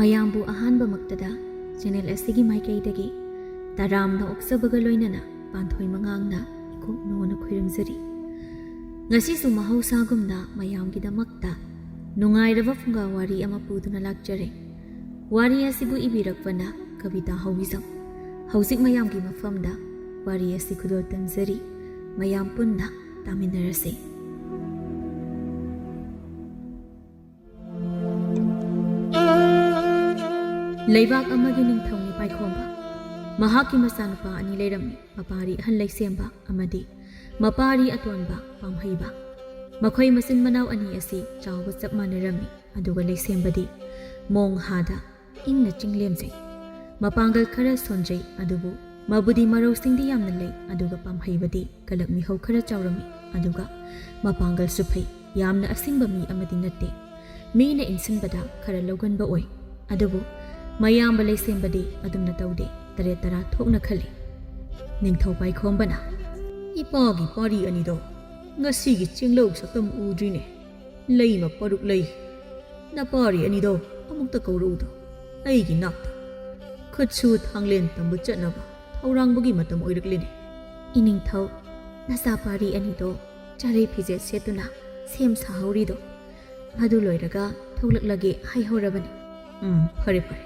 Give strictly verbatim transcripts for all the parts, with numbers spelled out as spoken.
ꯃꯌꯥꯝꯕꯨ ꯑꯍꯥꯟꯕꯃꯛꯇꯗ ꯆꯦꯅꯦꯜ ꯑꯁꯤꯒꯤ ꯃꯥꯏꯀꯩꯗꯒꯤ ꯇꯔꯥꯝꯅ ꯑꯣꯛꯆꯕꯒ ꯂꯣꯏꯅꯅ ꯄꯥꯟꯊꯣꯏ ꯃꯉꯥꯡꯅ ꯏꯀꯣꯛ ꯅꯣꯟꯅ ꯈꯨꯔꯨꯝꯖꯔꯤ꯫ ꯉꯁꯤꯁꯨ ꯃꯍꯧꯁꯥꯒꯨꯝꯅ ꯃꯌꯥꯝꯒꯤꯗꯃꯛꯇ ꯅꯨꯡꯉꯥꯏꯔꯕ ꯐꯨꯡꯒꯥ ꯋꯥꯔꯤ ꯑꯃ ꯄꯨꯗꯨꯅ ꯂꯥꯛꯆꯔꯦ꯫ ꯋꯥꯔꯤ ꯑꯁꯤꯕꯨ ꯏꯕꯤꯔꯛꯄꯅ ꯀꯕꯤꯇꯥ ꯍꯧꯕꯤꯖꯝ꯫ ꯍꯧꯖꯤꯛ ꯃꯌꯥꯝꯒꯤ ꯃꯐꯝꯗ ꯋꯥꯔꯤ ꯑꯁꯤ ꯈꯨꯗꯣꯜ ꯇꯝꯖꯔꯤ꯫ ꯃꯌꯥꯝ ꯄꯨꯟꯅ ꯇꯥꯃꯤꯟꯅꯔꯁꯤ꯫ ꯂꯩꯕꯥꯛ ꯑꯃꯒꯤ ꯅꯤꯡꯊꯧꯅꯤ ꯄꯥꯏꯈꯣꯝꯕ꯫ ꯃꯍꯥꯛꯀꯤ ꯃꯆꯥꯅꯨꯄꯥ ꯑꯅꯤ ꯂꯩꯔꯝꯃꯤ, ꯃꯄꯥꯔꯤ ꯑꯍꯟ ꯂꯩꯁꯦꯝꯕ ꯑꯃꯗꯤ ꯃꯄꯥꯔꯤ ꯑꯇꯣꯟꯕ ꯄꯥꯝꯍꯩꯕ꯫ ꯃꯈꯣꯏ ꯃꯆꯤꯟ ꯃꯅꯥꯎ ꯑꯅꯤ ꯑꯁꯤ ꯆꯥꯎꯕ ꯆꯞ ꯃꯥꯟꯅꯔꯝꯃꯤ, ꯑꯗꯨꯒ ꯂꯩꯁꯦꯝꯕꯗꯤ ꯃꯣꯡ ꯍꯥꯗ ꯏꯪꯅ ꯆꯤꯡ ꯂꯦꯝꯖꯩ꯫ ꯃꯄꯥꯡꯒꯜ ꯈꯔ ꯁꯣꯟꯖꯩ, ꯑꯗꯨꯕꯨ ꯃꯕꯨꯗꯤ ꯃꯔꯧꯁꯤꯡꯗꯤ ꯌꯥꯝꯅ ꯂꯩ, ꯑꯗꯨꯒ ꯄꯥꯝꯍꯩꯕꯗꯤ ꯀꯂꯛ ꯃꯤꯍꯧ ꯈꯔ ꯆꯥꯎꯔꯝꯃꯤ, ꯑꯗꯨꯒ ꯃꯄꯥꯡꯒꯜꯁꯨ ꯐꯩ꯫ ꯌꯥꯝꯅ ꯑꯁꯤꯡꯕ ꯃꯤ ꯑꯃꯗꯤ ꯅꯠꯇꯦ꯫ ꯃꯤꯅ ꯏꯟꯁꯤꯟꯕꯗ ꯈꯔ ꯂꯧꯒꯟꯕ ꯑꯣꯏ꯫ ꯑꯗꯨꯕꯨ ꯃꯌꯥꯝꯕ ꯂꯩꯁꯦꯝꯕꯗꯤ ꯑꯗꯨꯝꯅ ꯇꯧꯗꯦ, ꯇꯔꯦꯠ ꯇꯔꯥ ꯊꯣꯛꯅ ꯈꯜꯂꯤ꯫ ꯅꯤꯡꯊꯧ ꯄꯥꯏꯈꯣꯝꯕꯅ, "ꯏꯄꯥꯒꯤ ꯄꯥꯔꯤ ꯑꯅꯤꯗꯣ ꯉꯁꯤꯒꯤ ꯆꯦꯡꯂꯧ ꯁꯛꯇꯝ ꯎꯗ꯭ꯔꯤꯅꯦ꯫ ꯂꯩꯃ ꯄꯔꯨꯛ ꯂꯩ꯫ ꯅꯄꯥꯔꯤ ꯑꯅꯤꯗꯣ ꯑꯃꯨꯛꯇ ꯀꯧꯔꯛꯎꯗꯣ ꯑꯩꯒꯤ ꯅꯥꯛꯇ꯫ ꯈꯨꯠꯁꯨ ꯊꯥꯡꯂꯦꯟ ꯇꯝꯕ ꯆꯠꯅꯕ ꯊꯧꯔꯥꯡꯕꯒꯤ ꯃꯇꯝ ꯑꯣꯏꯔꯛꯂꯦꯅꯦ꯫" "ꯏꯅꯤꯡꯊꯧ, ꯅꯆꯥ ꯄꯥꯔꯤ ꯑꯅꯤꯗꯣ ꯆꯥꯔꯩ ꯐꯤꯖꯦꯠ ꯁꯦꯠꯇꯨꯅ ꯁꯦꯝ ꯁꯥꯍꯧꯔꯤꯗꯣ, ꯃꯗꯨ ꯂꯣꯏꯔꯒ ꯊꯣꯛꯂꯛꯂꯒꯦ ꯍꯥꯏꯍꯧꯔꯕꯅꯤ꯫" "ꯎꯝ, ꯐꯔꯦ ꯐꯔꯦ꯫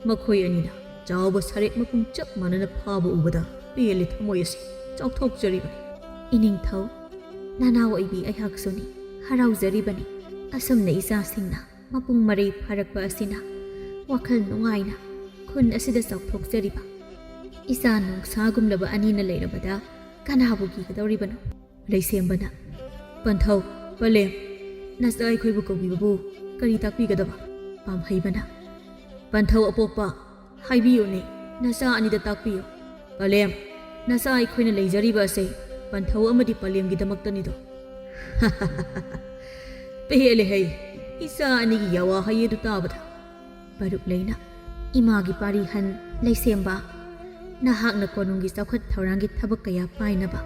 ꯃꯈꯣꯏ ꯑꯅꯤꯅ ꯆꯥꯎꯕ ꯁꯔꯦꯛ ꯃꯄꯨꯡ ꯆꯞ ꯃꯥꯟꯅꯅ ꯐꯥꯕ ꯎꯕꯗ ꯄꯦꯜꯂꯦ, ꯊꯃꯣꯏ ꯑꯁꯤ ꯆꯥꯎꯊꯣꯛꯆꯔꯤꯕꯅꯤ꯫" "ꯏꯅꯤꯡꯊꯧ, ꯅꯅꯥꯎ ꯑꯣꯏꯕꯤ ꯑꯩꯍꯥꯛꯁꯨꯅꯤ, ꯍꯔꯥꯎꯖꯔꯤꯕꯅꯤ꯫ ꯑꯁꯨꯝꯅ ꯏꯆꯥꯁꯤꯡꯅ ꯃꯄꯨꯡ ꯃꯔꯩ ꯐꯥꯔꯛꯄ ꯑꯁꯤꯅ ꯋꯥꯈꯜ ꯅꯨꯡꯉꯥꯏꯅ ꯈꯨꯟ ꯑꯁꯤꯗ ꯆꯥꯎꯊꯣꯛꯆꯔꯤꯕ꯫ ꯏꯆꯥ ꯅꯣꯡꯁꯥꯒꯨꯝꯂꯕ ꯑꯅꯤꯅ ꯂꯩꯔꯕꯗ ꯀꯅꯥꯕꯨ ꯀꯤꯒꯗꯧꯔꯤꯕꯅꯣ?" ꯂꯩꯁꯦꯝꯕꯅ, "ꯄꯟꯊꯧ, ꯄꯂꯦꯝ, ꯅꯆꯥ ꯑꯩꯈꯣꯏꯕꯨ ꯀꯧꯕꯤꯕꯕꯨ ꯀꯔꯤ ꯇꯥꯛꯄꯤꯒꯗꯕ?" ꯄꯥꯝꯍꯩꯕꯅ, "ꯄꯟꯊꯧ ꯑꯄꯣꯛꯄ, ꯍꯥꯏꯕꯤꯌꯨꯅꯦ, ꯅꯆꯥ ꯑꯅꯤꯗ ꯇꯥꯛꯄꯤꯌꯨ꯫ ꯄꯂꯦꯝ, ꯅꯆꯥ ꯑꯩꯈꯣꯏꯅ ꯂꯩꯖꯔꯤꯕ ꯑꯁꯦ ꯄꯟꯊꯧ ꯑꯃꯗꯤ ꯄꯂꯦꯝꯒꯤꯗꯃꯛꯇꯅꯤꯗꯣ꯫" "ꯄꯦꯜꯂꯦ ꯍꯩ, ꯏꯆꯥ ꯑꯅꯤꯒꯤ ꯌꯥꯋꯥ ꯍꯩ ꯑꯗꯨ ꯇꯥꯕꯗ꯫" ꯄꯔꯨꯛ ꯂꯩꯅ, "ꯏꯃꯥꯒꯤ ꯄꯥꯔꯤ ꯍꯟ ꯂꯩꯁꯦꯝꯕ, ꯅꯍꯥꯛꯅ ꯀꯣꯅꯨꯡꯒꯤ ꯆꯥꯎꯈꯠ ꯊꯧꯔꯥꯡꯒꯤ ꯊꯕꯛ ꯀꯌꯥ ꯄꯥꯏꯅꯕ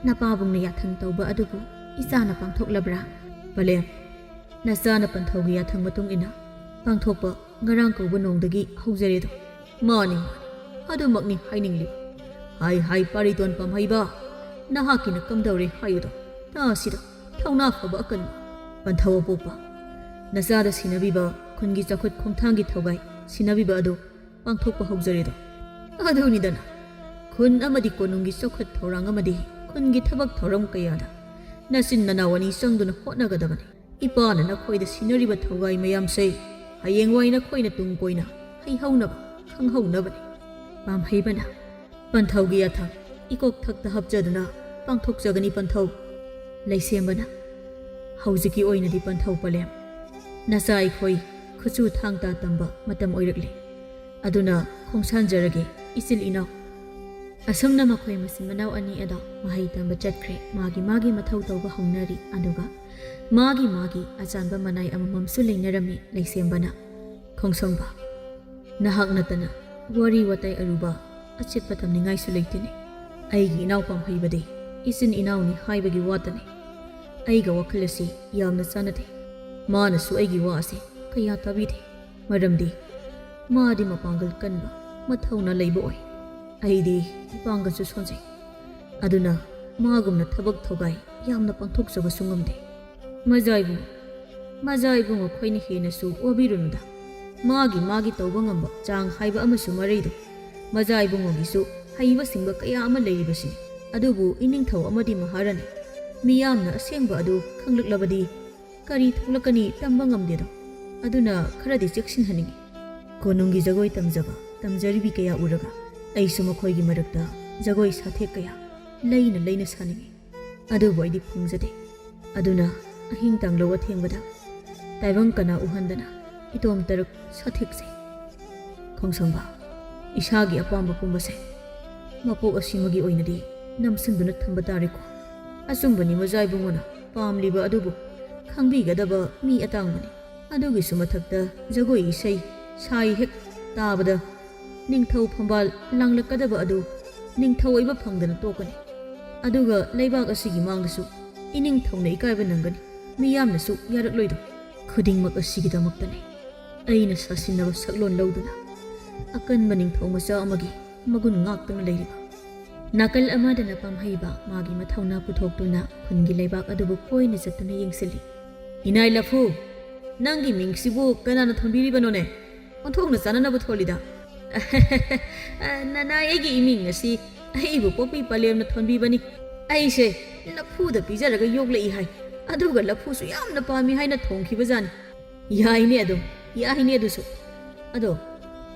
ꯅꯄꯥꯕꯨꯡꯅ ꯌꯥꯊꯪ ꯇꯧꯕ ꯑꯗꯨꯕꯨ ꯏꯆꯥꯅ ꯄꯥꯡꯊꯣꯛꯂꯕ꯭ꯔꯥ?" "ꯄꯂꯦꯝ, ꯅꯆꯥꯅ ꯄꯟꯊꯧꯒꯤ ꯌꯥꯊꯪ ꯃꯇꯨꯡ ꯏꯟꯅ ꯄꯥꯡꯊꯣꯛꯄ ꯉꯔꯥꯡ ꯀꯧꯕ ꯅꯣꯡꯗꯒꯤ ꯍꯧꯖꯔꯦꯗꯣ꯫ ꯃꯥꯅꯤ, ꯃꯥꯅꯤ, ꯑꯗꯨꯃꯛꯅꯤ ꯍꯥꯏꯅꯤꯡꯂꯤꯕ꯫ ꯍꯥꯏ ꯍꯥꯏ ꯄꯥꯔꯤꯇꯣꯟ ꯄꯥꯝꯍꯩꯕ, ꯅꯍꯥꯛꯀꯤꯅ ꯀꯝꯗꯧꯔꯦ ꯍꯥꯏꯌꯨꯗꯣ꯫ ꯇꯥꯁꯤꯗ, ꯊꯧꯅꯥ ꯐꯕ ꯑꯀꯟꯕ ꯄꯟꯊꯧ ꯑꯄꯣꯛꯄ꯫ ꯅꯆꯥꯗ ꯁꯤꯟꯅꯕꯤꯕ ꯈꯨꯟꯒꯤ ꯆꯥꯎꯈꯠ ꯈꯣꯡꯊꯥꯡꯒꯤ ꯊꯧꯒꯥꯏ ꯁꯤꯟꯅꯕꯤꯕ ꯑꯗꯨ ꯄꯥꯡꯊꯣꯛꯄ ꯍꯧꯖꯔꯦꯗꯣ꯫ ꯑꯗꯨꯅꯤꯗꯅ, ꯈꯨꯟ ꯑꯃꯗꯤ ꯀꯣꯅꯨꯡꯒꯤ ꯆꯥꯎꯈꯠ ꯊꯧꯔꯥꯡ ꯑꯃꯗꯤ ꯈꯨꯟꯒꯤ ꯊꯕꯛ ꯊꯧꯔꯝ ꯀꯌꯥꯗ ꯅꯆꯤꯟ ꯅꯅꯥꯎ ꯑꯅꯤ ꯆꯪꯗꯨꯅ ꯍꯣꯠꯅꯒꯗꯕꯅꯤ꯫ ꯏꯄꯥꯅ ꯅꯈꯣꯏꯗ ꯁꯤꯟꯅꯔꯤꯕ ꯊꯧꯒꯥꯏ ꯃꯌꯥꯝꯁꯦ ꯍꯌꯦꯡꯋꯥꯏ ꯅꯈꯣꯏꯅ ꯇꯨꯡ ꯀꯣꯏꯅ ꯍꯩꯍꯧꯅꯕ, ꯈꯪꯍꯧꯅꯕꯅꯤ꯫ ꯄꯥꯝꯍꯩꯕꯅ ꯄꯟꯊꯧꯒꯤ ꯌꯥꯊꯪ ꯏꯀꯣꯛ ꯊꯛꯇ ꯍꯥꯞꯆꯗꯨꯅ ꯄꯥꯡꯊꯣꯛꯆꯒꯅꯤ ꯄꯟꯊꯧ꯫ ꯂꯩꯁꯦꯝꯕꯅ ꯍꯧꯖꯤꯛꯀꯤ ꯑꯣꯏꯅꯗꯤ ꯄꯟꯊꯧ ꯄꯂꯦꯝ, ꯅꯆꯥ ꯑꯩꯈꯣꯏ ꯈꯨꯠꯁꯨ ꯊꯥꯡ ꯇꯥ ꯇꯝꯕ ꯃꯇꯝ ꯑꯣꯏꯔꯛꯂꯦ꯫ ꯑꯗꯨꯅ ꯈꯣꯡꯁꯥꯟꯖꯔꯒꯦ ꯏꯆꯤꯜ ꯏꯅꯥꯎ꯫ ꯑꯁꯨꯝꯅ ꯃꯈꯣꯏ ꯃꯆꯤꯟ ꯃꯅꯥꯎ ꯑꯅꯤ ꯑꯗꯣ ꯃꯍꯩ ꯇꯝꯕ ꯆꯠꯈ꯭ꯔꯦ꯫ ꯃꯥꯒꯤ ꯃꯥꯒꯤ ꯃꯊꯧ ꯇꯧꯕ ꯍꯧꯅꯔꯤ꯫ ꯑꯗꯨꯒ ꯃꯥꯒꯤ ꯃꯥꯒꯤ ꯑꯆꯥꯟꯕ ꯃꯅꯥꯏ ꯑꯃꯃꯝꯁꯨ ꯂꯩꯅꯔꯝꯃꯤ ꯂꯩꯁꯦꯝꯕꯅ꯫ ꯈꯣꯡꯁꯣꯡꯕ, ꯅꯍꯥꯛ ꯅꯠꯇꯅ ꯋꯥꯔꯤ ꯋꯥꯇꯥꯏ ꯑꯔꯨꯕ ꯑꯆꯦꯠꯄ ꯇꯝꯅꯤꯡꯉꯥꯏꯁꯨ ꯂꯩꯇꯦꯅꯦ꯫ ꯑꯩꯒꯤ ꯏꯅꯥꯎ ꯄꯥꯝꯍꯩꯕꯗꯤ ꯏꯆꯤꯟ ꯏꯅꯥꯎꯅꯤ ꯍꯥꯏꯕꯒꯤ ꯋꯥꯇꯅꯤ꯫ ꯑꯩꯒ ꯋꯥꯈꯜ ꯑꯁꯤ ꯌꯥꯝꯅ ꯆꯥꯟꯅꯗꯦ꯫ ꯃꯥꯅꯁꯨ ꯑꯩꯒꯤ ꯋꯥ ꯑꯁꯤ ꯀꯌꯥ ꯇꯥꯕꯤꯗꯦ꯫ ꯃꯔꯝꯗꯤ ꯃꯥꯗꯤ ꯃꯄꯥꯡꯒꯜ ꯀꯟꯕ, ꯃꯊꯧꯅꯥ ꯂꯩꯕ ꯑꯣꯏ꯫ ꯑꯩꯗꯤ ꯏꯄꯥꯡꯒꯜꯁꯨ ꯁꯣꯟꯖꯩ꯫ ꯑꯗꯨꯅ ꯃꯥꯒꯨꯝꯅ ꯊꯕꯛ ꯊꯧꯒꯥꯏ ꯌꯥꯝꯅ ꯄꯥꯡꯊꯣꯛꯆꯕꯁꯨ ꯉꯝꯗꯦ꯫ ꯃꯖꯥ ꯏꯕꯨꯡꯉꯣ, ꯃꯖꯥ ꯏꯕꯨꯡꯉꯣ ꯈꯣꯏꯅ ꯍꯦꯟꯅꯁꯨ ꯋꯥꯕꯤꯔꯨꯅꯨꯗ꯫ ꯃꯥꯒꯤ ꯃꯥꯒꯤ ꯇꯧꯕ ꯉꯝꯕ ꯆꯥꯡ ꯍꯥꯏꯕ ꯑꯃꯁꯨ ꯃꯔꯩꯗꯣ꯫ ꯃꯖꯥ ꯏꯕꯨꯡꯉꯣꯒꯤꯁꯨ ꯍꯩꯕ ꯁꯤꯡꯕ ꯀꯌꯥ ꯑꯃ ꯂꯩꯔꯤꯕꯁꯤꯅꯤ꯫ ꯑꯗꯨꯕꯨ ꯏꯅꯤꯡꯊꯧ ꯑꯃꯗꯤ ꯃꯍꯥꯔꯥꯅꯤ꯫ ꯃꯤꯌꯥꯝꯅ ꯑꯁꯦꯡꯕ ꯑꯗꯨ ꯈꯪꯂꯛꯂꯕꯗꯤ ꯀꯔꯤ ꯊꯣꯛꯂꯛꯀꯅꯤ ꯇꯝꯕ ꯉꯝꯗꯦꯗꯣ꯫ ꯑꯗꯨꯅ ꯈꯔꯗꯤ ꯆꯦꯛꯁꯤꯟꯍꯟꯅꯤꯡꯉꯤ꯫ ꯀꯣꯅꯨꯡꯒꯤ ꯖꯒꯣꯏ ꯇꯝꯖꯕ, ꯇꯝꯖꯔꯤꯕꯤ ꯀꯌꯥ ꯎꯔꯒ ꯑꯩꯁꯨ ꯃꯈꯣꯏꯒꯤ ꯃꯔꯛꯇ ꯖꯒꯣꯏ ꯁꯥꯊꯦꯛ ꯀꯌꯥ ꯂꯩꯅ ꯂꯩꯅ ꯁꯥꯅꯤꯡꯉꯤ꯫ ꯑꯗꯨꯕꯨ ꯑꯩꯗꯤ ꯐꯪꯖꯗꯦ꯫ ꯑꯗꯨꯅ ꯑꯍꯤꯡ ꯇꯥꯡꯂꯧ ꯑꯊꯦꯡꯕꯗ ꯇꯥꯏꯕꯪ ꯀꯅꯥ ꯎꯍꯟꯗꯅ ꯏꯇꯣꯝ ꯇꯔꯛ ꯁꯥꯊꯦꯛꯆꯩ꯫ ꯈꯣꯡꯁꯪꯕ, ꯏꯁꯥꯒꯤ ꯑꯄꯥꯝꯕ ꯄꯨꯝꯕꯁꯦ ꯃꯄꯣꯛ ꯑꯁꯤꯃꯒꯤ ꯑꯣꯏꯅꯗꯤ ꯅꯝꯁꯤꯟꯗꯨꯅ ꯊꯝꯕ ꯇꯥꯔꯦꯀꯣ꯫ ꯑꯆꯨꯝꯕꯅꯤ, ꯃꯖꯥ ꯏꯕꯨꯡꯉꯣꯅ ꯄꯥꯝꯂꯤꯕ ꯑꯗꯨꯕꯨ ꯈꯪꯕꯤꯒꯗꯕ ꯃꯤ ꯑꯇꯥꯡꯕꯅꯤ꯫ ꯑꯗꯨꯒꯤꯁꯨ ꯃꯊꯛꯇ ꯖꯒꯣꯏ ꯏꯁꯩ ꯁꯥꯏ ꯍꯦꯛ ꯇꯥꯕꯗ ꯅꯤꯡꯊꯧ ꯐꯝꯕꯥꯜ ꯂꯥꯡꯂꯛꯀꯗꯕ ꯑꯗꯨ ꯅꯤꯡꯊꯧ ꯑꯣꯏꯕ ꯐꯪꯗꯅ ꯇꯣꯛꯀꯅꯤ꯫ ꯑꯗꯨꯒ ꯂꯩꯕꯥꯛ ꯑꯁꯤꯒꯤ ꯃꯥꯡꯗꯁꯨ ꯏꯅꯤꯡꯊꯧꯅ ꯏꯀꯥꯏꯕ ꯅꯪꯒꯅꯤ, ꯃꯤꯌꯥꯝꯅꯁꯨ ꯌꯥꯔꯛꯂꯣꯏꯗꯣ꯫ ꯈꯨꯗꯤꯡꯃꯛ ꯑꯁꯤꯒꯤꯗꯃꯛꯇꯅꯤ꯫ ꯑꯩꯅ ꯁꯥꯁꯤꯟꯅꯕ ꯁꯛꯂꯣꯟ ꯂꯧꯗꯨꯅ ꯑꯀꯟꯕ ꯅꯤꯡꯊꯧ ꯃꯆꯥ ꯑꯃꯒꯤ ꯃꯒꯨꯟ ꯉꯥꯛꯇꯨꯅ ꯂꯩꯔꯤꯕ꯫ ꯅꯥꯀꯜ ꯑꯃꯗꯅ ꯄꯥꯝꯍꯩꯕ ꯃꯥꯒꯤ ꯃꯊꯧꯅꯥ ꯄꯨꯊꯣꯛꯇꯨꯅ ꯈꯨꯟꯒꯤ ꯂꯩꯕꯥꯛ ꯑꯗꯨꯕꯨ ꯀꯣꯏꯅ ꯆꯠꯇꯨꯅ ꯌꯦꯡꯁꯤꯜꯂꯤ꯫ "ꯏꯅꯥꯏ ꯂꯐꯨ, ꯅꯪꯒꯤ ꯃꯤꯡꯁꯤꯕꯨ ꯀꯅꯥꯅ ꯊꯣꯟꯕꯤꯔꯤꯕꯅꯣꯅꯦ? ꯑꯣꯟꯊꯣꯛꯅ ꯆꯥꯅꯅꯕ ꯊꯣꯜꯂꯤꯗ꯫" "ꯅꯅꯥꯏ, ꯑꯩꯒꯤ ꯏꯃꯤꯡ ꯑꯁꯤ ꯑꯩꯕꯨ ꯄꯣꯛꯄꯤ ꯄꯂꯦꯝꯅ ꯊꯣꯟꯕꯤꯕꯅꯤ꯫ ꯑꯩꯁꯦ ꯂꯐꯨꯗ ꯄꯤꯖꯔꯒ ꯌꯣꯛꯂꯛꯏ ꯍꯥꯏ, ꯑꯗꯨꯒ ꯂꯐꯨꯁꯨ ꯌꯥꯝꯅ ꯄꯥꯝꯃꯤ ꯍꯥꯏꯅ ꯊꯣꯡꯈꯤꯕꯖꯥꯠꯅꯤ꯫" "ꯌꯥꯏꯅꯦ ꯑꯗꯨꯝ, ꯌꯥꯏꯅꯦ ꯑꯗꯨꯁꯨ꯫ ꯑꯗꯣ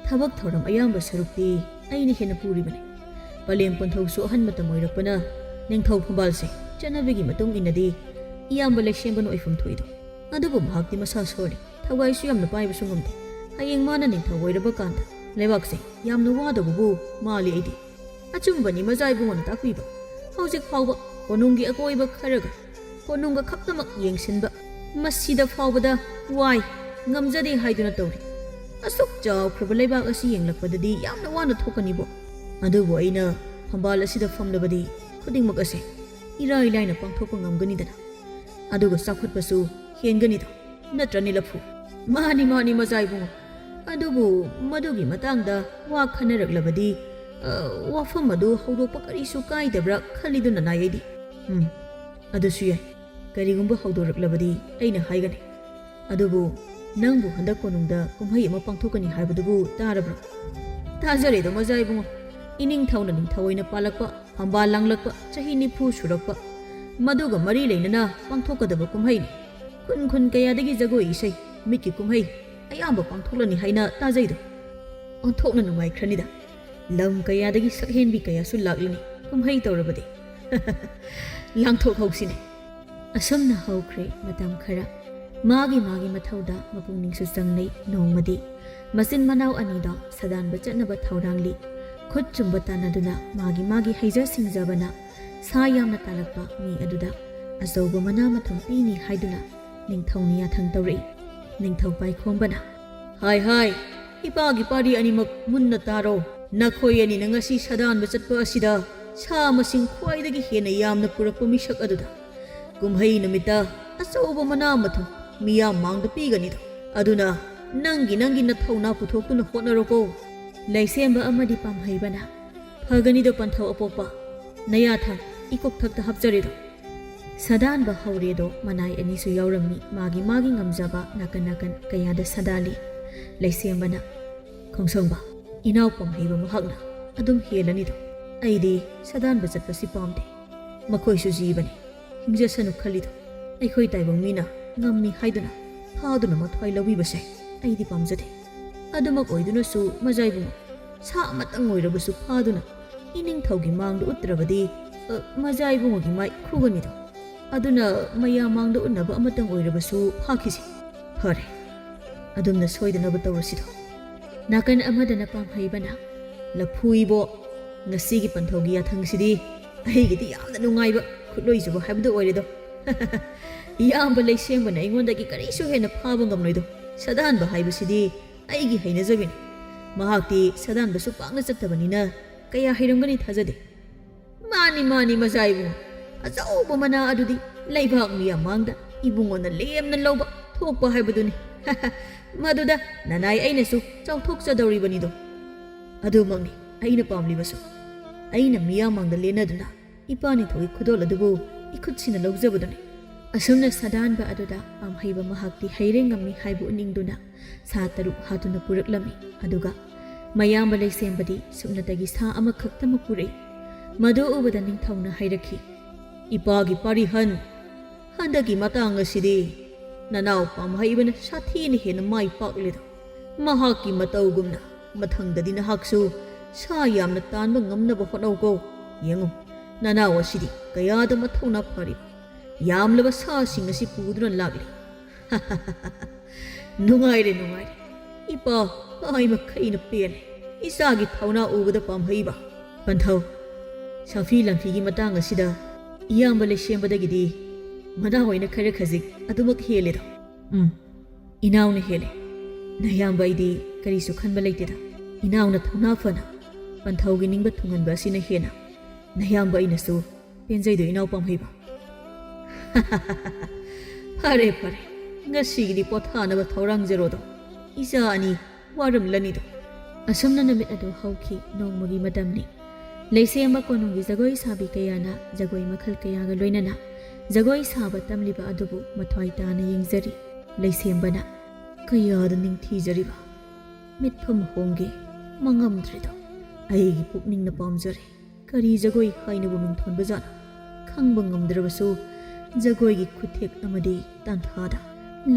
ꯊꯕꯛ ꯊꯧꯔꯝ ꯑꯌꯥꯝꯕ ꯁꯔꯨꯛꯇꯤ ꯑꯩꯅ ꯍꯦꯟꯅ ꯄꯨꯔꯤꯕꯅꯤ꯫ ꯄꯂꯦꯝ ꯄꯟꯊꯧꯁꯨ ꯑꯍꯟ ꯃꯇꯝ ꯑꯣꯏꯔꯛꯄꯅ ꯅꯤꯡꯊꯧ ꯐꯝꯕꯥꯜꯁꯦ ꯆꯠꯅꯕꯤꯒꯤ ꯃꯇꯨꯡ ꯏꯟꯅꯗꯤ ꯏꯌꯥꯝꯕ ꯂꯩꯁꯦꯝꯕꯅ ꯑꯣꯏꯐꯝ ꯊꯣꯛꯏꯗꯣ꯫ ꯑꯗꯨꯕꯨ ꯃꯍꯥꯛꯇꯤ ꯃꯁꯥ ꯁꯣꯜꯂꯤ, ꯊꯋꯥꯏꯁꯨ ꯌꯥꯝꯅ ꯄꯥꯏꯕꯁꯨ ꯉꯝꯗꯦ꯫ ꯍꯌꯦꯡ ꯃꯥꯅ ꯅꯤꯡꯊꯧ ꯑꯣꯏꯔꯕ ꯀꯥꯟꯗ ꯂꯩꯕꯥꯛꯁꯦ ꯌꯥꯝꯅ ꯋꯥꯗꯧꯕꯕꯨ ꯃꯥꯜꯂꯤ ꯑꯩꯗꯤ꯫" "ꯑꯆꯨꯝꯕꯅꯤ ꯃꯖꯥ ꯏꯕꯨꯡꯉꯣꯅ ꯇꯥꯛꯄꯤꯕ꯫ ꯍꯧꯖꯤꯛ ꯐꯥꯎꯕ ꯀꯣꯅꯨꯡꯒꯤ ꯑꯀꯣꯏꯕ ꯈꯔꯒ ꯀꯣꯅꯨꯡꯒ ꯈꯛꯇꯃꯛ ꯌꯦꯡꯁꯤꯟꯕ, ꯃꯁꯤꯗ ꯐꯥꯎꯕꯗ ꯋꯥꯏ, ꯉꯝꯖꯗꯦ ꯍꯥꯏꯗꯨꯅ ꯇꯧꯔꯤ꯫ ꯑꯁꯨꯛ ꯆꯥꯎꯈ꯭ꯔꯕ ꯂꯩꯕꯥꯛ ꯑꯁꯤ ꯌꯦꯡꯂꯛꯄꯗꯗꯤ ꯌꯥꯝꯅ ꯋꯥꯅ ꯊꯣꯛꯀꯅꯤꯕꯣ꯫ ꯑꯗꯨꯕꯨ ꯑꯩꯅ ꯐꯝꯕꯥꯜ ꯑꯁꯤꯗ ꯐꯝꯂꯕꯗꯤ ꯈꯨꯗꯤꯡꯃꯛ ꯑꯁꯦ ꯏꯔꯥꯏ ꯂꯥꯏꯅ ꯄꯥꯡꯊꯣꯛꯄ ꯉꯝꯒꯅꯤꯗꯅ꯫ ꯑꯗꯨꯒ ꯆꯥꯎꯈꯠꯄꯁꯨ ꯍꯦꯟꯒꯅꯤꯗꯣ, ꯅꯠꯇ꯭ꯔꯅꯦ ꯂꯐꯨ?" "ꯃꯥꯅꯤ, ꯃꯥꯅꯤ ꯃꯖꯥ ꯏꯕꯨꯡꯉꯣ꯫ ꯑꯗꯨꯕꯨ ꯃꯗꯨꯒꯤ ꯃꯇꯥꯡꯗ ꯋꯥ ꯈꯟꯅꯔꯛꯂꯕꯗꯤ, ꯑ, ꯋꯥꯐꯝ ꯑꯗꯨ ꯍꯧꯗꯣꯛꯄ ꯀꯔꯤꯁꯨ ꯀꯥꯏꯗꯕ꯭ꯔꯥ ꯈꯜꯂꯤꯗꯨꯅ ꯅꯥꯏ ꯑꯩꯗꯤ꯫" "ꯎꯝ, ꯑꯗꯨꯁꯨ ꯌꯥꯏ꯫ ꯀꯔꯤꯒꯨꯝꯕ ꯍꯧꯗꯣꯔꯛꯂꯕꯗꯤ ꯑꯩꯅ ꯍꯥꯏꯒꯅꯤ꯫ ꯑꯗꯨꯕꯨ ꯅꯪꯕꯨ ꯍꯟꯗꯛ ꯀꯣꯅꯨꯡꯗ ꯀꯨꯝꯍꯩ ꯑꯃ ꯄꯥꯡꯊꯣꯛꯀꯅꯤ ꯍꯥꯏꯕꯗꯨꯕꯨ ꯇꯥꯔꯕ꯭ꯔꯣ?" "ꯇꯥꯖꯔꯦꯗꯣ ꯃꯖꯥ ꯏꯕꯨꯡꯉꯣ, ꯏꯅꯤꯡꯊꯧꯅ ꯅꯤꯡꯊꯧ ꯑꯣꯏꯅ ꯄꯥꯜꯂꯛꯄ, ꯐꯝꯕꯥꯜ ꯂꯥꯡꯂꯛꯄ, ꯆꯍꯤ ꯅꯤꯐꯨ ꯁꯨꯔꯛꯄ, ꯃꯗꯨꯒ ꯃꯔꯤ ꯂꯩꯅꯅ ꯄꯥꯡꯊꯣꯛꯀꯗꯕ ꯀꯨꯝꯍꯩꯅꯤ꯫ ꯈꯨꯟ ꯈꯨꯟ ꯀꯌꯥꯗꯒꯤ ꯖꯒꯣꯏ ꯏꯁꯩ, ꯃꯤꯠꯀꯤ ꯀꯨꯝꯍꯩ ꯑꯌꯥꯝꯕ ꯄꯥꯡꯊꯣꯛꯂꯅꯤ ꯍꯥꯏꯅ ꯇꯥꯖꯩꯗꯣ꯫ ꯑꯣꯟꯊꯣꯛꯅ ꯅꯨꯡꯉꯥꯏꯈ꯭ꯔꯅꯤꯗ꯫ ꯂꯝ ꯀꯌꯥꯗꯒꯤ ꯁꯛꯍꯦꯟꯕꯤ ꯀꯌꯥꯁꯨ ꯂꯥꯛꯂꯅꯤ ꯀꯨꯝꯍꯩ ꯇꯧꯔꯕꯗꯤ꯫ ꯂꯥꯡꯊꯣꯛꯍꯧꯁꯤꯅꯦ꯫" ꯑꯁꯨꯝꯅ ꯍꯧꯈ꯭ꯔꯦ ꯃꯇꯝ ꯈꯔ꯫ ꯃꯥꯒꯤ ꯃꯥꯒꯤ ꯃꯊꯧꯗ ꯃꯄꯨꯛꯅꯤꯡꯁꯨ ꯆꯪꯂꯩ꯫ ꯅꯣꯡꯃꯗꯤ ꯃꯆꯤꯟ ꯃꯅꯥꯎ ꯑꯅꯤꯗꯣ ꯁꯥꯗꯥꯟꯕ ꯆꯠꯅꯕ ꯊꯧꯔꯥꯡꯂꯤ꯫ ꯈꯨꯠ ꯆꯨꯝꯕ ꯇꯥꯟꯅꯗꯨꯅ ꯃꯥꯒꯤ ꯃꯥꯒꯤ ꯍꯩꯖ ꯁꯤꯡꯖꯕꯅ ꯁꯥ ꯌꯥꯝꯅ ꯇꯥꯜꯂꯛꯄ ꯃꯤ ꯑꯗꯨꯗ ꯑꯆꯧꯕ ꯃꯅꯥ ꯃꯊꯨꯝ ꯄꯤꯅꯤ ꯍꯥꯏꯗꯨꯅ ꯅꯤꯡꯊꯧꯅ ꯌꯥꯊꯪ ꯇꯧꯔꯛꯏ꯫ ꯅꯤꯡꯊꯧ ꯄꯥꯏꯈꯣꯝꯕꯅ, "ꯍꯥꯏ ꯍꯥꯏ, ꯏꯄꯥꯒꯤ ꯄꯥꯔꯤ ꯑꯅꯤꯃꯛ ꯃꯨꯟꯅ ꯇꯥꯔꯣ꯫ ꯅꯈꯣꯏ ꯑꯅꯤꯅ ꯉꯁꯤ ꯁꯥꯗꯥꯟꯕ ꯆꯠꯄ ꯑꯁꯤꯗ ꯁꯥ ꯃꯁꯤꯡ ꯈ꯭ꯋꯥꯏꯗꯒꯤ ꯍꯦꯟꯅ ꯌꯥꯝꯅ ꯄꯨꯔꯛꯄ ꯃꯤꯁꯛ ꯑꯗꯨꯗ ꯀꯨꯝꯍꯩ ꯅꯨꯃꯤꯠꯇ ꯑꯆꯧꯕ ꯃꯅꯥ ꯃꯊꯨꯝ ꯃꯤꯌꯥꯝ ꯃꯥꯡꯗ ꯄꯤꯒꯅꯤꯗꯣ꯫ ꯑꯗꯨꯅ ꯅꯪꯒꯤ ꯅꯪꯒꯤ ꯅꯊꯧꯅꯥ ꯄꯨꯊꯣꯛꯇꯨꯅ ꯍꯣꯠꯅꯔꯣꯀꯣ꯫ ꯂꯩꯁꯦꯝꯕ ꯑꯃꯗꯤ ꯄꯥꯝꯍꯩꯕꯅ, "ꯐꯒꯅꯤꯗꯣ ꯄꯟꯊꯧ ꯑꯄꯣꯛꯄ, ꯅꯌꯥꯊꯪ ꯏꯀꯣꯛꯊꯛꯇ ꯍꯥꯞꯆꯔꯤꯗꯣ"꯫ ꯁꯥꯗꯥꯟꯕ ꯍꯧꯔꯦꯗꯣ ꯃꯅꯥꯏ ꯑꯅꯤꯁꯨ ꯌꯥꯎꯔꯝꯃꯤ, ꯃꯥꯒꯤ ꯃꯥꯒꯤ ꯉꯝꯖꯕ ꯅꯥꯀꯟ ꯅꯥꯀꯟ ꯀꯌꯥꯗ ꯁꯥꯗꯥꯜꯂꯤ꯫ ꯂꯩꯁꯦꯝꯕꯅ, "ꯈꯣꯡꯁꯪꯕ, ꯏꯅꯥꯎ ꯄꯥꯝꯍꯩꯕ ꯃꯍꯥꯛꯅ ꯑꯗꯨꯝ ꯍꯦꯜꯂꯅꯤꯗꯣ꯫ ꯑꯩꯗꯤ ꯁꯥꯗꯥꯟꯕ ꯆꯠꯄꯁꯤ ꯄꯥꯝꯗꯦ꯫ ꯃꯈꯣꯏꯁꯨ ꯖꯤꯕꯅꯤ, ꯍꯤꯡꯖꯁꯅꯨ ꯈꯜꯂꯤꯗꯣ꯫ ꯑꯩꯈꯣꯏ ꯇꯥꯏꯕꯪ ꯃꯤꯅ ꯉꯝꯃꯤ ꯍꯥꯏꯗꯨꯅ ꯐꯥꯗꯨꯅ ꯃꯊ꯭ꯋꯥꯏ ꯂꯧꯕꯤꯕꯁꯦ ꯑꯩꯗꯤ ꯄꯥꯝꯖꯗꯦ꯫ ꯑꯗꯨꯃꯛ ꯑꯣꯏꯗꯨꯅꯁꯨ ꯃꯖꯥ ꯏꯕꯨꯡꯉꯣ, ꯁꯥ ꯑꯃꯇꯪ ꯑꯣꯏꯔꯕꯁꯨ ꯐꯥꯗꯨꯅ ꯏꯅꯤꯡꯊꯧꯒꯤ ꯃꯥꯡꯗ ꯎꯠꯇ꯭ꯔꯕꯗꯤ, ꯑ, ꯃꯖꯥ ꯏꯕꯨꯡꯉꯣꯒꯤ ꯃꯥꯏ ꯈꯨꯒꯅꯤꯗꯣ꯫ ꯑꯗꯨꯅ ꯃꯌꯥꯝ ꯃꯥꯡꯗ ꯎꯠꯅꯕ ꯑꯃꯇꯪ ꯑꯣꯏꯔꯕꯁꯨ ꯐꯥꯈꯤꯁꯤ"꯫ "ꯐꯔꯦ, ꯑꯗꯨꯝꯅ ꯁꯣꯏꯗꯅꯕ ꯇꯧꯔꯁꯤꯗꯣ"꯫ ꯅꯥꯀꯟ ꯑꯃꯗꯅ ꯄꯥꯝꯍꯩꯕꯅ, "ꯂꯐꯨ ꯏꯕꯣ, ꯉꯁꯤꯒꯤ ꯄꯟꯊꯧꯒꯤ ꯌꯥꯊꯪꯁꯤꯗꯤ ꯑꯩꯒꯤꯗꯤ ꯌꯥꯝꯅ ꯅꯨꯡꯉꯥꯏꯕ ꯈꯨꯠꯂꯣꯏꯖꯕ ꯍꯥꯏꯕꯗꯨ ꯑꯣꯏꯔꯦꯗꯣ꯫ ꯏꯌꯥꯝꯕ ꯂꯩꯁꯦꯝꯕꯅ ꯑꯩꯉꯣꯟꯗꯒꯤ ꯀꯔꯤꯁꯨ ꯍꯦꯟꯅ ꯐꯥꯕ ꯉꯝꯂꯣꯏꯗꯣ꯫ ꯁꯥꯗꯥꯟꯕ ꯍꯥꯏꯕꯁꯤꯗꯤ ꯑꯩꯒꯤ ꯍꯩꯅꯖꯕꯤꯅꯤ꯫ ꯃꯍꯥꯛꯇꯤ ꯁꯥꯗꯥꯟꯕꯁꯨ ꯄꯥꯛꯅ ꯆꯠꯇꯕꯅꯤꯅ ꯀꯌꯥ ꯍꯩꯔꯝꯒꯅꯤ ꯊꯥꯖꯗꯦ"꯫ "ꯃꯥꯅꯤ, ꯃꯥꯅꯤ, ꯃꯖꯥ ꯏꯕꯨꯡꯉꯣ꯫ ꯑꯆꯧꯕ ꯃꯅꯥ ꯑꯗꯨꯗꯤ ꯂꯩꯕꯥꯛ ꯃꯤꯌꯥꯝ ꯃꯥꯡꯗ ꯏꯕꯨꯡꯉꯣꯅ ꯂꯦꯝꯅ ꯂꯧꯕ ꯊꯣꯛꯄ ꯍꯥꯏꯕꯗꯨꯅꯤ꯫ ꯃꯗꯨꯗ ꯅꯅꯥꯏ ꯑꯩꯅꯁꯨ ꯆꯥꯎꯊꯣꯛꯆꯗꯧꯔꯤꯕꯅꯤꯗꯣ"꯫ "ꯑꯗꯨꯃꯛꯅꯤ ꯑꯩꯅ ꯄꯥꯝꯂꯤꯕꯁꯨ꯫ ꯑꯩꯅ ꯃꯤꯌꯥꯝ ꯃꯥꯡꯗ ꯂꯦꯟꯅꯗꯨꯅ ꯏꯄꯥ ꯅꯤꯡꯊꯧꯒꯤ ꯈꯨꯗꯣꯜ ꯑꯗꯨꯕꯨ ꯏꯈꯨꯠꯁꯤꯅ ꯂꯧꯖꯕꯗꯨꯅꯤ"꯫ ꯑꯁꯨꯝꯅ ꯁꯥꯗꯥꯟꯕ ꯑꯗꯨꯗ ꯄꯥꯝꯍꯩꯕ ꯃꯍꯥꯛꯇꯤ ꯍꯩꯔꯦ ꯉꯝꯃꯤ ꯍꯥꯏꯕ ꯎꯠꯅꯤꯡꯗꯨꯅ ꯁꯥ ꯇꯔꯨꯛ ꯍꯥꯠꯇꯨꯅ ꯄꯨꯔꯛꯂꯝꯃꯤ꯫ ꯑꯗꯨꯒ ꯃꯌꯥꯝꯕ ꯂꯩꯁꯦꯝꯕꯗꯤ ꯁꯨꯞꯅꯇꯒꯤ ꯁꯥ ꯑꯃꯈꯛꯇꯃꯛ ꯄꯨꯔꯛꯏ꯫ ꯃꯗꯨ ꯎꯕꯗ ꯅꯤꯡꯊꯧꯅ ꯍꯥꯏꯔꯛꯈꯤ, "ꯏꯄꯥꯒꯤ ꯄꯥꯔꯤꯍꯟ, ꯍꯟꯗꯛꯀꯤ ꯃꯇꯥꯡ ꯑꯁꯤꯗꯤ ꯅꯅꯥꯎ ꯄꯥꯝꯍꯩꯕꯅ ꯁꯥꯊꯤꯅ ꯍꯦꯟꯅ ꯃꯥꯏ ꯄꯥꯛꯂꯦꯗ꯫ ꯃꯍꯥꯛꯀꯤ ꯃꯇꯧꯒꯨꯝꯅ ꯃꯊꯪꯗꯗꯤ ꯅꯍꯥꯛꯁꯨ ꯁꯥ ꯌꯥꯝꯅ ꯇꯥꯟꯕ ꯉꯝꯅꯕ ꯍꯣꯠꯅꯧꯀꯣ꯫ ꯌꯦꯡꯉꯨ, ꯅꯅꯥꯎ ꯑꯁꯤꯗꯤ ꯀꯌꯥꯗ ꯃꯊꯧꯅꯥ ꯐꯔꯤꯕ, ꯌꯥꯝꯂꯕ ꯁꯥꯁꯤꯡ ꯑꯁꯤ ꯄꯨꯗꯨꯅ ꯂꯥꯛꯂꯤ"꯫ "ꯅꯨꯡꯉꯥꯏꯔꯦ, ꯅꯨꯡꯉꯥꯏꯔꯦ꯫ ꯏꯄꯥ, ꯄꯥꯏ ꯃꯈꯩꯅ ꯄꯦꯜꯂꯦ꯫ ꯏꯆꯥꯒꯤ ꯊꯧꯅꯥ ꯎꯕꯗ ꯄꯥꯝꯍꯩꯕ꯫ ꯄꯟꯊꯧ, ꯁꯥꯐꯤ ꯂꯥꯟꯐꯤꯒꯤ ꯃꯇꯥꯡ ꯑꯁꯤꯗ ꯏꯌꯥꯝꯕ ꯂꯩꯁꯦꯝꯕꯗꯒꯤꯗꯤ ꯃꯅꯥꯎ ꯑꯣꯏꯅ ꯈꯔ ꯈꯖꯤꯛ ꯑꯗꯨꯃꯛ ꯍꯦꯜꯂꯦꯗꯣ"꯫ "ꯎꯝ, ꯏꯅꯥꯎꯅ ꯍꯦꯜꯂꯦ꯫ ꯅꯌꯥꯝꯕ ꯑꯩꯗꯤ ꯀꯔꯤꯁꯨ ꯈꯟꯕ ꯂꯩꯇꯦꯗ꯫ ꯏꯅꯥꯎꯅ ꯊꯧꯅꯥ ꯐꯅ ꯄꯟꯊꯧꯒꯤ ꯅꯤꯡꯕ ꯊꯨꯡꯍꯟꯕ ꯑꯁꯤꯅ ꯍꯦꯟꯅ ꯅꯌꯥꯝꯕ ꯑꯩꯅꯁꯨ ꯄꯦꯟꯖꯩꯗꯣ ꯏꯅꯥꯎ ꯄꯥꯝꯍꯩꯕ"꯫ "ꯐꯔꯦ, ꯐꯔꯦ, ꯉꯁꯤꯒꯤꯗꯤ ꯄꯣꯊꯥꯅꯕ ꯊꯧꯔꯥꯡꯖꯔꯣꯗꯣ꯫ ꯏꯆꯥ ꯑꯅꯤ ꯋꯥꯔꯝꯂꯅꯤꯗꯣ꯫ ꯑꯁꯨꯝꯅ ꯅꯨꯃꯤꯠ ꯑꯗꯨ ꯍꯧꯈꯤ꯫ ꯅꯣꯡꯃꯒꯤ ꯃꯇꯝꯅꯤ꯫ ꯂꯩꯁꯦꯝꯕ ꯀꯣꯅꯨꯡꯒꯤ ꯖꯒꯣꯏ ꯁꯥꯕꯤ ꯀꯌꯥꯅ ꯖꯒꯣꯏ ꯃꯈꯜ ꯀꯌꯥꯒ ꯂꯣꯏꯅꯅ ꯖꯒꯣꯏ ꯁꯥꯕ ꯇꯝꯂꯤꯕ ꯑꯗꯨꯕꯨ ꯃꯊ꯭ꯋꯥꯏ ꯇꯥꯅ ꯌꯦꯡꯖꯔꯤ꯫ ꯂꯩꯁꯦꯝꯕꯅ, "ꯀꯌꯥꯗ ꯅꯤꯡꯊꯤꯖꯔꯤꯕ! ꯃꯤꯠꯐꯝ ꯍꯣꯡꯒꯦ ꯃꯉꯝꯗ꯭ꯔꯦꯗꯣ꯫ ꯑꯩꯒꯤ ꯄꯨꯛꯅꯤꯡꯅ ꯄꯥꯝꯖꯔꯦ꯫ ꯀꯔꯤ ꯖꯒꯣꯏ ꯍꯥꯏꯅꯕꯨ ꯃꯤꯡꯊꯣꯟꯕꯖꯥꯠꯅꯣ? ꯈꯪꯕ ꯉꯝꯗ꯭ꯔꯕꯁꯨ ꯖꯒꯣꯏꯒꯤ ꯈꯨꯊꯦꯛ ꯑꯃꯗꯤ ꯇꯥꯟꯊꯥꯗ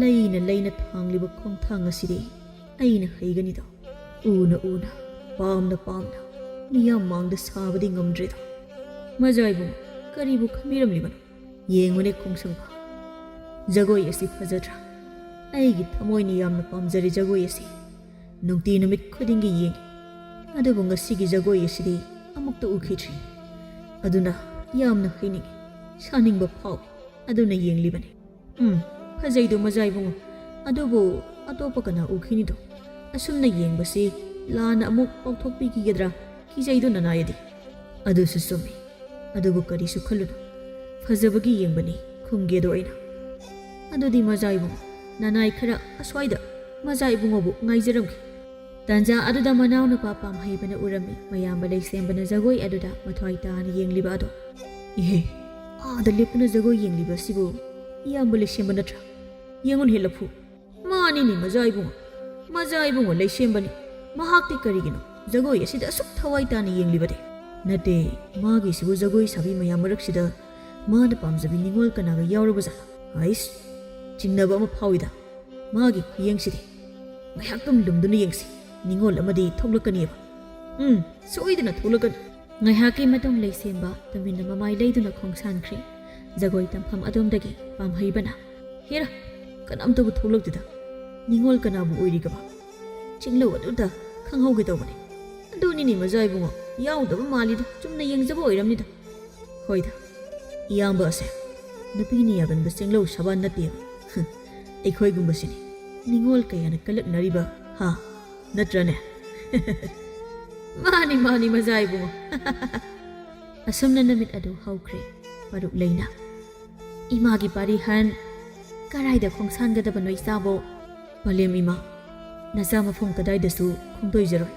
ꯂꯩꯅ ꯂꯩꯅ ꯊꯥꯡꯂꯤꯕ ꯈꯣꯡꯊꯥꯡ ꯑꯁꯤꯗꯤ ꯑꯩꯅ ꯍꯩꯒꯅꯤꯗꯣ꯫ ꯎꯅ ꯎꯅ, ꯄꯥꯝꯅ ꯄꯥꯝꯅ, ꯃꯤꯌꯥꯝ ꯃꯥꯡꯗ ꯁꯥꯕꯗꯤ ꯉꯝꯗ꯭ꯔꯦꯗꯣ꯫ ꯃꯖꯥ ꯏꯕꯨꯡ, ꯀꯔꯤꯕꯨ ꯈꯟꯕꯤꯔꯝꯂꯤꯕꯅꯣ? ꯌꯦꯡꯉꯨꯅꯦ ꯈꯣꯡꯁꯪꯕ, ꯖꯒꯣꯏ ꯑꯁꯤ ꯐꯖꯗ꯭ꯔꯥ? ꯑꯩꯒꯤ ꯊꯃꯣꯏꯅ ꯌꯥꯝꯅ ꯄꯥꯝꯖꯔꯦ ꯖꯒꯣꯏ ꯑꯁꯤ꯫ ꯅꯨꯡꯇꯤ ꯅꯨꯃꯤꯠ ꯈꯨꯗꯤꯡꯒꯤ ꯌꯦꯡꯉꯤ꯫ ꯑꯗꯨꯕꯨ ꯉꯁꯤꯒꯤ ꯖꯒꯣꯏ ꯑꯁꯤꯗꯤ ꯑꯃꯨꯛꯇ ꯎꯈꯤꯗ꯭ꯔꯤ꯫ ꯑꯗꯨꯅ ꯌꯥꯝꯅ ꯍꯩꯅꯤꯡꯉꯤ, ꯁꯥꯅꯤꯡꯕ ꯐꯥꯎꯏ꯫ ꯑꯗꯨꯅ ꯌꯦꯡꯂꯤꯕꯅꯤ꯫ ꯎꯝ, ꯐꯖꯩꯗꯣ ꯃꯖꯥ ꯏꯕꯨꯡꯉꯣ꯫ ꯑꯗꯨꯕꯨ ꯑꯇꯣꯞꯄ ꯀꯅꯥ ꯎꯈꯤꯅꯤꯗꯣ? ꯑꯁꯨꯝꯅ ꯌꯦꯡꯕꯁꯤ ꯂꯥꯟꯅ ꯑꯃꯨꯛ ꯄꯥꯎꯊꯣꯛꯄꯤꯈꯤꯒꯗ꯭ꯔꯥ ꯀꯤꯖꯩꯗꯣ ꯅꯅꯥꯏꯗꯤ꯫ ꯑꯗꯨꯁꯨ ꯆꯨꯝꯃꯤ꯫ ꯑꯗꯨꯕꯨ ꯀꯔꯤꯁꯨ ꯈꯜꯂꯨꯅꯨ꯫ ꯐꯖꯕꯒꯤ ꯌꯦꯡꯕꯅꯤ ꯈꯨꯝꯒꯦꯗꯣ ꯑꯩꯅ꯫ ꯑꯗꯨꯗꯤ ꯃꯖꯥ ꯏꯕꯨꯡꯉꯣ, ꯅꯅꯥꯏ ꯈꯔ ꯑꯁ꯭ꯋꯥꯏꯗ ꯃꯖꯥ ꯏꯕꯨꯡꯉꯣꯕꯨ ꯉꯥꯏꯖꯔꯝꯒꯦ꯫ ꯇꯥꯟꯖꯥ ꯑꯗꯨꯗ ꯃꯅꯥꯎꯅꯨꯄꯥ ꯄꯥꯝꯍꯩꯕꯅ ꯎꯔꯝꯃꯤ꯫ ꯃꯌꯥꯝꯕ ꯂꯩꯁꯦꯝꯕꯅ ꯖꯒꯣꯏ ꯑꯗꯨꯗ ꯃꯊ꯭ꯋꯥꯏ ꯇꯥꯅ ꯌꯦꯡꯂꯤꯕ ꯑꯗꯣ꯫ "ꯏꯍꯦ, ꯑꯥꯗ ꯂꯦꯞꯇꯨꯅ ꯖꯒꯣꯏ ꯌꯦꯡꯂꯤꯕ ꯑꯁꯤꯕꯨ ꯏꯌꯥꯝꯕ ꯂꯩꯁꯦꯝꯕ ꯅꯠꯇ꯭ꯔꯥ? ꯌꯦꯡꯉꯨꯅꯦ ꯂꯐꯨ꯫ ꯃꯥꯅꯤꯅꯦ ꯃꯖꯥ ꯏꯕꯨꯡꯉꯣ꯫ ꯃꯖꯥ ꯏꯕꯨꯡꯉꯣ ꯂꯩꯁꯦꯝꯕꯅꯤ꯫ ꯃꯍꯥꯛꯇꯤ ꯀꯔꯤꯒꯤꯅꯣ ꯖꯒꯣꯏ ꯑꯁꯤꯗ ꯑꯁꯨꯛ ꯊꯋꯥꯏ ꯇꯥꯅ ꯌꯦꯡꯂꯤꯕꯗꯤ?" "ꯅꯠꯇꯦ, ꯃꯥꯒꯤꯁꯤꯕꯨ ꯖꯒꯣꯏ ꯁꯥꯕꯤ ꯃꯌꯥꯝ ꯃꯔꯛꯁꯤꯗ ꯃꯥꯅ ꯄꯥꯝꯖꯕꯤ ꯅꯤꯉꯣꯜ ꯀꯅꯥꯒ ꯌꯥꯎꯔꯕ ꯖꯥꯠꯂꯣ? ꯍꯩꯁ, ꯆꯤꯡꯅꯕ ꯑꯃ ꯐꯥꯎꯏꯗ꯫ ꯃꯥꯒꯤ ꯈꯨꯌꯦꯡꯁꯤꯗꯤ꯫ ꯉꯥꯏꯍꯥꯛꯇꯪ ꯂꯨꯝꯗꯨꯅ ꯌꯦꯡꯁꯤ, ꯅꯤꯉꯣꯜ ꯑꯃꯗꯤ ꯊꯣꯛꯂꯛꯀꯅꯦꯕ꯫ ꯎꯝ, ꯁꯣꯏꯗꯅ ꯊꯣꯛꯂꯛꯀꯅꯤ꯫" ꯉꯥꯏꯍꯥꯛꯀꯤ ꯃꯇꯨꯡ ꯂꯩꯁꯦꯝꯕ ꯇꯨꯃꯤꯟꯅ ꯃꯃꯥꯏ ꯂꯩꯗꯨꯅ ꯈꯣꯡꯁꯥꯟꯈ꯭ꯔꯦ꯫ ꯖꯒꯣꯏ ꯇꯝꯐꯝ ꯑꯗꯣꯝꯗꯒꯤ ꯄꯥꯝꯍꯩꯕꯅ, "ꯍꯦꯔꯥ, ꯀꯅꯥꯝꯇꯕꯨ ꯊꯣꯛꯂꯛꯇꯦꯗ꯫ ꯅꯤꯉꯣꯜ ꯀꯅꯥꯕꯨ ꯑꯣꯏꯔꯤꯒꯕ? ꯆꯤꯡꯂꯧ ꯑꯗꯨꯗ ꯈꯪꯍꯧꯒꯦ ꯇꯧꯕꯅꯤ꯫" "ꯑꯗꯨꯅꯤꯅꯦ ꯃꯖꯥ ꯏꯕꯨꯡꯉꯣ, ꯌꯥꯎꯗꯕ ꯃꯥꯜꯂꯤꯗ, ꯆꯨꯝꯅ ꯌꯦꯡꯖꯕ ꯑꯣꯏꯔꯝꯅꯤꯗ꯫" "ꯍꯣꯏꯗ, ꯏꯌꯥꯝꯕ ꯑꯁꯦ ꯅꯨꯄꯤꯅ ꯌꯥꯒꯟꯕ ꯆꯤꯡꯂꯧ ꯁꯕꯥꯟ ꯅꯠꯇꯦꯕ꯫ ꯑꯩꯈꯣꯏꯒꯨꯝꯕꯁꯤꯅꯤ ꯅꯤꯉꯣꯜ ꯀꯌꯥꯅ ꯀꯜꯂꯛꯅꯔꯤꯕ, ꯍꯥ? ꯅꯠꯇ꯭ꯔꯅꯦ?" "ꯃꯥꯅꯤ, ꯃꯥꯅꯤ, ꯃꯖꯥ ꯏꯕꯨꯡꯉꯣ꯫" ꯑꯁꯨꯝꯅ ꯅꯨꯃꯤꯠ ꯑꯗꯨ ꯍꯧꯈ꯭ꯔꯦ꯫ ꯄꯔꯨꯛ ꯂꯩꯅ꯫ "ꯏꯃꯥꯒꯤ ꯄꯥꯔꯤꯍꯟ, ꯀꯔꯥꯏꯗ ꯈꯣꯡꯁꯥꯟꯒꯗꯕꯅꯣ ꯏꯆꯥꯕꯣ?" "ꯄꯂꯦꯝ ꯏꯃꯥ, ꯅꯆꯥ ꯃꯐꯝ ꯀꯗꯥꯏꯗꯁꯨ ꯈꯣꯡꯗꯣꯏꯖꯔꯣꯏ꯫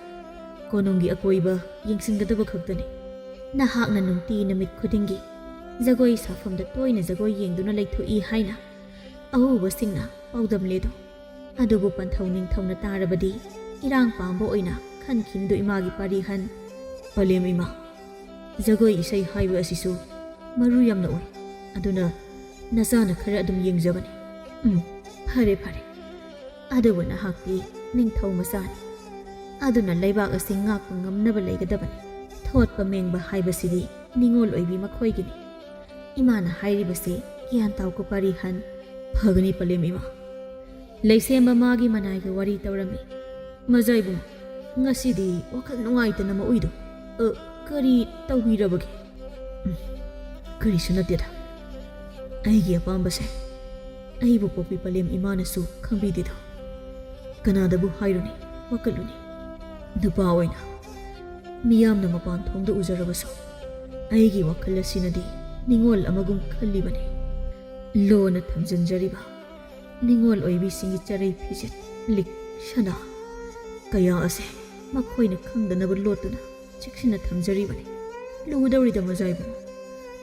ꯀꯣꯅꯨꯡꯒꯤ ꯑꯀꯣꯏꯕ ꯌꯦꯡꯁꯤꯟꯒꯗꯕ ꯈꯛꯇꯅꯤ꯫ ꯅꯍꯥꯛꯅ ꯅꯨꯡꯇꯤ ꯅꯨꯃꯤꯠ ꯈꯨꯗꯤꯡꯒꯤ ꯖꯒꯣꯏ ꯁꯥꯐꯝꯗ ꯇꯣꯏꯅ ꯖꯒꯣꯏ ꯌꯦꯡꯗꯨꯅ ꯂꯩꯊꯣꯛꯏ ꯍꯥꯏꯅ ꯑꯎꯕꯁꯤꯡꯅ ꯄꯥꯎꯗꯝꯂꯦꯗꯣ꯫ ꯑꯗꯨꯕꯨ ꯄꯟꯊꯧ ꯅꯤꯡꯊꯧꯅ ꯇꯥꯔꯕꯗꯤ ꯏꯔꯥꯡ ꯄꯥꯝꯕ ꯑꯣꯏꯅ ꯈꯟꯈꯤꯅꯤꯗꯣ ꯏꯃꯥꯒꯤ ꯄꯥꯔꯤ ꯍꯟ꯫ ꯄꯂꯦꯝ ꯏꯃꯥ, ꯖꯒꯣꯏ ꯏꯁꯩ ꯍꯥꯏꯕ ꯑꯁꯤꯁꯨ ꯃꯔꯨ ꯌꯥꯝꯅ ꯑꯣꯏ꯫ ꯑꯗꯨꯅ ꯅꯆꯥꯅ ꯈꯔ ꯑꯗꯨꯝ ꯌꯦꯡꯖꯕꯅꯤ꯫ ꯎꯝ, ꯐꯔꯦ ꯐꯔꯦ꯫ ꯑꯗꯨꯕꯨ ꯅꯍꯥꯛꯇꯤ ꯅꯤꯡꯊꯧ ꯃꯆꯥꯅꯤ꯫ ꯑꯗꯨꯅ ꯂꯩꯕꯥꯛ ꯑꯁꯤ ꯉꯥꯛꯄ ꯉꯝꯅꯕ ꯂꯩꯒꯗꯕꯅꯤ꯫ ꯊꯣꯠꯄ ꯃꯦꯡꯕ ꯍꯥꯏꯕꯁꯤꯗꯤ ꯅꯤꯉꯣꯜ ꯑꯣꯏꯕꯤ ꯃꯈꯣꯏꯒꯤꯅꯤ꯫ ꯏꯃꯥꯅ ꯍꯥꯏꯔꯤꯕꯁꯤ ꯒ꯭ꯌꯥꯟ ꯇꯥꯎꯀꯣ ꯄꯥꯔꯤ ꯍꯟ꯫ ꯐꯒꯅꯤ ꯄꯂꯦꯝ ꯏꯃꯥ꯫ ꯂꯩꯁꯦꯝꯕ ꯃꯥꯒꯤ ꯃꯅꯥꯏꯒ ꯋꯥꯔꯤ ꯇꯧꯔꯝꯃꯤ꯫ ꯃꯖꯥ ꯏꯕꯨꯡꯉꯣ, ꯉꯁꯤꯗꯤ ꯋꯥꯈꯜ ꯅꯨꯡꯉꯥꯏꯇꯅ ꯃꯎꯏꯗꯣ꯫ ꯑ, ꯀꯔꯤ ꯇꯧꯕꯤꯔꯕꯒꯦ? ꯎꯝ, ꯀꯔꯤꯁꯨ ꯅꯠꯇꯦꯗ꯫ ꯑꯩꯒꯤ ꯑꯄꯥꯝꯕꯁꯦ ꯑꯩꯕꯨ ꯄꯣꯛꯄꯤ ꯄꯂꯦꯝ ꯏꯃꯥꯅꯁꯨ ꯈꯪꯕꯤꯗꯦꯗꯣ꯫ ꯀꯅꯥꯗꯕꯨ ꯍꯥꯏꯔꯨꯅꯤ, ꯋꯥꯀꯠꯂꯨꯅꯤ꯫ ꯅꯨꯄꯥ ꯑꯣꯏꯅ ꯃꯤꯌꯥꯝꯅ ꯃꯄꯥꯟ ꯊꯣꯡꯗ ꯎꯖꯔꯕꯁꯨ ꯑꯩꯒꯤ ꯋꯥꯈꯜ ꯑꯁꯤꯅꯗꯤ ꯅꯤꯉꯣꯜ ꯑꯃꯒꯨꯝ ꯈꯜꯂꯤꯕꯅꯤ꯫ ꯂꯣꯟꯅ ꯊꯝꯖꯤꯟꯖꯔꯤꯕ ꯅꯤꯉꯣꯜ ꯑꯣꯏꯕꯤꯁꯤꯡꯒꯤ ꯆꯔꯩ ꯐꯤꯖꯦꯠ, ꯂꯤꯛ, ꯁꯅꯥ ꯀꯌꯥ ꯑꯁꯦ ꯃꯈꯣꯏꯅ ꯈꯪꯗꯅꯕ ꯂꯣꯠꯇꯨꯅ ꯆꯦꯛꯁꯤꯟꯅ ꯊꯝꯖꯔꯤꯕꯅꯤ꯫ ꯂꯨꯒꯗꯧꯔꯤꯗ ꯃꯖꯥ ꯏꯕꯨꯡꯉꯣ꯫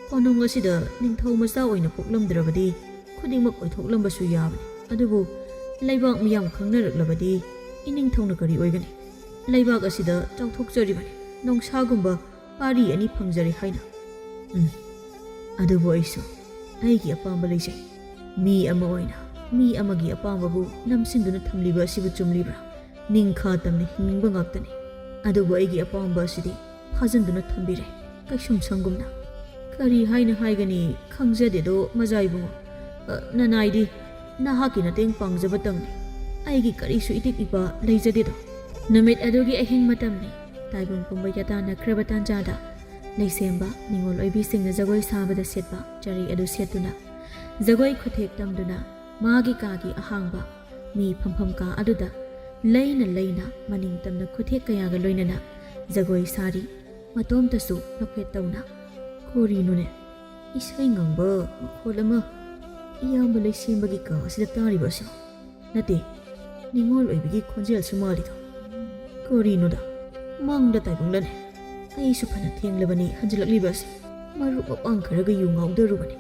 ꯀꯣꯅꯨꯡ ꯑꯁꯤꯗ ꯅꯤꯡꯊꯧ ꯃꯆꯥ ꯑꯣꯏꯅ ꯄꯣꯛꯂꯝꯗ꯭ꯔꯕꯗꯤ ꯈꯨꯗꯤꯡꯃꯛ ꯑꯣꯏꯊꯣꯛꯂꯝꯕꯁꯨ ꯌꯥꯕꯅꯤ꯫ ꯑꯗꯨꯕꯨ ꯂꯩꯕꯥꯛ ꯃꯤꯌꯥꯝ ꯈꯪꯅꯔꯛꯂꯕꯗꯤ ꯏꯅꯤꯡꯊꯧꯅ ꯀꯔꯤ ꯑꯣꯏꯒꯅꯤ? ꯂꯩꯕꯥꯛ ꯑꯁꯤꯗ ꯆꯥꯎꯊꯣꯛꯆꯔꯤꯕꯅꯤ꯫ ꯅꯣꯡꯁꯥꯒꯨꯝꯕ ꯄꯥꯔꯤ ꯑꯅꯤ ꯐꯪꯖꯔꯦ ꯍꯥꯏꯅ꯫ ꯎꯝ, ꯑꯗꯨꯕꯨ ꯑꯩꯁꯨ ꯑꯩꯒꯤ ꯑꯄꯥꯝꯕ ꯂꯩꯖꯩ꯫ ꯃꯤ ꯑꯃ ꯑꯣꯏꯅ ꯃꯤ ꯑꯃꯒꯤ ꯑꯄꯥꯝꯕꯕꯨ ꯅꯝꯁꯤꯟꯗꯨꯅ ꯊꯝꯂꯤꯕ ꯑꯁꯤꯕꯨ ꯆꯨꯝꯂꯤꯕ꯭ꯔꯥ? ꯅꯤꯡꯈꯥ ꯇꯝꯅ ꯍꯤꯡꯅꯤꯡꯕ ꯉꯥꯛꯇꯅꯤ꯫ ꯑꯗꯨꯕꯨ ꯑꯩꯒꯤ ꯑꯄꯥꯝꯕ ꯑꯁꯤꯗꯤ ꯐꯥꯖꯤꯟꯗꯨꯅ ꯊꯝꯕꯤꯔꯦ, ꯀꯩꯁꯨꯝꯁꯪꯒꯨꯝꯅ꯫ ꯀꯔꯤ ꯍꯥꯏꯅ ꯍꯥꯏꯒꯅꯤ ꯈꯪꯖꯗꯦꯗꯣ ꯃꯖꯥ ꯏꯕꯨꯡꯉꯣ꯫ ꯑ, ꯅꯅꯥꯏꯗꯤ ꯅꯍꯥꯛꯀꯤ ꯃꯇꯦꯡ ꯄꯥꯡꯖꯕꯇꯪꯅꯤ꯫ ꯑꯩꯒꯤ ꯀꯔꯤꯁꯨ ꯏꯇꯤꯛ ꯏꯄꯥ ꯂꯩꯖꯗꯦꯗꯣ꯫ ꯅꯨꯃꯤꯠ ꯑꯗꯨꯒꯤ ꯑꯍꯤꯡ ꯃꯇꯝꯅꯤ꯫ ꯇꯥꯏꯕꯪ ꯄꯨꯝꯕ ꯌꯥꯇꯥꯟꯅꯈ꯭ꯔꯕ ꯇꯥꯟꯖꯥꯗ ꯂꯩꯁꯦꯝꯕ ꯅꯤꯉꯣꯜ ꯑꯣꯏꯕꯤꯁꯤꯡꯅ ꯖꯒꯣꯏ ꯁꯥꯕꯗ ꯁꯦꯠꯄ ꯆꯔꯩ ꯑꯗꯨ ꯁꯦꯠꯇꯨꯅ ꯖꯒꯣꯏ ꯈꯨꯊꯦꯛ ꯇꯝꯗꯨꯅ ꯃꯥꯒꯤ ꯀꯥꯒꯤ ꯑꯍꯥꯡꯕ ꯃꯤ ꯐꯝꯐꯝ ꯀꯥ ꯑꯗꯨꯗ ꯂꯩꯅ ꯂꯩꯅ ꯃꯅꯤꯡ ꯇꯝꯅ ꯈꯨꯊꯦꯛ ꯀꯌꯥꯒ ꯂꯣꯏꯅꯅ ꯖꯒꯣꯏ ꯁꯥꯔꯤ꯫ ꯃꯇꯣꯝꯇꯁꯨ ꯅꯣꯛꯐꯦꯠ ꯇꯧꯅ, "ꯀꯣꯔꯤꯅꯣꯅꯦ, ꯏꯁꯩ ꯉꯪꯕ ꯃꯈꯣꯜ ꯑꯃ ꯏꯌꯥꯝꯕ ꯂꯩꯁꯦꯝꯕꯒꯤ ꯀꯥ ꯑꯁꯤꯗ ꯇꯥꯔꯤꯕ ꯑꯁꯤ? ꯅꯠꯇꯦ, ꯅꯤꯉꯣꯜ ꯑꯣꯏꯕꯤꯒꯤ ꯈꯣꯟꯖꯦꯜꯁꯨ ꯃꯥꯜꯂꯤꯗꯣ꯫ ꯀꯔꯤꯅꯣꯗ, ꯃꯪꯗ ꯇꯥꯏꯕꯪꯂꯅꯦ꯫ ꯑꯩꯁꯨ ꯐꯅ ꯊꯦꯡꯂꯕꯅꯤ ꯍꯟꯖꯤꯜꯂꯛꯂꯤꯕ ꯑꯁꯤ꯫ ꯃꯔꯨꯞ ꯃꯄꯥꯡ ꯈꯔꯒ ꯌꯨ ꯉꯥꯎꯗꯔꯨꯕꯅꯤ꯫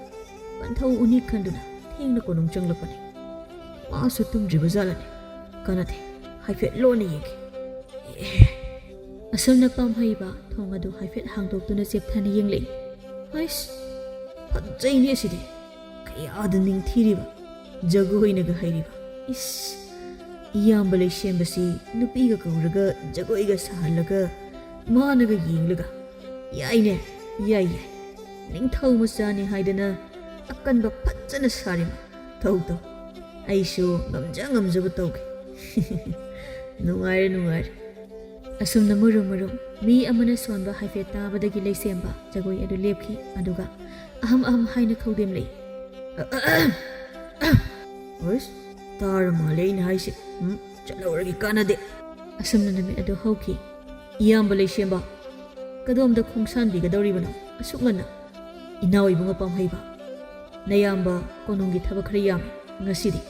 ꯄꯟꯊꯧ ꯎꯅꯤ ꯈꯟꯗꯨꯅ ꯊꯦꯡꯅ ꯀꯣꯅꯨꯡ ꯆꯪꯂꯛꯄꯅꯤ꯫ ꯃꯥꯁꯨ ꯇꯨꯝꯗ꯭ꯔꯤꯕ ꯖꯥꯠꯂꯅꯦ꯫ ꯀꯥꯟꯅꯗꯦ, ꯍꯥꯏꯐꯦꯠ ꯂꯣꯟꯅ ꯌꯦꯡꯒꯦ꯫ ꯑꯦ꯫ ꯑꯁꯨꯝꯅ ꯄꯥꯝꯍꯩꯕ ꯊꯣꯡ ꯑꯗꯨ ꯍꯥꯏꯐꯦꯠ ꯍꯥꯡꯗꯣꯛꯇꯨꯅ ꯆꯦꯞꯊꯅ ꯌꯦꯡꯂꯛꯏ꯫ ꯍꯩꯁ, ꯐꯖꯩꯅꯦ ꯑꯁꯤꯗꯤ꯫ ꯀꯌꯥꯗ ꯅꯤꯡꯊꯤꯔꯤꯕ, ꯖꯒꯣꯏꯅꯒ ꯍꯩꯔꯤꯕ꯫ ꯏꯁ, ꯏꯌꯥꯝꯕ ꯂꯩꯁꯦꯝꯕꯁꯤ ꯅꯨꯄꯤꯒ ꯀꯧꯔꯒ ꯖꯒꯣꯏꯒ ꯁꯥꯍꯜꯂꯒ ꯃꯥꯅꯒ ꯌꯦꯡꯂꯒ꯫ ꯌꯥꯏꯅꯦ, ꯌꯥꯏ, ꯌꯥꯏ꯫ ꯅꯤꯡꯊꯧ ꯃꯆꯥꯅꯤ ꯍꯥꯏꯗꯅ ꯑꯀꯟꯕ ꯐꯖꯅ ꯁꯥꯔꯤꯃ꯫ ꯇꯧ, ꯇꯧ꯫ ꯑꯩꯁꯨ ꯉꯝꯖ ꯉꯝꯖꯕ ꯇꯧꯒꯦ꯫ ꯅꯨꯡꯉꯥꯏꯔꯦ, ꯅꯨꯡꯉꯥꯏꯔꯦ꯫ ꯑꯁꯨꯝꯅ ꯃꯨꯔꯨꯝ ꯃꯨꯔꯨꯝ ꯃꯤ ꯑꯃꯅ ꯁꯣꯟꯕ ꯍꯥꯏꯐꯦꯠ ꯇꯥꯕꯗꯒꯤ ꯂꯩꯁꯦꯝꯕ ꯖꯒꯣꯏ ꯑꯗꯨ ꯂꯦꯞꯈꯤ, ꯑꯗꯨꯒ ꯑꯍꯝ ꯑꯍꯝ ꯍꯥꯏꯅ ꯈꯧꯗꯦꯝꯂꯛꯏ꯫ ꯑꯁ, ꯇꯥꯔ ꯃꯥꯜꯂꯦ ꯑꯩꯅ ꯍꯥꯏꯁꯦ꯫ ꯎꯝ, ꯆꯠꯍꯧꯔꯒꯦ, ꯀꯥꯟꯅꯗꯦ꯫ ꯑꯁꯨꯝꯅ ꯅꯨꯃꯤꯠ ꯑꯗꯨ ꯍꯧꯈꯤ꯫ ꯏꯌꯥꯝꯕ ꯂꯩꯁꯦꯝꯕ, ꯀꯗꯣꯝꯗ ꯈꯣꯡꯁꯥꯟꯕꯤꯒꯗꯧꯔꯤꯕꯅꯣ ꯑꯁꯨꯛ ꯉꯟꯅ? ꯏꯅꯥꯎ ꯏꯕꯨꯡ ꯑꯄꯥꯝ ꯍꯩꯕ, ꯅꯌꯥꯝꯕ ꯀꯣꯅꯨꯡꯒꯤ ꯊꯕꯛ ꯈꯔ ꯌꯥꯝꯃꯤ ꯉꯁꯤꯗꯤ,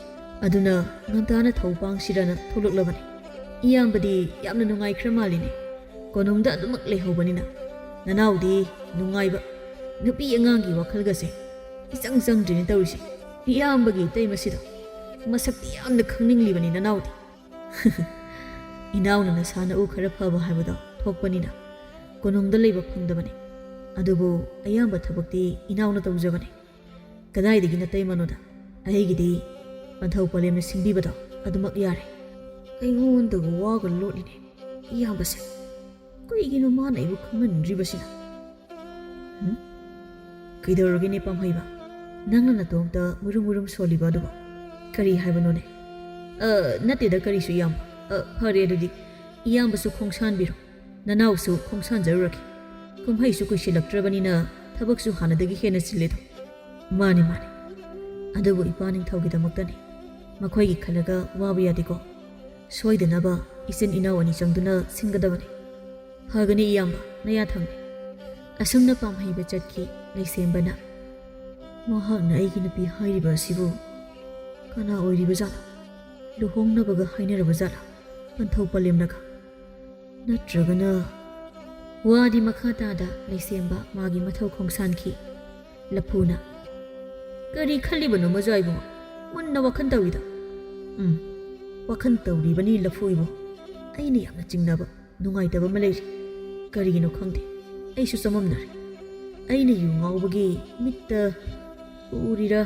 ꯑꯗꯨꯅ ꯉꯟꯇꯥꯅ ꯊꯧ ꯄꯥꯡꯁꯤꯔꯅ ꯊꯣꯛꯂꯛꯂꯕꯅꯤ꯫ ꯏꯌꯥꯝꯕꯗꯤ ꯌꯥꯝꯅ ꯅꯨꯡꯉꯥꯏꯈ꯭ꯔ ꯃꯥꯜꯂꯤꯅꯦ, ꯀꯣꯅꯨꯡꯗ ꯑꯗꯨꯃꯛ ꯂꯩꯍꯧꯕꯅꯤꯅ꯫ ꯅꯅꯥꯎꯗꯤ ꯅꯨꯡꯉꯥꯏꯕ, ꯅꯨꯄꯤ ꯑꯉꯥꯡꯒꯤ ꯋꯥꯈꯜꯒꯁꯦ ꯏꯆꯪ ꯆꯪꯗ꯭ꯔꯤꯅꯦ ꯇꯧꯔꯤꯁꯦ꯫ ꯏꯌꯥꯝꯕꯒꯤ ꯏꯇꯩꯃꯁꯤꯗ ꯃꯁꯛꯇꯤ ꯌꯥꯝꯅ ꯈꯪꯅꯤꯡꯂꯤꯕꯅꯤ ꯅꯅꯥꯎꯗꯤ꯫ ꯏꯅꯥꯎꯅ ꯅꯁꯥ ꯅꯎ ꯈꯔ ꯐꯕ ꯍꯥꯏꯕꯗꯣ ꯊꯣꯛꯄꯅꯤꯅ ꯀꯣꯅꯨꯡꯗ ꯂꯩꯕ ꯐꯪꯗꯕꯅꯤ꯫ ꯑꯗꯨꯕꯨ ꯑꯌꯥꯝꯕ ꯊꯕꯛꯇꯤ ꯏꯅꯥꯎꯅ ꯇꯧꯖꯕꯅꯤ꯫ ꯀꯗꯥꯏꯗꯒꯤ ꯅꯇꯩꯃꯅꯣꯗ? ꯑꯩꯒꯤꯗꯤ ꯄꯟꯊꯧ ꯄꯂꯦꯝꯅ ꯁꯤꯡꯕꯤꯕꯗꯣ ꯑꯗꯨꯃꯛ ꯌꯥꯔꯦ꯫ ꯑꯩꯉꯣꯟꯗꯒ ꯋꯥꯒ ꯂꯣꯠꯂꯤꯅꯦ ꯏꯌꯥꯝꯕꯁꯦ꯫ ꯀꯩꯒꯤꯅꯣ ꯃꯥꯅ ꯑꯩꯕꯨ ꯈꯪꯍꯟꯗ꯭ꯔꯤꯕꯁꯤꯅ? ꯍꯨꯝ? ꯀꯩꯗꯧꯔꯒꯦꯅꯦ ꯄꯥꯝꯍꯩꯕ? ꯅꯪꯅ ꯅꯇꯣꯝꯇ ꯃꯨꯔꯨꯝ ꯃꯨꯔꯨꯝ ꯁꯣꯜꯂꯤꯕ ꯑꯗꯨꯕꯨ? ꯀꯔꯤ ꯍꯥꯏꯕꯅꯣꯅꯦ? ꯑ, ꯅꯠꯇꯦꯗ ꯀꯔꯤꯁꯨ ꯏꯌꯥꯝꯕ꯫ ꯑ, ꯐꯔꯦ ꯑꯗꯨꯗꯤ꯫ ꯏꯌꯥꯝꯕꯁꯨ ꯈꯣꯡꯁꯥꯟꯕꯤꯔꯣ꯫ ꯅꯅꯥꯎꯁꯨ ꯈꯣꯡꯁꯥꯟꯖꯔꯨꯔꯒꯦ꯫ ꯀꯨꯝꯍꯩꯁꯨ ꯀꯨꯏꯁꯤꯜꯂꯛꯇ꯭ꯔꯕꯅꯤꯅ ꯊꯕꯛꯁꯨ ꯍꯥꯟꯅꯗꯒꯤ ꯍꯦꯟꯅ ꯆꯤꯜꯂꯦꯗꯣ꯫ ꯃꯥꯅꯤ, ꯃꯥꯅꯤ꯫ ꯑꯗꯨꯕꯨ ꯏꯄꯥ ꯅꯤꯡꯊꯧꯒꯤꯗꯃꯛꯇꯅꯤ꯫ ꯃꯈꯣꯏꯒꯤ ꯈꯜꯂꯒ ꯋꯥꯕ ꯌꯥꯗꯦꯀꯣ꯫ ꯁꯣꯏꯗꯅꯕ ꯏꯆꯤꯟ ꯏꯅꯥꯎ ꯑꯅꯤ ꯆꯪꯗꯨꯅ ꯁꯤꯟꯒꯗꯕꯅꯤ꯫ ꯐꯒꯅꯤ ꯏꯌꯥꯝꯕ, ꯅꯌꯥ ꯊꯝꯃꯤ꯫ ꯑꯁꯨꯝꯅ ꯄꯥꯝꯍꯩꯕ ꯆꯠꯈꯤ ꯂꯩꯁꯦꯝꯕꯅ꯫ ꯃꯍꯥꯛꯅ ꯑꯩꯒꯤ ꯅꯨꯄꯤ ꯍꯥꯏꯔꯤꯕ ꯑꯁꯤꯕꯨ ꯀꯅꯥ ꯑꯣꯏꯔꯤꯕꯖꯥꯠꯅꯣ? ꯂꯨꯍꯣꯡꯅꯕꯒ ꯍꯥꯏꯅꯔꯕ ꯖꯥꯠꯂꯥ? ꯄꯟꯊꯧ ꯄꯂꯦꯝꯅꯒ? ꯅꯠꯇ꯭ꯔꯒꯅ? ꯋꯥꯗꯤ ꯃꯈꯥ ꯇꯥꯗ ꯂꯩꯁꯦꯝꯕ ꯃꯥꯒꯤ ꯃꯊꯧ ꯈꯣꯡꯁꯥꯟꯈꯤ꯫ ꯂꯐꯨꯅ, "ꯀꯔꯤ ꯈꯜꯂꯤꯕꯅꯣ ꯃꯖꯥ ꯏꯕꯨꯡꯉꯣ? ꯃꯨꯟꯅ ꯋꯥꯈꯜ ꯇꯧꯏꯗ?" "ꯎꯝ, ꯋꯥꯈꯜ ꯇꯧꯔꯤꯕꯅꯤ ꯂꯐꯨ ꯏꯕꯨꯡ꯫ ꯑꯩꯅ ꯌꯥꯝꯅ ꯆꯤꯡꯅꯕ, ꯅꯨꯡꯉꯥꯏꯇꯕ ꯑꯃ ꯂꯩꯔꯤ꯫ ꯀꯔꯤꯒꯤꯅꯣ ꯈꯪꯗꯦ, ꯑꯩꯁꯨ ꯆꯃꯝꯅꯔꯦ꯫ ꯑꯩꯅ ꯌꯨ ꯉꯥꯎꯕꯒꯤ ꯃꯤꯠꯇ ꯎꯔꯤꯔꯥ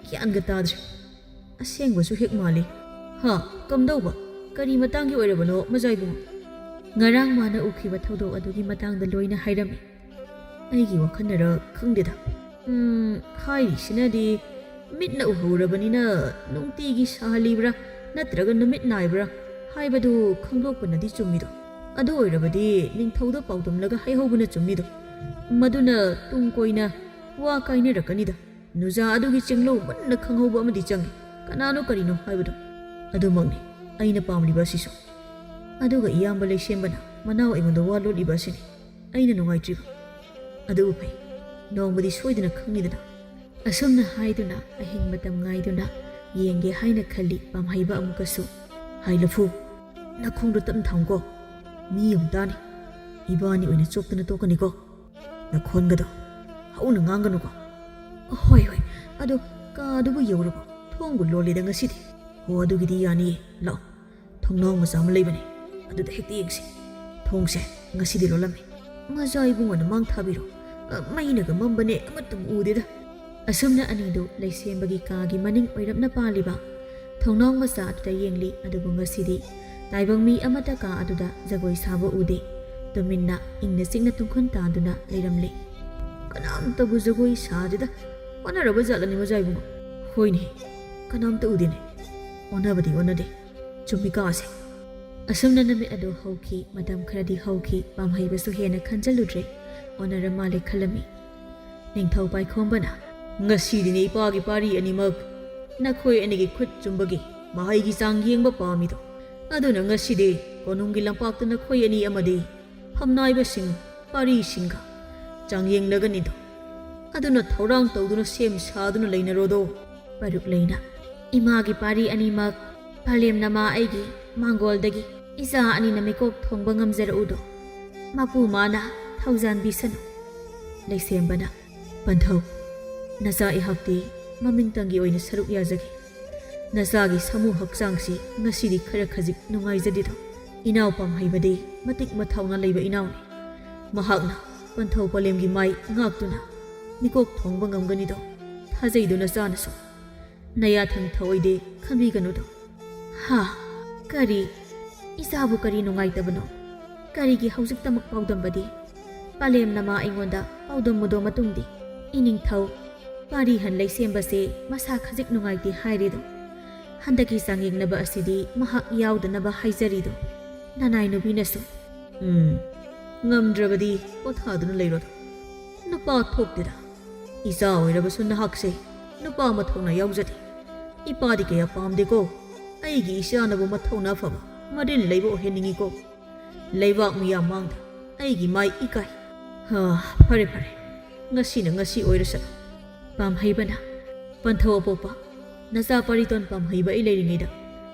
ꯒ꯭ꯌꯥꯟꯒ ꯇꯥꯗ꯭ꯔꯦ꯫ ꯑꯁꯦꯡꯕꯁꯨ ꯍꯦꯛ ꯃꯥꯜꯂꯤ꯫ ꯍꯥ, ꯀꯝꯗꯧꯕ? ꯀꯔꯤ ꯃꯇꯥꯡꯒꯤ ꯑꯣꯏꯔꯕꯅꯣ ꯃꯖꯥ ꯏꯕꯨꯡꯉꯣ?" ꯉꯔꯥꯡ ꯃꯥꯅ ꯎꯈꯤꯕ ꯊꯧꯗꯣꯛ ꯑꯗꯨꯒꯤ ꯃꯇꯥꯡꯗ ꯂꯣꯏꯅ ꯍꯥꯏꯔꯝꯃꯤ꯫ ꯑꯩꯒꯤ ꯋꯥꯈꯜꯅꯔ ꯈꯪꯗꯦꯗ꯫ ꯎꯝ, ꯍꯥꯏꯔꯤꯁꯤꯅꯗꯤ ꯃꯤꯠꯅ ꯎꯍꯧꯔꯕꯅꯤꯅ ꯅꯨꯡꯇꯤꯒꯤ ꯁꯥꯍꯜꯂꯤꯕ꯭ꯔꯥ ꯅꯠꯇ꯭ꯔꯒ ꯅꯨꯃꯤꯠ ꯅꯥꯏꯕ꯭ꯔꯥ ꯍꯥꯏꯕꯗꯨ ꯈꯪꯗꯣꯛꯄꯅꯗꯤ ꯆꯨꯝꯃꯤꯗꯣ꯫ ꯑꯗꯨ ꯑꯣꯏꯔꯕꯗꯤ ꯅꯤꯡꯊꯧꯗ ꯄꯥꯎꯗꯝꯂꯒ ꯍꯥꯏꯍꯧꯕꯅ ꯆꯨꯝꯃꯤꯗꯣ꯫ ꯃꯗꯨꯅ ꯇꯨꯡ ꯀꯣꯏꯅ ꯋꯥ ꯀꯥꯏꯅꯔꯛꯀꯅꯤꯗ꯫ ꯅꯨꯖꯥ ꯑꯗꯨꯒꯤ ꯆꯤꯡꯂꯧ ꯃꯨꯟꯅ ꯈꯪꯍꯧꯕ ꯑꯃꯗꯤ ꯆꯪꯏ꯫ ꯀꯅꯥꯅꯣ ꯀꯔꯤꯅꯣ ꯍꯥꯏꯕꯗꯣ꯫ ꯑꯗꯨꯃꯛꯅꯤ ꯑꯩꯅ ꯄꯥꯝꯂꯤꯕ ꯑꯁꯤꯁꯨ꯫ ꯑꯗꯨꯒ ꯏꯌꯥꯝꯕ ꯂꯩꯁꯦꯝꯕꯅ ꯃꯅꯥꯎ ꯑꯩꯉꯣꯟꯗ ꯋꯥ ꯂꯣꯠꯂꯤꯕ ꯑꯁꯤꯅꯤ ꯑꯩꯅ ꯅꯨꯡꯉꯥꯏꯇ꯭ꯔꯤꯕ꯫ ꯑꯗꯨꯕꯨ ꯐꯩ, ꯅꯣꯡꯃꯗꯤ ꯁꯣꯏꯗꯅ ꯈꯪꯅꯤꯗꯅ꯫ ꯑꯁꯨꯝꯅ ꯍꯥꯏꯗꯨꯅ ꯑꯍꯤꯡ ꯃꯇꯝ ꯉꯥꯏꯗꯨꯅ ꯌꯦꯡꯒꯦ ꯍꯥꯏꯅ ꯈꯜꯂꯤ ꯄꯥꯝꯍꯩꯕ ꯑꯃꯨꯛꯀꯁꯨ꯫ ꯍꯥꯏ ꯂꯐꯨ, ꯅꯈꯣꯡꯗꯣ ꯇꯞꯅ ꯊꯝꯃꯨꯀꯣ꯫ ꯃꯤ ꯑꯃꯨꯛ ꯇꯥꯅꯤ꯫ ꯏꯕꯥꯅꯤ ꯑꯣꯏꯅ ꯆꯣꯞꯇꯅ ꯇꯣꯛꯀꯅꯤꯀꯣ꯫ ꯅꯈꯣꯟꯒꯗꯣ ꯍꯧꯅ ꯉꯥꯡꯒꯅꯨꯀꯣ꯫ ꯍꯣꯏ, ꯍꯣꯏ꯫ ꯑꯗꯣ ꯀꯥꯗꯨꯕꯨ ꯌꯧꯔꯕꯣ? ꯊꯣꯡꯕꯨ ꯂꯣꯜꯂꯦꯗ ꯉꯁꯤꯗꯤ꯫ ꯍꯣ, ꯑꯗꯨꯒꯤꯗꯤ ꯌꯥꯅꯤꯌꯦ꯫ ꯂꯥꯛꯑꯣ, ꯊꯣꯡꯅꯥꯎ ꯃꯆꯥ ꯑꯃ ꯂꯩꯕꯅꯦ, ꯑꯗꯨꯗ ꯍꯦꯛꯇ ꯌꯦꯡꯁꯤ꯫ ꯊꯣꯡꯁꯦ ꯉꯁꯤꯗꯤ ꯂꯣꯜꯂꯝꯃꯦ꯫ ꯃꯖꯥ ꯏꯕꯨꯡꯉꯣꯅ ꯃꯥꯡ ꯊꯥꯕꯤꯔꯣ꯫ ꯑ, ꯃꯩꯅꯒ ꯃꯝꯕꯅꯦ, ꯑꯃꯠꯇ ꯎꯗꯦꯗ꯫ ꯑꯁꯨꯝꯅ ꯑꯅꯤꯗꯨ ꯂꯩꯁꯦꯝꯕꯒꯤ ꯀꯥꯒꯤ ꯃꯅꯤꯡ ꯑꯣꯏꯔꯞꯅ ꯄꯥꯜꯂꯤꯕ ꯊꯣꯡꯅꯥꯎ ꯃꯆꯥ ꯑꯗꯨꯗ ꯌꯦꯡꯂꯤ꯫ ꯑꯗꯨꯕꯨ ꯉꯁꯤꯗꯤ ꯇꯥꯏꯕꯪ ꯃꯤ ꯑꯃꯠꯇ ꯀꯥ ꯑꯗꯨꯗ ꯖꯒꯣꯏ ꯁꯥꯕ ꯎꯗꯦ꯫ ꯇꯨꯃꯤꯟꯅ ꯏꯪꯅ ꯆꯤꯛꯅ ꯇꯨꯝꯈꯨꯟ ꯇꯥꯗꯨꯅ ꯂꯩꯔꯝꯂꯦ꯫ ꯀꯅꯥꯝꯇꯕꯨ ꯖꯒꯣꯏ ꯁꯥꯗꯦꯗ꯫ ꯑꯣꯟꯅꯔꯕ ꯖꯥꯠꯂꯅꯦ ꯃꯖꯥ ꯏꯕꯨꯡꯉꯣ? ꯍꯣꯏꯅꯦ, ꯀꯅꯥꯝꯇ ꯎꯗꯦꯅꯦ꯫ ꯑꯣꯟꯅꯕꯗꯤ ꯑꯣꯟꯅꯗꯦ꯫ ꯆꯨꯝꯃꯤ ꯀꯥꯁꯦ꯫ ꯑꯁꯨꯝꯅ ꯅꯨꯃꯤꯠ ꯑꯗꯨ ꯍꯧꯈꯤ꯫ ꯃꯇꯝ ꯈꯔꯗꯤ ꯍꯧꯈꯤ꯫ ꯄꯥꯝꯍꯩꯕꯁꯨ ꯍꯦꯟꯅ ꯈꯟꯖꯜꯂꯨꯗ꯭ꯔꯦ꯫ ꯑꯣꯟꯅꯔ ꯃꯥꯜꯂꯦ ꯈꯜꯂꯝꯃꯤ꯫ ꯅꯤꯡꯊꯧ ꯄꯥꯏꯈꯣꯝꯕꯅ, "ꯉꯁꯤꯗꯤꯅꯦ ꯏꯄꯥꯒꯤ ꯄꯥꯔꯤ ꯑꯅꯤꯃꯛ ꯅꯈꯣꯏ ꯑꯅꯤꯒꯤ ꯈꯨꯠ ꯆꯨꯝꯕꯒꯤ ꯃꯍꯩꯒꯤ ꯆꯥꯡ ꯌꯦꯡꯕ ꯄꯥꯝꯃꯤꯗꯣ꯫ ꯑꯗꯨꯅ ꯉꯁꯤꯗꯤ ꯀꯣꯅꯨꯡꯒꯤ ꯂꯝꯄꯥꯛꯇ ꯅꯈꯣꯏ ꯑꯅꯤ ꯑꯃꯗꯤ ꯐꯝꯅꯥꯏꯕꯁꯤꯡ ꯄꯥꯔꯤꯁꯤꯡꯒ ꯆꯥꯡꯌꯦꯡꯅꯒꯅꯤꯗꯣ꯫ ꯑꯗꯨꯅ ꯊꯧꯔꯥꯡ ꯇꯧꯗꯨꯅ ꯁꯦꯝ ꯁꯥꯗꯨꯅ ꯂꯩꯅꯔꯣꯗꯣ"꯫ ꯄꯔꯨꯛ ꯂꯩꯅ, "ꯏꯃꯥꯒꯤ ꯄꯥꯔꯤ ꯑꯅꯤꯃꯛ ꯄꯂꯦꯝ ꯅꯃꯥ ꯑꯩꯒꯤ ꯃꯥꯡꯒꯣꯜꯗꯒꯤ ꯏꯆꯥ ꯑꯅꯤꯅ ꯃꯤꯀꯣꯛ ꯊꯣꯡꯕ ꯉꯝꯖꯔꯛꯎꯗꯣ ꯃꯄꯨ ꯃꯥꯅ ꯊꯧꯖꯥꯟꯕꯤꯁꯅꯨ꯫ ꯂꯩꯁꯦꯝꯕꯅ, "ꯄꯟꯊꯧ, ꯅꯆꯥ ꯑꯩꯍꯥꯛꯇꯤ ꯃꯃꯤꯡꯇꯪꯒꯤ ꯑꯣꯏꯅ ꯁꯔꯨꯛ ꯌꯥꯖꯒꯦ꯫ ꯅꯆꯥꯒꯤ ꯁꯥꯃꯨ ꯍꯛꯆꯥꯡꯁꯤ ꯉꯁꯤꯗꯤ ꯈꯔ ꯈꯖꯤꯛ ꯅꯨꯡꯉꯥꯏꯖꯗꯦꯗꯣ꯫ ꯏꯅꯥꯎ ꯄꯥꯝꯍꯩꯕꯗꯤ ꯃꯇꯤꯛ ꯃꯊꯧꯅꯥ ꯂꯩꯕ ꯏꯅꯥꯎꯅꯤ꯫ ꯃꯍꯥꯛꯅ ꯄꯟꯊꯧ ꯄꯂꯦꯝꯒꯤ ꯃꯥꯏ ꯉꯥꯛꯇꯨꯅ ꯃꯤꯀꯣꯛ ꯊꯣꯡꯕ ꯉꯝꯒꯅꯤꯗꯣ ꯊꯥꯖꯩꯗꯣ ꯅꯆꯥꯅꯁꯨ꯫ ꯅꯌꯥꯊꯪ ꯊꯧꯑꯣꯏꯗꯦ ꯈꯟꯕꯤꯒꯅꯨꯗꯣ꯫ ꯍꯥ? ꯀꯔꯤ? ꯏꯆꯥꯕꯨ ꯀꯔꯤ ꯅꯨꯡꯉꯥꯏꯇꯕꯅꯣ? ꯀꯔꯤꯒꯤ ꯍꯧꯖꯤꯛꯇꯃꯛ ꯄꯥꯎꯗꯝꯕꯗꯤ? ꯄꯂꯦꯝ ꯅꯃꯥ ꯑꯩꯉꯣꯟꯗ ꯄꯥꯎꯗꯝꯃꯨꯗꯣ ꯃꯇꯨꯡꯗꯤ꯫ ꯏꯅꯤꯡꯊꯧ, ꯄꯥꯔꯤꯍꯟ ꯂꯩꯁꯦꯝꯕꯁꯦ ꯃꯁꯥ ꯈꯖꯤꯛ ꯅꯨꯡꯉꯥꯏꯇꯦ ꯍꯥꯏꯔꯤꯗꯣ꯫ ꯍꯟꯗꯛꯀꯤ ꯆꯥꯡꯌꯦꯡꯅꯕ ꯑꯁꯤꯗꯤ ꯃꯍꯥꯛ ꯌꯥꯎꯗꯅꯕ ꯍꯥꯏꯖꯔꯤꯗꯣ꯫ ꯅꯅꯥꯏ ꯅꯨꯄꯤꯅꯁꯨ꯫ ꯎꯝ, ꯉꯝꯗ꯭ꯔꯕꯗꯤ ꯄꯣꯊꯥꯗꯨꯅ ꯂꯩꯔꯣꯗꯣ꯫ ꯅꯨꯄꯥ ꯊꯣꯛꯇꯦꯗ꯫ ꯏꯆꯥ ꯑꯣꯏꯔꯕꯁꯨ ꯅꯍꯥꯛꯁꯦ ꯅꯨꯄꯥ ꯃꯊꯧꯅꯥ ꯌꯥꯎꯖꯗꯦ꯫ ꯏꯄꯥꯗꯤ ꯀꯌꯥ ꯄꯥꯝꯗꯦꯀꯣ꯫ ꯑꯩꯒꯤ ꯏꯆꯥꯅꯕꯨ ꯃꯊꯧꯅꯥ ꯐꯕ, ꯃꯔꯤꯜ ꯂꯩꯕ ꯑꯣꯏꯍꯟꯅꯤꯡꯉꯤꯀꯣ꯫ ꯂꯩꯕꯥꯛ ꯃꯤꯌꯥꯝ ꯃꯥꯡꯗ ꯑꯩꯒꯤ ꯃꯥꯏ ꯏꯀꯥꯏ꯫ ꯍꯥ, ꯐꯔꯦ ꯐꯔꯦ, ꯉꯁꯤꯅ ꯉꯁꯤ ꯑꯣꯏꯔꯁꯅꯨ꯫ ꯄꯥꯝꯍꯩꯕꯅ, ꯄꯟꯊꯧ ꯑꯄꯣꯛꯄ, ꯅꯆꯥ ꯄꯥꯔꯤꯇꯣꯟ ꯄꯥꯝꯍꯩꯕ ꯑꯩ ꯂꯩꯔꯤꯉꯩꯗ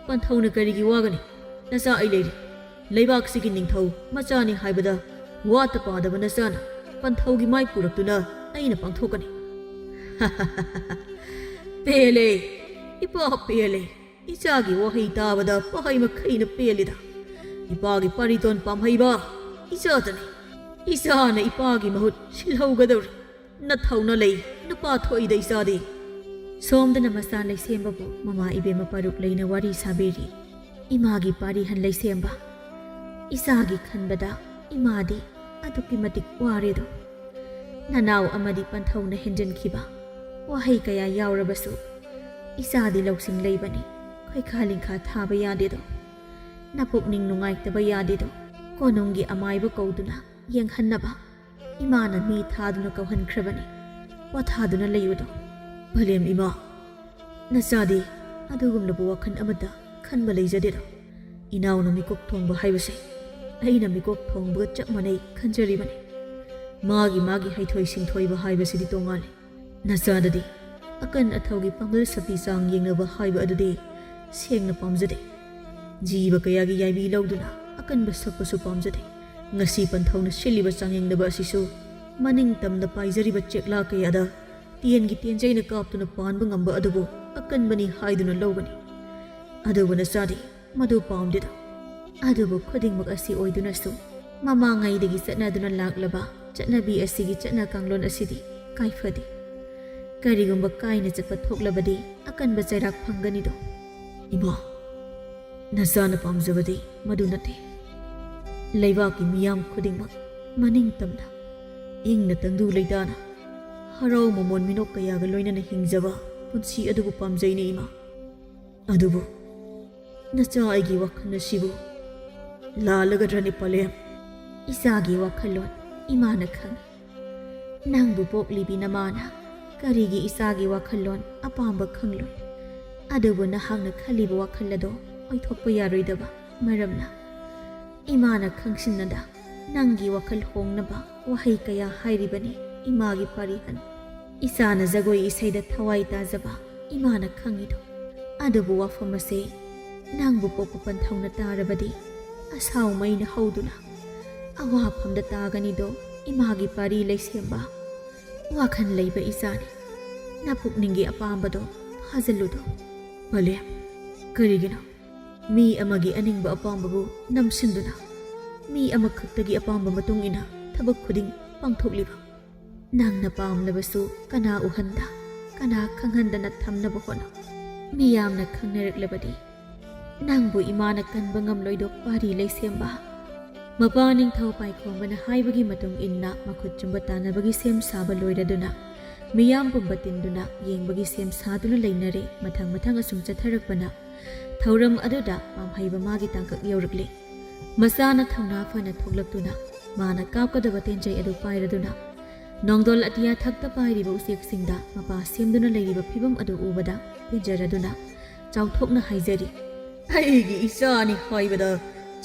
ꯄꯟꯊꯧꯅ ꯀꯔꯤꯒꯤ ꯋꯥꯒꯅꯤ? ꯅꯆꯥ ꯑꯩ ꯂꯩꯔꯤ꯫ ꯂꯩꯕꯥꯛꯁꯤꯒꯤ ꯅꯤꯡꯊꯧ ꯃꯆꯥꯅꯤ ꯍꯥꯏꯕꯗ ꯋꯥꯠꯇ ꯄꯥꯗꯕ ꯅꯆꯥꯅ ꯄꯟꯊꯧꯒꯤ ꯃꯥꯏ ꯄꯨꯔꯛꯇꯨꯅ ꯑꯩꯅ ꯄꯥꯡꯊꯣꯛꯀꯅꯤ꯫ ꯄꯦꯜꯂꯦ, ꯏꯄꯥ ꯄꯦꯜꯂꯦ꯫ ꯏꯆꯥꯒꯤ ꯋꯥꯍꯩ ꯇꯥꯕꯗ ꯄꯥꯍꯩ ꯃꯈꯩꯅ ꯄꯦꯜꯂꯤꯗ꯫ ꯏꯄꯥꯒꯤ ꯄꯥꯔꯤꯇꯣꯟ ꯄꯥꯝꯍꯩꯕ ꯏꯆꯥꯇꯅꯤ꯫ ꯏꯆꯥꯅ ꯏꯄꯥꯒꯤ ꯃꯍꯨꯠ ꯁꯤꯜꯍꯧꯒꯗꯧꯔꯤ꯫ ꯅꯊꯧꯅ ꯂꯩ, ꯅꯨꯄꯥ ꯊꯣꯛꯏꯗ ꯏꯆꯥꯗꯤ꯫ ꯁꯣꯝꯗꯅ ꯃꯆꯥ ꯂꯩꯁꯦꯝꯕꯕꯨ ꯃꯃꯥ ꯏꯕꯦꯝꯃ ꯄꯥꯔꯨꯛ ꯂꯩꯅ ꯋꯥꯔꯤ ꯁꯥꯕꯤꯔꯤ꯫ ꯏꯃꯥꯒꯤ ꯄꯥꯔꯤꯍꯟ ꯂꯩꯁꯦꯝꯕ꯫ ꯏꯆꯥꯒꯤ ꯈꯟꯕꯗ ꯏꯃꯥꯗꯤ ꯑꯗꯨꯛꯀꯤ ꯃꯇꯤꯛ ꯋꯥꯔꯦꯗꯣ꯫ ꯅꯅꯥꯎ ꯑꯃꯗꯤ ꯄꯟꯊꯧꯅ ꯍꯦꯟꯖꯤꯟꯈꯤꯕ ꯋꯥꯍꯩ ꯀꯌꯥ ꯌꯥꯎꯔꯕꯁꯨ ꯏꯆꯥꯗꯤ ꯂꯧꯁꯤꯡ ꯂꯩꯕꯅꯤ, ꯈꯣꯏꯈꯥ ꯂꯤꯡꯈꯥ ꯊꯥꯕ ꯌꯥꯗꯦꯗꯣ꯫ ꯅꯄꯨꯛꯅꯤꯡ ꯅꯨꯡꯉꯥꯏꯇꯕ ꯌꯥꯗꯦꯗꯣ꯫ ꯀꯣꯅꯨꯡꯒꯤ ꯑꯃꯥꯏꯕ ꯀꯧꯗꯨꯅ ꯌꯦꯡꯍꯟꯅꯕ ꯏꯃꯥꯅ ꯃꯤ ꯊꯥꯗꯨꯅ ꯀꯧꯍꯟꯈ꯭ꯔꯕꯅꯤ꯫ ꯄꯣꯊꯥꯗꯨꯅ ꯂꯩꯌꯨꯗꯣ꯫ ꯄꯂꯦꯝ ꯏꯃꯥ, ꯅꯆꯥꯗꯤ ꯑꯗꯨꯒꯨꯝꯂꯕ ꯋꯥꯈꯜ ꯑꯃꯠꯇ ꯈꯟꯕ ꯂꯩꯖꯗꯦꯗꯣ꯫ ꯏꯅꯥꯎꯅ ꯃꯤꯀꯣꯛ ꯊꯣꯡꯕ ꯍꯥꯏꯕꯁꯦ ꯑꯩꯅ ꯃꯤꯀꯣꯛ ꯊꯣꯡꯕꯒ ꯆꯞ ꯃꯥꯟꯅꯩ ꯈꯟꯖꯔꯤꯕꯅꯤ꯫ ꯃꯥꯒꯤ ꯃꯥꯒꯤ ꯍꯩꯊꯣꯏ ꯁꯤꯡꯊꯣꯏꯕ ꯍꯥꯏꯕꯁꯤꯗꯤ ꯇꯣꯉꯥꯜꯂꯤ꯫ ꯅꯆꯥꯗꯗꯤ ꯑꯀꯟ ꯑꯊꯧꯒꯤ ꯄꯥꯡꯒꯜ ꯁꯛꯇꯤ ꯆꯥꯡ ꯌꯦꯡꯅꯕ ꯍꯥꯏꯕ ꯑꯗꯨꯗꯤ ꯁꯦꯡꯅ ꯄꯥꯝꯖꯗꯦ꯫ ꯖꯤꯕ ꯀꯌꯥꯒꯤ ꯌꯥꯏꯕꯤ ꯂꯧꯗꯨꯅ ꯑꯀꯟꯕ ꯁꯛꯄꯁꯨ ꯄꯥꯝꯖꯗꯦ꯫ ꯉꯁꯤ ꯄꯟꯊꯧꯅ ꯁꯤꯜꯂꯤꯕ ꯆꯥꯡꯌꯦꯡꯅꯕ ꯑꯁꯤꯁꯨ ꯃꯅꯤꯡ ꯇꯝꯅ ꯄꯥꯏꯖꯔꯤꯕ ꯆꯦꯛꯂꯥ ꯀꯌꯥꯗ ꯇꯦꯟꯒꯤ ꯇꯦꯟꯖꯩꯅ ꯀꯥꯞꯇꯨꯅ ꯄꯥꯟꯕ ꯉꯝꯕ ꯑꯗꯨꯕꯨ ꯑꯀꯟꯕꯅꯤ ꯍꯥꯏꯗꯨꯅ ꯂꯧꯒꯅꯤ꯫ ꯑꯗꯨꯕꯨ ꯅꯆꯥꯗꯤ ꯃꯗꯨ ꯄꯥꯝꯗꯦꯗ꯫ ꯑꯗꯨꯕꯨ ꯈꯨꯗꯤꯡꯃꯛ ꯑꯁꯤ ꯑꯣꯏꯗꯨꯅꯁꯨ ꯃꯃꯥꯡꯉꯩꯗꯒꯤ ꯆꯠꯅꯗꯨꯅ ꯂꯥꯛꯂꯕ ꯆꯠꯅꯕꯤ ꯑꯁꯤꯒꯤ ꯆꯠꯅ ꯀꯥꯡꯂꯣꯟ ꯑꯁꯤꯗꯤ ꯀꯥꯏꯐꯗꯦ꯫ ꯀꯔꯤꯒꯨꯝꯕ ꯀꯥꯏꯅ ꯆꯠꯄ ꯊꯣꯛꯂꯕꯗꯤ ꯑꯀꯟꯕ ꯆꯩꯔꯥꯛ ꯐꯪꯒꯅꯤꯗꯣ꯫ ꯏꯃꯥ, ꯅꯆꯥꯅ ꯄꯥꯝꯖꯕꯗꯤ ꯃꯗꯨ ꯅꯠꯇꯦ꯫ ꯂꯩꯕꯥꯛꯀꯤ ꯃꯤꯌꯥꯝ ꯈꯨꯗꯤꯡꯃꯛ ꯃꯅꯤꯡ ꯇꯝꯅ, ꯏꯪꯅ ꯇꯪꯗꯨ ꯂꯩꯇꯥꯅ, ꯍꯔꯥꯎ ꯃꯃꯣꯟ ꯃꯤꯅꯣꯛ ꯀꯌꯥꯒ ꯂꯣꯏꯅꯅ ꯍꯤꯡꯖꯕ ꯄꯨꯟꯁꯤ ꯑꯗꯨꯕꯨ ꯄꯥꯝꯖꯩꯅꯦ ꯏꯃꯥ꯫ ꯑꯗꯨꯕꯨ ꯅꯆꯥ ꯑꯩꯒꯤ ꯋꯥꯈꯜ ꯑꯁꯤꯕꯨ ꯂꯥꯜꯂꯒꯗ꯭ꯔꯅꯦ ꯄꯂꯦꯝ? ꯏꯆꯥꯒꯤ ꯋꯥꯈꯜꯂꯣꯟ ꯏꯃꯥꯅ ꯈꯪꯏ꯫ ꯅꯪꯕꯨ ꯄꯣꯛꯂꯤꯕꯤ ꯅꯃꯥꯅ ꯀꯔꯤꯒꯤ ꯏꯆꯥꯒꯤ ꯋꯥꯈꯜꯂꯣꯟ ꯑꯄꯥꯝꯕ ꯈꯪꯂꯣꯏ? ꯑꯗꯨꯕꯨ ꯅꯍꯥꯛꯅ ꯈꯜꯂꯤꯕ ꯋꯥꯈꯜ ꯑꯗꯣ ꯑꯣꯏꯊꯣꯛꯄ ꯌꯥꯔꯣꯏꯗꯕ ꯃꯔꯝꯅ ꯏꯃꯥꯅ ꯈꯪꯁꯤꯟꯅꯗ ꯅꯪꯒꯤ ꯋꯥꯈꯜ ꯍꯣꯡꯅꯕ ꯋꯥꯍꯩ ꯀꯌꯥ ꯍꯥꯏꯔꯤꯕꯅꯤ ꯏꯃꯥꯒꯤ ꯄꯥꯔꯤꯍꯟ꯫ ꯏꯆꯥꯅ ꯖꯒꯣꯏ ꯏꯁꯩꯗ ꯊꯋꯥꯏ ꯇꯥꯖꯕ ꯏꯃꯥꯅ ꯈꯪꯉꯤꯗꯣ꯫ ꯑꯗꯨꯕꯨ ꯋꯥꯐꯝ ꯑꯁꯦ ꯅꯪꯕꯨ ꯄꯣꯛꯄ ꯄꯟꯊꯧꯅ ꯇꯥꯔꯕꯗꯤ ꯑꯁꯥꯎ ꯃꯩꯅ ꯍꯧꯗꯨꯅ ꯑꯋꯥꯐꯝꯗ ꯇꯥꯒꯅꯤꯗꯣ ꯏꯃꯥꯒꯤ ꯄꯥꯔꯤ ꯂꯩꯁꯦꯝꯕ꯫ ꯋꯥꯈꯜ ꯂꯩꯕ ꯏꯆꯥꯅꯤ꯫ ꯅꯄꯨꯛꯅꯤꯡꯒꯤ ꯑꯄꯥꯝꯕꯗꯣ ꯐꯥꯖꯜꯂꯨꯗꯣ꯫ ꯄꯂꯦꯝ, ꯀꯔꯤꯒꯤꯅꯣ ꯃꯤ ꯑꯃꯒꯤ ꯑꯅꯤꯡꯕ ꯑꯄꯥꯝꯕꯕꯨ ꯅꯝꯁꯤꯟꯗꯨꯅ ꯃꯤ ꯑꯃꯈꯛꯇꯒꯤ ꯑꯄꯥꯝꯕ ꯃꯇꯨꯡ ꯏꯟꯅ ꯊꯕꯛ ꯈꯨꯗꯤꯡ ꯄꯥꯡꯊꯣꯛꯂꯤꯕ? ꯅꯪꯅ ꯄꯥꯝꯂꯕꯁꯨ ꯀꯅꯥ ꯎꯍꯟꯗ, ꯀꯅꯥ ꯈꯪꯍꯟꯗꯅ ꯊꯝꯅꯕ ꯍꯣꯠꯅꯧ꯫ ꯃꯤꯌꯥꯝꯅ ꯈꯪꯅꯔꯛꯂꯕꯗꯤ ꯅꯪꯕꯨ ꯏꯃꯥꯅ ꯀꯟꯕ ꯉꯝꯂꯣꯏꯗꯣ ꯄꯥꯔꯤ ꯂꯩꯁꯦꯝꯕ꯫ ꯃꯄꯥ ꯅꯤꯡꯊꯧ ꯄꯥꯏꯈꯣꯝꯕꯅ ꯍꯥꯏꯕꯒꯤ ꯃꯇꯨꯡ ꯏꯟꯅ ꯃꯈꯨꯠ ꯆꯨꯝꯕ ꯇꯥꯟꯅꯕꯒꯤ ꯁꯦꯝ ꯁꯥꯕ ꯂꯣꯏꯔꯗꯨꯅ ꯃꯤꯌꯥꯝ ꯄꯨꯝꯕ ꯇꯤꯟꯗꯨꯅ ꯌꯦꯡꯕꯒꯤ ꯁꯦꯝ ꯁꯥꯗꯨꯅ ꯂꯩꯅꯔꯦ꯫ ꯃꯊꯪ ꯃꯊꯪ ꯑꯁꯨꯝ ꯆꯠꯊꯔꯛꯄꯅ ꯊꯧꯔꯝ ꯑꯗꯨꯗ ꯄꯥꯝꯍꯩꯕ ꯃꯥꯒꯤ ꯇꯥꯡꯀꯛ ꯌꯧꯔꯛꯂꯦ꯫ ꯃꯆꯥꯅ ꯊꯧꯅꯥ ꯐꯅ ꯊꯣꯛꯂꯛꯇꯨꯅ ꯃꯥꯅ ꯀꯥꯞꯀꯗꯕ ꯇꯦꯟꯖꯩ ꯑꯗꯨ ꯄꯥꯏꯔꯗꯨꯅ ꯅꯣꯡꯗꯣꯜ ꯑꯇꯤꯌꯥ ꯊꯛꯇ ꯄꯥꯏꯔꯤꯕ ꯎꯆꯦꯛꯁꯤꯡꯗ ꯃꯄꯥ ꯁꯦꯝꯗꯨꯅ ꯂꯩꯔꯤꯕ ꯐꯤꯕꯝ ꯑꯗꯨ ꯎꯕꯗ ꯄꯦꯟꯖꯔꯗꯨꯅ ꯆꯥꯎꯊꯣꯛꯅ ꯍꯥꯏꯖꯔꯤ, "ꯑꯩꯒꯤ ꯏꯆꯥꯅꯤ ꯍꯥꯏꯕꯗ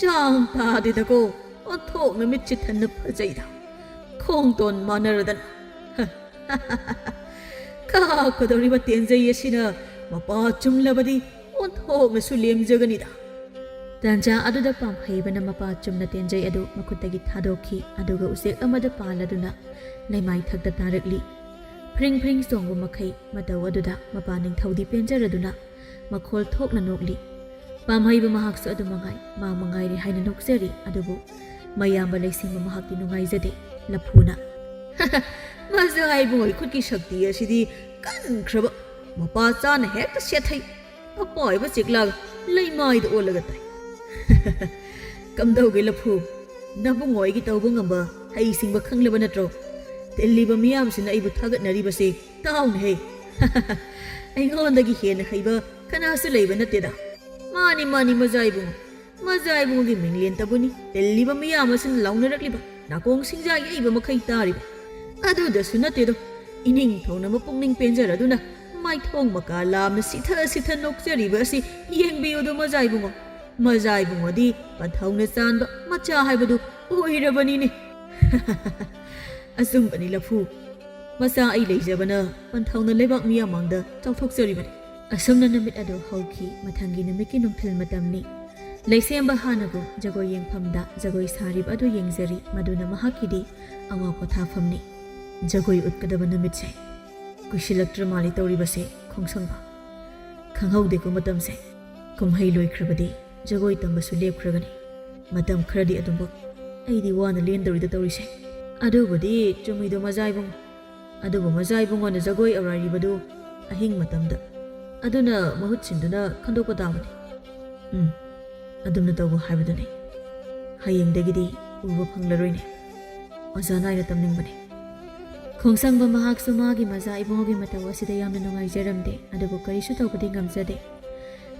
ꯆꯥꯡ ꯇꯥꯗꯦꯗꯀꯣ, ꯑꯣꯟꯊꯣꯛꯅ ꯃꯤꯠꯁꯦ ꯊꯟꯅ ꯐꯖꯩꯗ꯫ ꯈꯣꯡꯇꯣꯟ ꯃꯥꯟꯅꯔꯗꯅ꯫ ꯀꯥꯞꯀꯗꯧꯔꯤꯕ ꯇꯦꯟꯖꯩ ꯑꯁꯤꯅ ꯃꯄꯥ ꯆꯨꯝꯂꯕꯗꯤ ꯑꯣꯟꯊꯣꯛꯅꯁꯨ ꯂꯦꯝꯖꯒꯅꯤꯗ꯫ ꯇꯥꯟꯖꯥ ꯑꯗꯨꯗ ꯄꯥꯝꯍꯩꯕꯅ ꯃꯄꯥ ꯆꯨꯝꯅ ꯇꯦꯟꯖꯩ ꯑꯗꯨ ꯃꯈꯨꯠꯇꯒꯤ ꯊꯥꯗꯣꯛꯈꯤ, ꯑꯗꯨꯒ ꯎꯆꯦꯛ ꯑꯃꯗ ꯄꯥꯜꯂꯗꯨꯅ ꯂꯩꯃꯥꯏ ꯊꯛꯇ ꯇꯥꯔꯛꯂꯤ꯫ ꯐ꯭ꯔꯤꯡ ꯐ꯭ꯔꯤꯡ ꯆꯣꯡꯕ ꯃꯈꯩ ꯃꯇꯧ ꯑꯗꯨꯗ ꯃꯄꯥ ꯅꯤꯡꯊꯧꯗꯤ ꯄꯦꯟꯖꯔꯗꯨꯅ ꯃꯈꯣꯜ ꯊꯣꯛꯅ ꯅꯣꯛꯂꯤ꯫ ꯄꯥꯝꯍꯩꯕ ꯃꯍꯥꯛꯁꯨ ꯑꯗꯨ ꯃꯉꯥꯏ, ꯃꯥ ꯃꯉꯥꯏꯔꯦ ꯍꯥꯏꯅ ꯅꯣꯛꯆꯔꯤ꯫ ꯑꯗꯨꯕꯨ ꯃꯌꯥꯝꯕ ꯂꯩꯁꯦꯝꯕ ꯃꯍꯥꯛꯇꯤ ꯅꯨꯡꯉꯥꯏꯖꯗꯦ꯫ ꯂꯐꯨꯅ, "ꯃꯖꯥ ꯏꯕꯨꯡꯉꯣꯒꯤ ꯈꯨꯠꯀꯤ ꯁꯛꯇꯤ ꯑꯁꯤꯗꯤ ꯀꯟꯈ꯭ꯔꯕ, ꯃꯄꯥ ꯆꯥꯅ ꯍꯦꯛꯇ ꯁꯦꯠꯊꯩ꯫ ꯑꯄꯥꯏꯕ ꯆꯤꯛꯂꯥꯒ ꯂꯩꯃꯥꯏꯗ ꯑꯣꯜꯂꯒ ꯇꯥꯏ꯫" "ꯀꯝꯗꯧꯒꯦ ꯂꯐꯨ, ꯅꯕꯨꯡꯉꯣ ꯑꯩꯒꯤ ꯇꯧꯕ ꯉꯝꯕ ꯍꯩꯁꯤꯡꯕ ꯈꯪꯂꯕ ꯅꯠꯇ꯭ꯔꯣ? ꯇꯤꯜꯂꯤꯕ ꯃꯤꯌꯥꯝꯁꯤꯅ ꯑꯩꯕꯨ ꯊꯥꯒꯠꯅꯔꯤꯕꯁꯦ ꯇꯥꯎꯅꯦꯍꯦ꯫ ꯑꯩꯉꯣꯟꯗꯒꯤ ꯍꯦꯟꯅ ꯍꯩꯕ ꯀꯅꯥꯁꯨ ꯂꯩꯕ ꯅꯠꯇꯦꯗ꯫" "ꯃꯥꯅꯤ, ꯃꯥꯅꯤ, ꯃꯖꯥ ꯏꯕꯨꯡꯉꯣ, ꯃꯖꯥ ꯏꯕꯨꯡꯉꯣꯒꯤ ꯃꯤꯡꯂꯦꯟꯇꯕꯨꯅꯤ ꯇꯤꯜꯂꯤꯕ ꯃꯤꯌꯥꯝ ꯑꯁꯤꯅ ꯂꯥꯎꯅꯔꯛꯂꯤꯕ, ꯅꯥꯀꯣꯡ ꯁꯤꯡꯖꯥ ꯌꯩꯕ ꯃꯈꯩ ꯇꯥꯔꯤꯕ꯫ ꯑꯗꯨꯗꯁꯨ ꯅꯠꯇꯦꯗꯣ, ꯏꯅꯤꯡꯊꯧꯅ ꯃꯄꯨꯛꯅꯤꯡ ꯄꯦꯟꯖꯔꯗꯨꯅ ꯃꯥꯏꯊꯣꯡ ꯃꯀꯥ ꯂꯥꯝꯅ ꯁꯤꯊ ꯁꯤꯊ ꯅꯣꯛꯆꯔꯤꯕ ꯑꯁꯤ ꯌꯦꯡꯕꯤꯌꯨꯗꯣ ꯃꯖꯥ ꯏꯕꯨꯡꯉꯣ꯫ ꯃꯖꯥ ꯏꯕꯨꯡꯉꯣꯗꯤ ꯄꯟꯊꯧꯅ ꯆꯥꯟꯕ ꯃꯆꯥ ꯍꯥꯏꯕꯗꯨ ꯑꯣꯏꯔꯕꯅꯤꯅꯦ꯫" "ꯑꯆꯨꯝꯕꯅꯤ ꯂꯐꯨ, ꯃꯆꯥ ꯑꯩ ꯂꯩꯖꯕꯅ ꯄꯟꯊꯧꯅ ꯂꯩꯕꯥꯛ ꯃꯤꯌꯥꯝ ꯃꯥꯡꯗ ꯆꯥꯎꯊꯣꯛꯆꯔꯤꯕꯅꯤ꯫" ꯑꯁꯨꯝꯅ ꯅꯨꯃꯤꯠ ꯑꯗꯨ ꯍꯧꯈꯤ꯫ ꯃꯊꯪꯒꯤ ꯅꯨꯃꯤꯠꯀꯤ ꯅꯨꯡꯊꯤꯜ ꯃꯇꯝꯅꯤ꯫ ꯂꯩꯁꯦꯝꯕ ꯍꯥꯟꯅꯒꯨꯝ ꯖꯒꯣꯏ ꯌꯦꯡꯐꯝꯗ ꯖꯒꯣꯏ ꯁꯥꯔꯤꯕ ꯑꯗꯨ ꯌꯦꯡꯖꯔꯤ꯫ ꯃꯗꯨꯅ ꯃꯍꯥꯛꯀꯤꯗꯤ ꯑꯋꯥ ꯄꯣꯊꯥꯐꯝꯅꯤ꯫ ꯖꯒꯣꯏ ꯎꯠꯀꯗꯕ ꯅꯨꯃꯤꯠꯁꯦ ꯀꯨꯏꯁꯤꯜꯂꯛꯇ꯭ꯔ ꯃꯥꯜꯂꯤ ꯇꯧꯔꯤꯕꯁꯦ ꯈꯣꯡꯁꯪꯕ꯫ ꯈꯪꯍꯧꯗꯦꯀꯣ ꯃꯇꯝꯁꯦ꯫ ꯀꯨꯝꯍꯩ ꯂꯣꯏꯈ꯭ꯔꯕꯗꯤ ꯖꯒꯣꯏ ꯇꯝꯕꯁꯨ ꯂꯦꯞꯈ꯭ꯔꯒꯅꯤ꯫ ꯃꯇꯝ ꯈꯔꯗꯤ ꯑꯗꯨꯝꯕꯨ ꯑꯩꯗꯤ ꯋꯥꯅ ꯂꯦꯟꯗꯧꯔꯤꯗ ꯇꯧꯔꯤꯁꯦ꯫ ꯑꯗꯨꯕꯨꯗꯤ ꯆꯨꯝꯃꯤꯗꯣ ꯃꯖꯥ ꯏꯕꯨꯡꯉꯣ꯫ ꯑꯗꯨꯕꯨ ꯃꯖꯥ ꯏꯕꯨꯡꯉꯣꯅ ꯖꯒꯣꯏ ꯑꯧꯔꯥꯏꯔꯤꯕꯗꯨ ꯑꯍꯤꯡ ꯃꯇꯝꯗ꯫ ꯑꯗꯨꯅ ꯃꯍꯨꯠ ꯁꯤꯟꯗꯨꯅ ꯈꯟꯗꯣꯛꯄ ꯇꯥꯕꯅꯤ꯫ ꯎꯝ, ꯑꯗꯨꯝꯅ ꯇꯧꯕ ꯍꯥꯏꯕꯗꯨꯅꯤ꯫ ꯍꯌꯦꯡꯗꯒꯤꯗꯤ ꯎꯕ ꯐꯪꯂꯔꯣꯏꯅꯦ꯫ ꯑꯣꯖꯥ ꯅꯥꯏꯅ ꯇꯝꯅꯤꯡꯕꯅꯤ꯫ ꯈꯣꯡꯁꯪꯕ ꯃꯍꯥꯛꯁꯨ ꯃꯥꯒꯤ ꯃꯖꯥ ꯏꯕꯨꯡꯉꯣꯒꯤ ꯃꯇꯧ ꯑꯁꯤꯗ ꯌꯥꯝꯅ ꯅꯨꯡꯉꯥꯏꯖꯔꯝꯗꯦ, ꯑꯗꯨꯕꯨ ꯀꯔꯤꯁꯨ ꯇꯧꯕꯗꯤ ꯉꯝꯖꯗꯦ꯫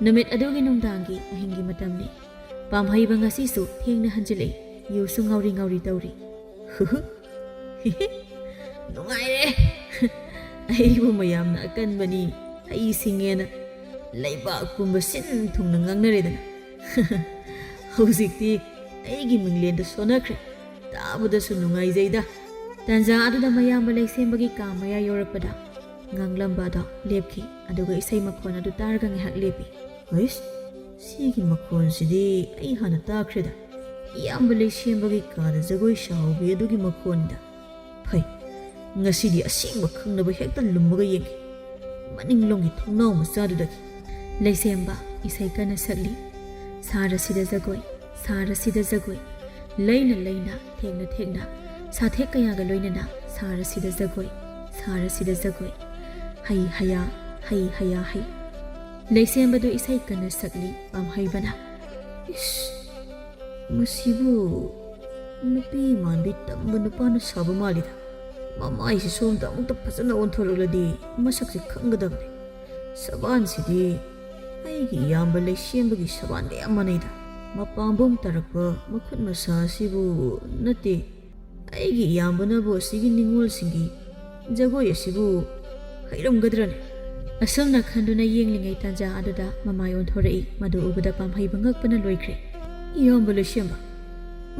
ꯅꯨꯃꯤꯠ ꯑꯗꯨꯒꯤ ꯅꯨꯡꯗꯥꯡꯒꯤ ꯑꯍꯤꯡꯒꯤ ꯃꯇꯝꯅꯤ꯫ ꯄꯥꯝꯍꯩꯕ ꯉꯁꯤꯁꯨ ꯊꯦꯡꯅ ꯍꯟꯖꯤꯜꯂꯛꯏ꯫ ꯌꯨꯁꯨ ꯉꯥꯎꯔꯤ ꯉꯥꯎꯔꯤ ꯇꯧꯔꯤ꯫ "ꯍꯨꯍꯨ, ꯍꯤꯍꯤ, ꯅꯨꯡꯉꯥꯏꯔꯦ꯫ ꯑꯩꯕꯨ ꯃꯌꯥꯝꯅ ꯑꯀꯟꯕꯅꯤ, ꯍꯩ ꯁꯤꯡꯉꯦꯅ ꯂꯩꯕꯥꯛ ꯄꯨꯝꯕ ꯁꯤꯟ ꯊꯨꯡꯅ ꯉꯥꯡꯅꯔꯦꯗꯅ꯫ ꯍꯧꯖꯤꯛꯇꯤ ꯑꯩꯒꯤ ꯃꯤꯡꯂꯦꯟꯗ ꯁꯣꯟꯅꯈ꯭ꯔꯦ꯫ ꯇꯥꯕꯗꯁꯨ ꯅꯨꯡꯉꯥꯏꯖꯩꯗ꯫" ꯇꯥꯟꯖꯥ ꯑꯗꯨꯗ ꯃꯌꯥꯝꯕ ꯂꯩꯁꯦꯝꯕꯒꯤ ꯀꯥ ꯃꯌꯥ ꯌꯧꯔꯛꯄꯗ ꯉꯥꯡꯂꯝꯕ ꯑꯗꯣ ꯂꯦꯞꯈꯤ, ꯑꯗꯨꯒ ꯏꯁꯩ ꯃꯈꯣꯟ ꯑꯗꯨ ꯇꯥꯔꯒ ꯉꯥꯏꯍꯥꯛ ꯂꯦꯞꯄꯤ꯫ "ꯍꯩꯁ, ꯁꯤꯒꯤ ꯃꯈꯣꯟꯁꯤꯗꯤ ꯑꯩ ꯍꯥꯟꯅ ꯇꯥꯈ꯭ꯔꯦꯗ꯫ ꯏꯌꯥꯝꯕ ꯂꯩꯁꯦꯝꯕꯒꯤ ꯀꯥꯗ ꯖꯒꯣꯏ ꯁꯥꯍꯧꯕꯤ ꯑꯗꯨꯒꯤ ꯃꯈꯣꯟꯗ꯫ ꯐꯩ, ꯉꯁꯤꯗꯤ ꯑꯁꯦꯡꯕ ꯈꯪꯅꯕ ꯍꯦꯛꯇ ꯂꯨꯝꯃꯒ ꯌꯦꯡꯒꯦ꯫ ꯃꯅꯤꯡꯂꯣꯝꯒꯤ ꯊꯣꯡꯅꯥꯎ ꯃꯆꯥꯗꯨꯗꯒꯤ"꯫ ꯂꯩꯁꯦꯝꯕ ꯏꯁꯩ ꯀꯟꯅ ꯁꯛꯂꯤ꯫ ꯁꯥꯔꯁꯤꯗ ꯖꯒꯣꯏ, ꯁꯥꯔꯁꯤꯗ ꯖꯒꯣꯏ, ꯂꯩꯅ ꯂꯩꯅ, ꯊꯦꯛꯅ ꯊꯦꯛꯅ, ꯁꯥꯊꯦꯛ ꯀꯌꯥꯒ ꯂꯣꯏꯅꯅ ꯁꯥꯔꯁꯤꯗ ꯖꯒꯣꯏ, ꯁꯥꯔꯁꯤꯗ ꯖꯒꯣꯏ꯫ ꯍꯩ ꯍꯌꯥ, ꯍꯩ ꯍꯌꯥ ꯍꯩ꯫ ꯂꯩꯁꯦꯝꯕꯗꯨ ꯏꯁꯩ ꯀꯟꯅ ꯁꯛꯂꯤ꯫ ꯄꯥꯝꯍꯩꯕꯅ, "ꯏꯁ, ꯃꯁꯤꯕꯨ ꯅꯨꯄꯤ ꯃꯥꯟꯕꯤ ꯇꯝꯕ ꯅꯨꯄꯥꯅ ꯁꯥꯕ ꯃꯥꯜꯂꯤꯗ꯫ ꯃꯃꯥꯏꯁꯤ ꯁꯣꯝꯗ ꯑꯃꯨꯛꯇ ꯐꯖꯅ ꯑꯣꯟꯊꯣꯔꯛꯂꯗꯤ ꯃꯁꯛꯁꯤ ꯈꯪꯒꯗꯕꯅꯤ꯫ ꯁꯕꯥꯟꯁꯤꯗꯤ ꯑꯩꯒꯤ ꯏꯌꯥꯝꯕ ꯂꯩꯁꯦꯝꯕꯒꯤ ꯁꯕꯥꯟꯒ ꯌꯥꯝ ꯃꯥꯟꯅꯩꯗ꯫ ꯃꯄꯥꯝꯕꯣꯝ ꯇꯥꯔꯛꯄ ꯃꯈꯨꯠ ꯃꯁꯥ ꯑꯁꯤꯕꯨ ꯅꯠꯇꯦ, ꯑꯩꯒꯤ ꯏꯌꯥꯝꯕꯅꯕꯨ ꯑꯁꯤꯒꯤ ꯅꯤꯡꯉꯣꯜꯁꯤꯡꯒꯤ ꯖꯒꯣꯏ ꯑꯁꯤꯕꯨ ꯍꯩꯔꯝꯒꯗ꯭ꯔꯅꯦ?" ꯑꯁꯨꯝꯅ ꯈꯟꯗꯨꯅ ꯌꯦꯡꯂꯤꯉꯩ ꯇꯥꯟꯖꯥ ꯑꯗꯨꯗ ꯃꯃꯥꯏ ꯑꯣꯟꯊꯣꯔꯛꯏ꯫ ꯃꯗꯨ ꯎꯕꯗ ꯄꯥꯝꯍꯩꯕ ꯉꯛꯄꯅ ꯂꯣꯏꯈ꯭ꯔꯦ꯫ "ꯏꯌꯥꯝꯕ ꯂꯩꯁꯦꯝꯕ,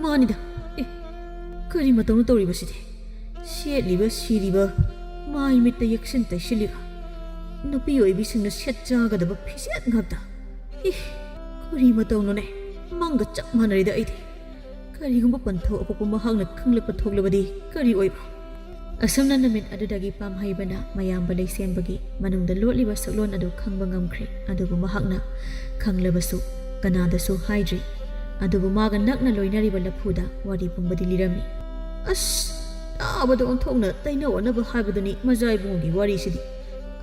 ꯃꯥꯅꯤꯗ꯫ ꯑꯦ, ꯀꯔꯤ ꯃꯇꯧꯅꯣ ꯇꯧꯔꯤꯕꯁꯤꯗꯤ? ꯁꯦꯠꯂꯤꯕ ꯁꯤꯔꯤꯕ, ꯃꯥꯏ ꯃꯤꯠꯇ ꯌꯦꯛꯁꯤꯟ ꯇꯩꯁꯤꯜꯂꯤꯕ, ꯅꯨꯄꯤ ꯑꯣꯏꯕꯤꯁꯤꯡꯅ ꯁꯦꯠ ꯆꯥꯒꯗꯕ ꯐꯤꯖꯦꯠ ꯉꯥꯛꯇ꯫ ꯏ, ꯀꯔꯤ ꯃꯇꯧꯅꯣꯅꯦ? ꯃꯪꯒ ꯆꯞ ꯃꯥꯟꯅꯔꯦꯗ ꯑꯩꯗꯤ꯫ ꯀꯔꯤꯒꯨꯝꯕ ꯄꯟꯊꯧ ꯑꯄꯣꯛꯄ ꯃꯍꯥꯛꯅ ꯈꯪꯂꯛꯄ ꯊꯣꯛꯂꯕꯗꯤ ꯀꯔꯤ ꯑꯣꯏꯕ?" ꯑꯁꯨꯝꯅ ꯅꯨꯃꯤꯠ ꯑꯗꯨꯗꯒꯤ ꯄꯥꯝꯍꯩꯕꯅ ꯃꯌꯥꯝꯕ ꯂꯩꯁꯦꯝꯕꯒꯤ ꯃꯅꯨꯡꯗ ꯂꯣꯠꯂꯤꯕ ꯁꯛꯂꯣꯟ ꯑꯗꯨ ꯈꯪꯕ ꯉꯝꯈ꯭ꯔꯦ꯫ ꯑꯗꯨꯕꯨ ꯃꯍꯥꯛꯅ ꯈꯪꯂꯕꯁꯨ ꯀꯅꯥꯗꯁꯨ ꯍꯥꯏꯗ꯭ꯔꯤ꯫ ꯑꯗꯨꯕꯨ ꯃꯥꯒ ꯅꯛꯅ ꯂꯣꯏꯅꯔꯤꯕ ꯂꯐꯨꯗ ꯋꯥꯔꯤ ꯄꯨꯝꯕꯗꯤ ꯂꯤꯔꯝꯃꯤ꯫ "ꯑꯁ, ꯇꯥꯕꯗ ꯑꯣꯟꯊꯣꯛꯅ ꯇꯩꯅ ꯑꯣꯟꯅꯕ ꯍꯥꯏꯕꯗꯨꯅꯤ ꯃꯖꯥ ꯏꯕꯨꯡꯒꯤ ꯋꯥꯔꯤꯁꯤꯗꯤ꯫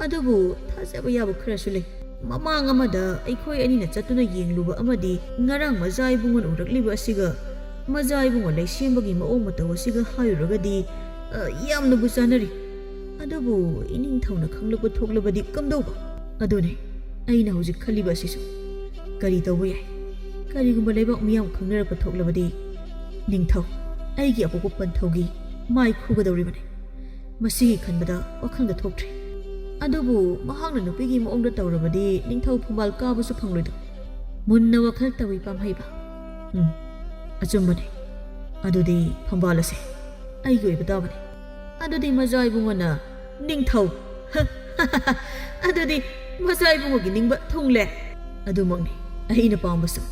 ꯑꯗꯨꯕꯨ ꯊꯥꯖꯕ ꯌꯥꯕ ꯈꯔꯁꯨ ꯂꯩ꯫ ꯃꯃꯥꯡ ꯑꯃꯗ ꯑꯩꯈꯣꯏ ꯑꯅꯤꯅ ꯆꯠꯇꯨꯅ ꯌꯦꯡꯂꯨꯕ ꯑꯃꯗꯤ ꯉꯔꯥꯡ ꯃꯖꯥ ꯏꯕꯨꯡꯉꯣꯅ ꯎꯔꯛꯂꯤꯕ ꯑꯁꯤꯒ ꯃꯖꯥ ꯏꯕꯨꯡꯉꯣ ꯂꯩꯁꯦꯝꯕꯒꯤ ꯃꯑꯣꯡ ꯃꯇꯧ ꯑꯁꯤꯒ ꯍꯥꯏꯔꯨꯔꯒꯗꯤ, ꯑ, ꯌꯥꯝꯅꯕꯨ ꯆꯥꯅꯔꯤ꯫ ꯑꯗꯨꯕꯨ ꯏꯅꯤꯡꯊꯧꯅ ꯈꯪꯂꯛꯄ ꯊꯣꯛꯂꯕꯗꯤ ꯀꯝꯗꯧꯕ? ꯑꯗꯨꯅꯦ ꯑꯩꯅ ꯍꯧꯖꯤꯛ ꯈꯜꯂꯤꯕ ꯑꯁꯤꯁꯨ꯫ ꯀꯔꯤ ꯇꯧꯕ ꯌꯥꯏ? ꯀꯔꯤꯒꯨꯝꯕ ꯂꯩꯕꯥꯛ ꯃꯤꯌꯥꯝ ꯈꯪꯅꯔꯛꯄ ꯊꯣꯛꯂꯕꯗꯤ, ꯅꯤꯡꯊꯧ, ꯑꯩꯒꯤ ꯑꯄꯣꯛꯄ ꯄꯟꯊꯧꯒꯤ ꯃꯥꯏ ꯈꯨꯒꯗꯧꯔꯤꯕꯅꯤ꯫ ꯃꯁꯤꯒꯤ ꯈꯟꯕꯗ ꯋꯥꯈꯜꯒ ꯊꯣꯛꯇ꯭ꯔꯦ꯫ ꯑꯗꯨꯕꯨ ꯃꯍꯥꯛꯅ ꯅꯨꯄꯤꯒꯤ ꯃꯑꯣꯡꯗ ꯇꯧꯔꯕꯗꯤ ꯅꯤꯡꯊꯧ ꯐꯝꯕꯥꯜ ꯀꯥꯕꯁꯨ ꯐꯪꯂꯣꯏꯗꯧ꯫ ꯃꯨꯟꯅ ꯋꯥꯈꯜ ꯇꯧꯏ ꯄꯥꯝꯍꯩꯕ꯫ ꯎꯝ, ꯑꯆꯨꯝꯕꯅꯤ꯫ ꯑꯗꯨꯗꯤ ꯐꯝꯕꯥꯜ ꯑꯁꯦ ꯑꯩꯒꯤ ꯑꯣꯏꯕ ꯇꯥꯕꯅꯤ꯫ ꯑꯗꯨꯗꯤ ꯃꯖꯥ ꯏꯕꯨꯡꯉꯣꯅ ꯅꯤꯡꯊꯧ, ꯑꯗꯨꯗꯤ ꯃꯆꯥ ꯏꯕꯨꯡꯉꯣꯒꯤ ꯅꯤꯡꯕ ꯊꯨꯡꯂꯦ꯫ ꯑꯗꯨꯃꯛꯅꯤ ꯑꯩꯅ ꯄꯥꯝꯕꯁꯨ꯫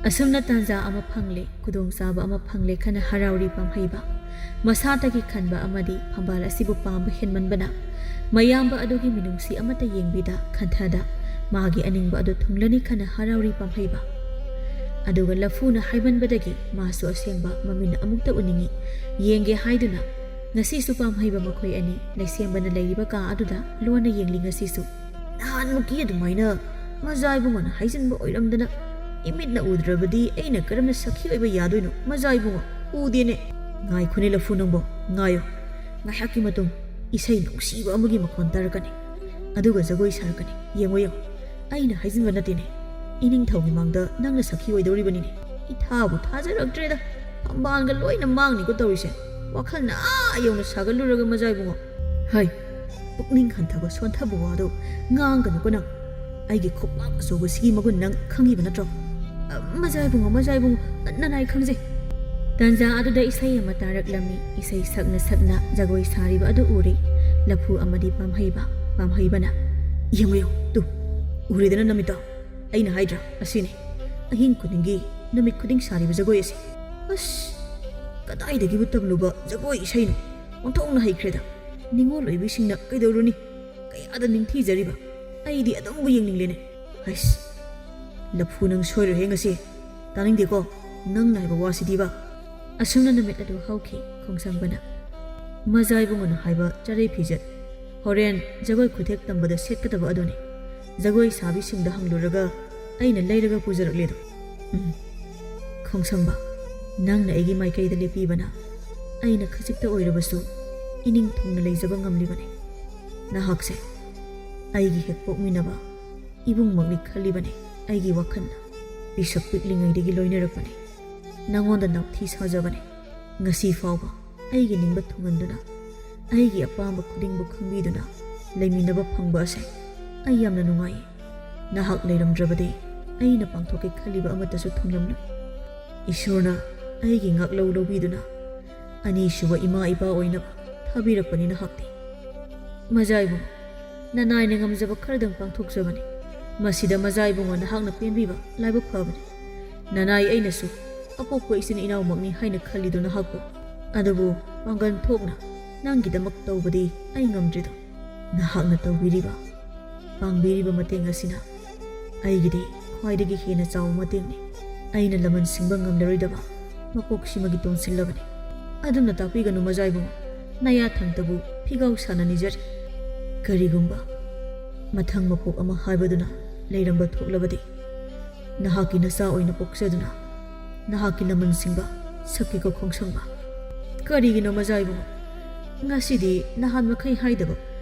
ꯑꯁꯨꯝꯅ ꯇꯥꯟꯖꯥ ꯑꯃ ꯐꯪꯂꯦ, ꯈꯨꯗꯣꯡꯆꯥꯕ ꯑꯃ ꯐꯪꯂꯦ ꯈꯟꯅ ꯍꯔꯥꯎꯔꯤ ꯄꯥꯝꯍꯩꯕ꯫ ꯃꯁꯥꯇꯒꯤ ꯈꯟꯕ ꯑꯃꯗꯤ ꯐꯝꯕꯥꯜ ꯑꯁꯤꯕꯨ ꯄꯥꯝꯕ ꯍꯦꯟꯃꯟꯕꯅ ꯃꯌꯥꯝꯕ ꯑꯗꯨꯒꯤ ꯃꯤꯅꯨꯡꯁꯤ ꯑꯃꯠꯇ ꯌꯦꯡꯕꯤꯗ ꯈꯟꯊꯗ ꯃꯥꯒꯤ ꯑꯅꯤꯡꯕ ꯑꯗꯨ ꯊꯨꯡꯂꯅꯤ ꯈꯟꯅ ꯍꯔꯥꯎꯔꯤ ꯄꯥꯝꯍꯩꯕ꯫ ꯑꯗꯨꯒ ꯂꯐꯨꯅ ꯍꯥꯏꯃꯟꯕꯗꯒꯤ ꯃꯥꯁꯨ ꯑꯁꯦꯡꯕ ꯃꯃꯤꯠꯅ ꯑꯃꯨꯛꯇ ꯎꯅꯤꯡꯏ ꯌꯦꯡꯒꯦ ꯍꯥꯏꯗꯨꯅ ꯉꯁꯤꯁꯨ ꯄꯥꯝꯍꯩꯕ ꯃꯈꯣꯏ ꯑꯅꯤ ꯂꯩꯁꯦꯝꯕꯅ ꯂꯩꯔꯤꯕ ꯀꯥ ꯑꯗꯨꯗ ꯂꯣꯟꯅ ꯌꯦꯡꯂꯤ ꯉꯁꯤꯁꯨ꯫ ꯅꯍꯥꯟꯃꯨꯛꯀꯤ ꯑꯗꯨꯃꯥꯏꯅ ꯃꯖꯥ ꯏꯕꯨꯡꯉꯣꯅ ꯍꯥꯏꯖꯤꯟꯕ ꯑꯣꯏꯔꯝꯗꯅ ꯏꯃꯤꯠꯅ ꯎꯗ꯭ꯔꯕꯗꯤ ꯑꯩꯅ ꯀꯔꯝꯅ ꯁꯈꯤ ꯑꯣꯏꯕ ꯌꯥꯗꯣꯏꯅꯣ? ꯃꯖꯥ ꯏꯕꯨꯡꯉꯣ, ꯎꯗꯦꯅꯦ꯫ ꯉꯥꯏꯈꯣꯅꯦ ꯂꯐꯨ ꯅꯪꯕꯣ, ꯉꯥꯏꯌꯣ꯫ ꯉꯥꯏꯍꯥꯛꯀꯤ ꯃꯇꯨꯡ ꯏꯁꯩ ꯅꯨꯡꯁꯤꯕ ꯑꯃꯒꯤ ꯃꯈꯣꯟ ꯇꯥꯔꯛꯀꯅꯤ, ꯑꯗꯨꯒ ꯖꯒꯣꯏ ꯁꯥꯔꯛꯀꯅꯤ꯫ ꯌꯦꯡꯉꯣ ꯌꯦꯡꯉꯣ, ꯑꯩꯅ ꯍꯥꯏꯖꯤꯟꯕ ꯅꯠꯇꯦꯅꯦ꯫ ꯏꯅꯤꯡꯊꯧꯒꯤ ꯃꯥꯡꯗ ꯅꯪꯅ ꯁꯈꯤ ꯑꯣꯏꯗꯧꯔꯤꯕꯅꯤꯅꯦ꯫ ꯏꯊꯥꯕꯨ ꯊꯥꯖꯔꯛꯇ꯭ꯔꯦꯗ꯫ ꯐꯝꯕꯥꯜꯒ ꯂꯣꯏꯅ ꯃꯥꯡꯅꯤꯀꯣ ꯇꯧꯔꯤꯁꯦ꯫ ꯋꯥꯈꯜꯅ ꯑꯥ ꯌꯧꯅ ꯁꯥꯒꯠꯂꯨꯔꯒ ꯃꯖꯥ ꯏꯕꯨꯡꯉꯣ꯫ ꯍꯩ, ꯄꯨꯛꯅꯤꯡ ꯍꯟꯊꯕ ꯁꯣꯟꯊꯕ ꯋꯥꯗꯣ ꯉꯥꯡꯒꯅꯨꯀꯣ ꯅꯪ꯫ ꯑꯩꯒꯤ ꯈꯨꯄꯥꯛ ꯑꯆꯧꯕꯁꯤꯒꯤ ꯃꯒꯨꯟ ꯅꯪ ꯈꯪꯉꯤꯕ ꯅꯠꯇ꯭ꯔꯣ? ꯑ, ꯃꯖꯥ ꯏꯕꯨꯡꯉꯣ, ꯃꯖꯥ ꯏꯕꯨꯡꯉꯣ, ꯅ-, ꯅꯅꯥꯏ ꯈꯪꯖꯩ꯫ ꯇꯥꯟꯖꯥ ꯑꯗꯨꯗ ꯏꯁꯩ ꯑꯃ ꯇꯥꯔꯛꯂꯝꯃꯤ꯫ ꯏꯁꯩ ꯁꯛꯅ ꯁꯛꯅ ꯖꯒꯣꯏ ꯁꯥꯔꯤꯕ ꯑꯗꯨ ꯎꯔꯦ꯫ ꯂꯐꯨ ꯑꯃꯗꯤ ꯄꯥꯝꯍꯩꯕ, ꯄꯥꯝꯍꯩꯕꯅ, "ꯌꯦꯡꯉꯨ, ꯌꯦꯡꯉꯨ, ꯇꯨ, ꯎꯔꯦꯗꯅ ꯅꯃꯤꯠꯇꯣ? ꯑꯩꯅ ꯍꯥꯏꯗ꯭ꯔꯥ, ꯑꯁꯤꯅꯤ ꯑꯍꯤꯡ ꯈꯨꯗꯤꯡꯒꯤ, ꯅꯨꯃꯤꯠ ꯈꯨꯗꯤꯡ ꯁꯥꯔꯤꯕ ꯖꯒꯣꯏ ꯑꯁꯦ꯫ ꯑꯁ, ꯀꯗꯥꯏꯗꯒꯤꯕꯨ ꯇꯝꯂꯨꯕ ꯖꯒꯣꯏ ꯏꯁꯩꯅꯣ? ꯑꯣꯟꯊꯣꯛꯅ ꯍꯩꯈ꯭ꯔꯦꯗ꯫ ꯅꯤꯉꯣꯜ ꯑꯣꯏꯕꯤꯁꯤꯡꯅ ꯀꯩꯗꯧꯔꯨꯅꯤ? ꯀꯌꯥꯗ ꯅꯤꯡꯊꯤꯖꯔꯤꯕ꯫ ꯑꯩꯗꯤ ꯑꯗꯨꯝꯕꯨ ꯌꯦꯡꯅꯤꯡꯂꯦꯅꯦ꯫ ꯍꯩꯁ, ꯂꯐꯨ ꯅꯪ ꯁꯣꯏꯔꯣꯏꯍꯦ ꯉꯁꯤ꯫ ꯇꯥꯅꯤꯡꯗꯦꯀꯣ ꯅꯪꯅ ꯍꯥꯏꯕ ꯋꯥꯁꯤꯗꯤꯕ꯫" ꯑꯁꯨꯝꯅ ꯅꯨꯃꯤꯠ ꯑꯗꯨ ꯍꯧꯈꯤ꯫ ꯈꯣꯡꯁꯪꯕꯅ, "ꯃꯖꯥ ꯏꯕꯨꯡꯉꯣꯅ ꯍꯥꯏꯕ ꯆꯔꯩ ꯐꯤꯖꯦꯠ ꯍꯣꯔꯦꯟ ꯖꯒꯣꯏ ꯈꯨꯊꯦꯛ ꯇꯝꯕꯗ ꯁꯦꯠꯀꯗꯕ ꯑꯗꯨꯅꯤ꯫ ꯖꯒꯣꯏ ꯁꯥꯕꯤꯁꯤꯡꯗ ꯍꯪꯂꯨꯔꯒ ꯑꯩꯅ ꯂꯩꯔꯒ ꯄꯨꯖꯔꯛꯂꯦꯗꯣ꯫" ꯎꯝ꯫ ꯈꯣꯡꯁꯪꯕ, ꯅꯪꯅ ꯑꯩꯒꯤ ꯃꯥꯏꯀꯩꯗ ꯂꯦꯞꯄꯤꯕꯅ ꯑꯩꯅ ꯈꯖꯤꯛꯇ ꯑꯣꯏꯔꯕꯁꯨ ꯏꯅꯤꯡ ꯊꯨꯡꯅ ꯂꯩꯖꯕ ꯉꯝꯂꯤꯕꯅꯤ꯫ ꯅꯍꯥꯛꯁꯦ ꯑꯩꯒꯤ ꯍꯦꯛ ꯄꯣꯛꯃꯤꯟꯅꯕ ꯏꯕꯨꯡꯃꯛꯅꯤ ꯈꯜꯂꯤꯕꯅꯤ ꯑꯩꯒꯤ ꯋꯥꯈꯜꯅ꯫ ꯄꯤꯁꯛ ꯄꯤꯛꯂꯤꯉꯩꯗꯒꯤ ꯂꯣꯏꯅꯔꯛꯄꯅꯤ꯫ ꯅꯉꯣꯟꯗ ꯅꯥꯎꯊꯤ ꯁꯥꯖꯕꯅꯤ꯫ ꯉꯁꯤ ꯐꯥꯎꯕ ꯑꯩꯒꯤ ꯅꯤꯡꯕ ꯊꯨꯡꯍꯟꯗꯨꯅ, ꯑꯩꯒꯤ ꯑꯄꯥꯝꯕ ꯈꯨꯗꯤꯡꯕꯨ ꯈꯪꯕꯤꯗꯨꯅ ꯂꯩꯃꯤꯟꯅꯕ ꯐꯪꯕ ꯑꯁꯦ ꯑꯩ ꯌꯥꯝꯅ ꯅꯨꯡꯉꯥꯏꯌꯦ꯫ ꯅꯍꯥꯛ ꯂꯩꯔꯝꯗ꯭ꯔꯕꯗꯤ ꯑꯩꯅ ꯄꯥꯡꯊꯣꯛꯀꯦ ꯈꯜꯂꯤꯕ ꯑꯃꯠꯇꯁꯨ ꯊꯨꯡꯂꯝꯂꯣꯏ꯫ ꯏꯁꯣꯔꯅ ꯑꯩꯒꯤ ꯉꯥꯛꯂꯧ ꯂꯧꯕꯤꯗꯨꯅ ꯑꯅꯤꯁꯨꯕ ꯏꯃꯥ ꯏꯄꯥ ꯑꯣꯏꯅꯕ ꯊꯥꯕꯤꯔꯛꯄꯅꯤ ꯅꯍꯥꯛꯇꯤ꯫ ꯃꯖꯥ ꯏꯕꯨꯡꯉꯣ, ꯅꯅꯥꯏꯅ ꯉꯝꯖꯕ ꯈꯔꯗꯪ ꯄꯥꯡꯊꯣꯛꯆꯕꯅꯤ꯫ ꯃꯁꯤꯗ ꯃꯖꯥ ꯏꯕꯨꯡꯉꯣ ꯅꯍꯥꯛꯅ ꯄꯦꯟꯕꯤꯕ ꯂꯥꯏꯕꯛ ꯐꯕꯅꯤ꯫ ꯅꯅꯥꯏ ꯑꯩꯅꯁꯨ ꯑꯄꯣꯛꯄ ꯏꯆꯤꯟ ꯏꯅꯥꯎꯃꯛꯅꯤ ꯍꯥꯏꯅ ꯈꯜꯂꯤꯗꯣ ꯅꯍꯥꯛꯄꯨ꯫ ꯑꯗꯨꯕꯨ ꯄꯥꯡꯒꯜ ꯊꯣꯛꯅ ꯅꯪꯒꯤꯗꯃꯛ ꯇꯧꯕꯗꯤ ꯑꯩ ꯉꯝꯗ꯭ꯔꯤꯗꯣ꯫ ꯅꯍꯥꯛꯅ ꯇꯧꯕꯤꯔꯤꯕ, ꯄꯥꯡꯕꯤꯔꯤꯕ ꯃꯇꯦꯡ ꯑꯁꯤꯅ ꯑꯩꯒꯤꯗꯤ ꯈ꯭ꯋꯥꯏꯗꯒꯤ ꯍꯦꯟꯅ ꯆꯥꯎꯕ ꯃꯇꯦꯡꯅꯤ꯫ ꯑꯩꯅ ꯂꯃꯟ ꯁꯤꯡꯕ ꯉꯝꯂꯔꯣꯏꯗꯕ ꯃꯄꯣꯛꯁꯤꯃꯒꯤ ꯇꯣꯟꯁꯤꯜꯂꯕꯅꯤ꯫ ꯑꯗꯨꯝꯅ ꯇꯥꯛꯄꯤꯒꯅꯨ ꯃꯖꯥ ꯏꯕꯨꯡꯉꯣ, ꯅꯌꯥ ꯊꯪꯇꯕꯨ ꯐꯤꯒꯥꯎ ꯁꯥꯅ ꯅꯤꯖꯔꯤ꯫ ꯀꯔꯤꯒꯨꯝꯕ ꯃꯊꯪ ꯃꯄꯣꯛ ꯑꯃ ꯍꯥꯏꯕꯗꯨꯅ ꯂꯩꯔꯝꯕ ꯊꯣꯛꯂꯕꯗꯤ, ꯅꯍꯥꯛꯀꯤ ꯅꯆꯥ ꯑꯣꯏꯅ ꯄꯣꯛꯆꯗꯨꯅ ꯅꯍꯥꯛꯀꯤ ꯂꯃꯟ ꯁꯤꯡꯕ ꯁꯛꯀꯤ ꯀꯧꯈꯣꯡ ꯁꯪꯕ꯫ ꯀꯔꯤꯒꯤꯅꯣ ꯃꯖꯥ ꯏꯕꯨꯡꯉꯣ? ꯉꯁꯤꯗꯤ ꯅꯍꯥꯟ ꯃꯈꯩ ꯍꯥꯏꯗꯕ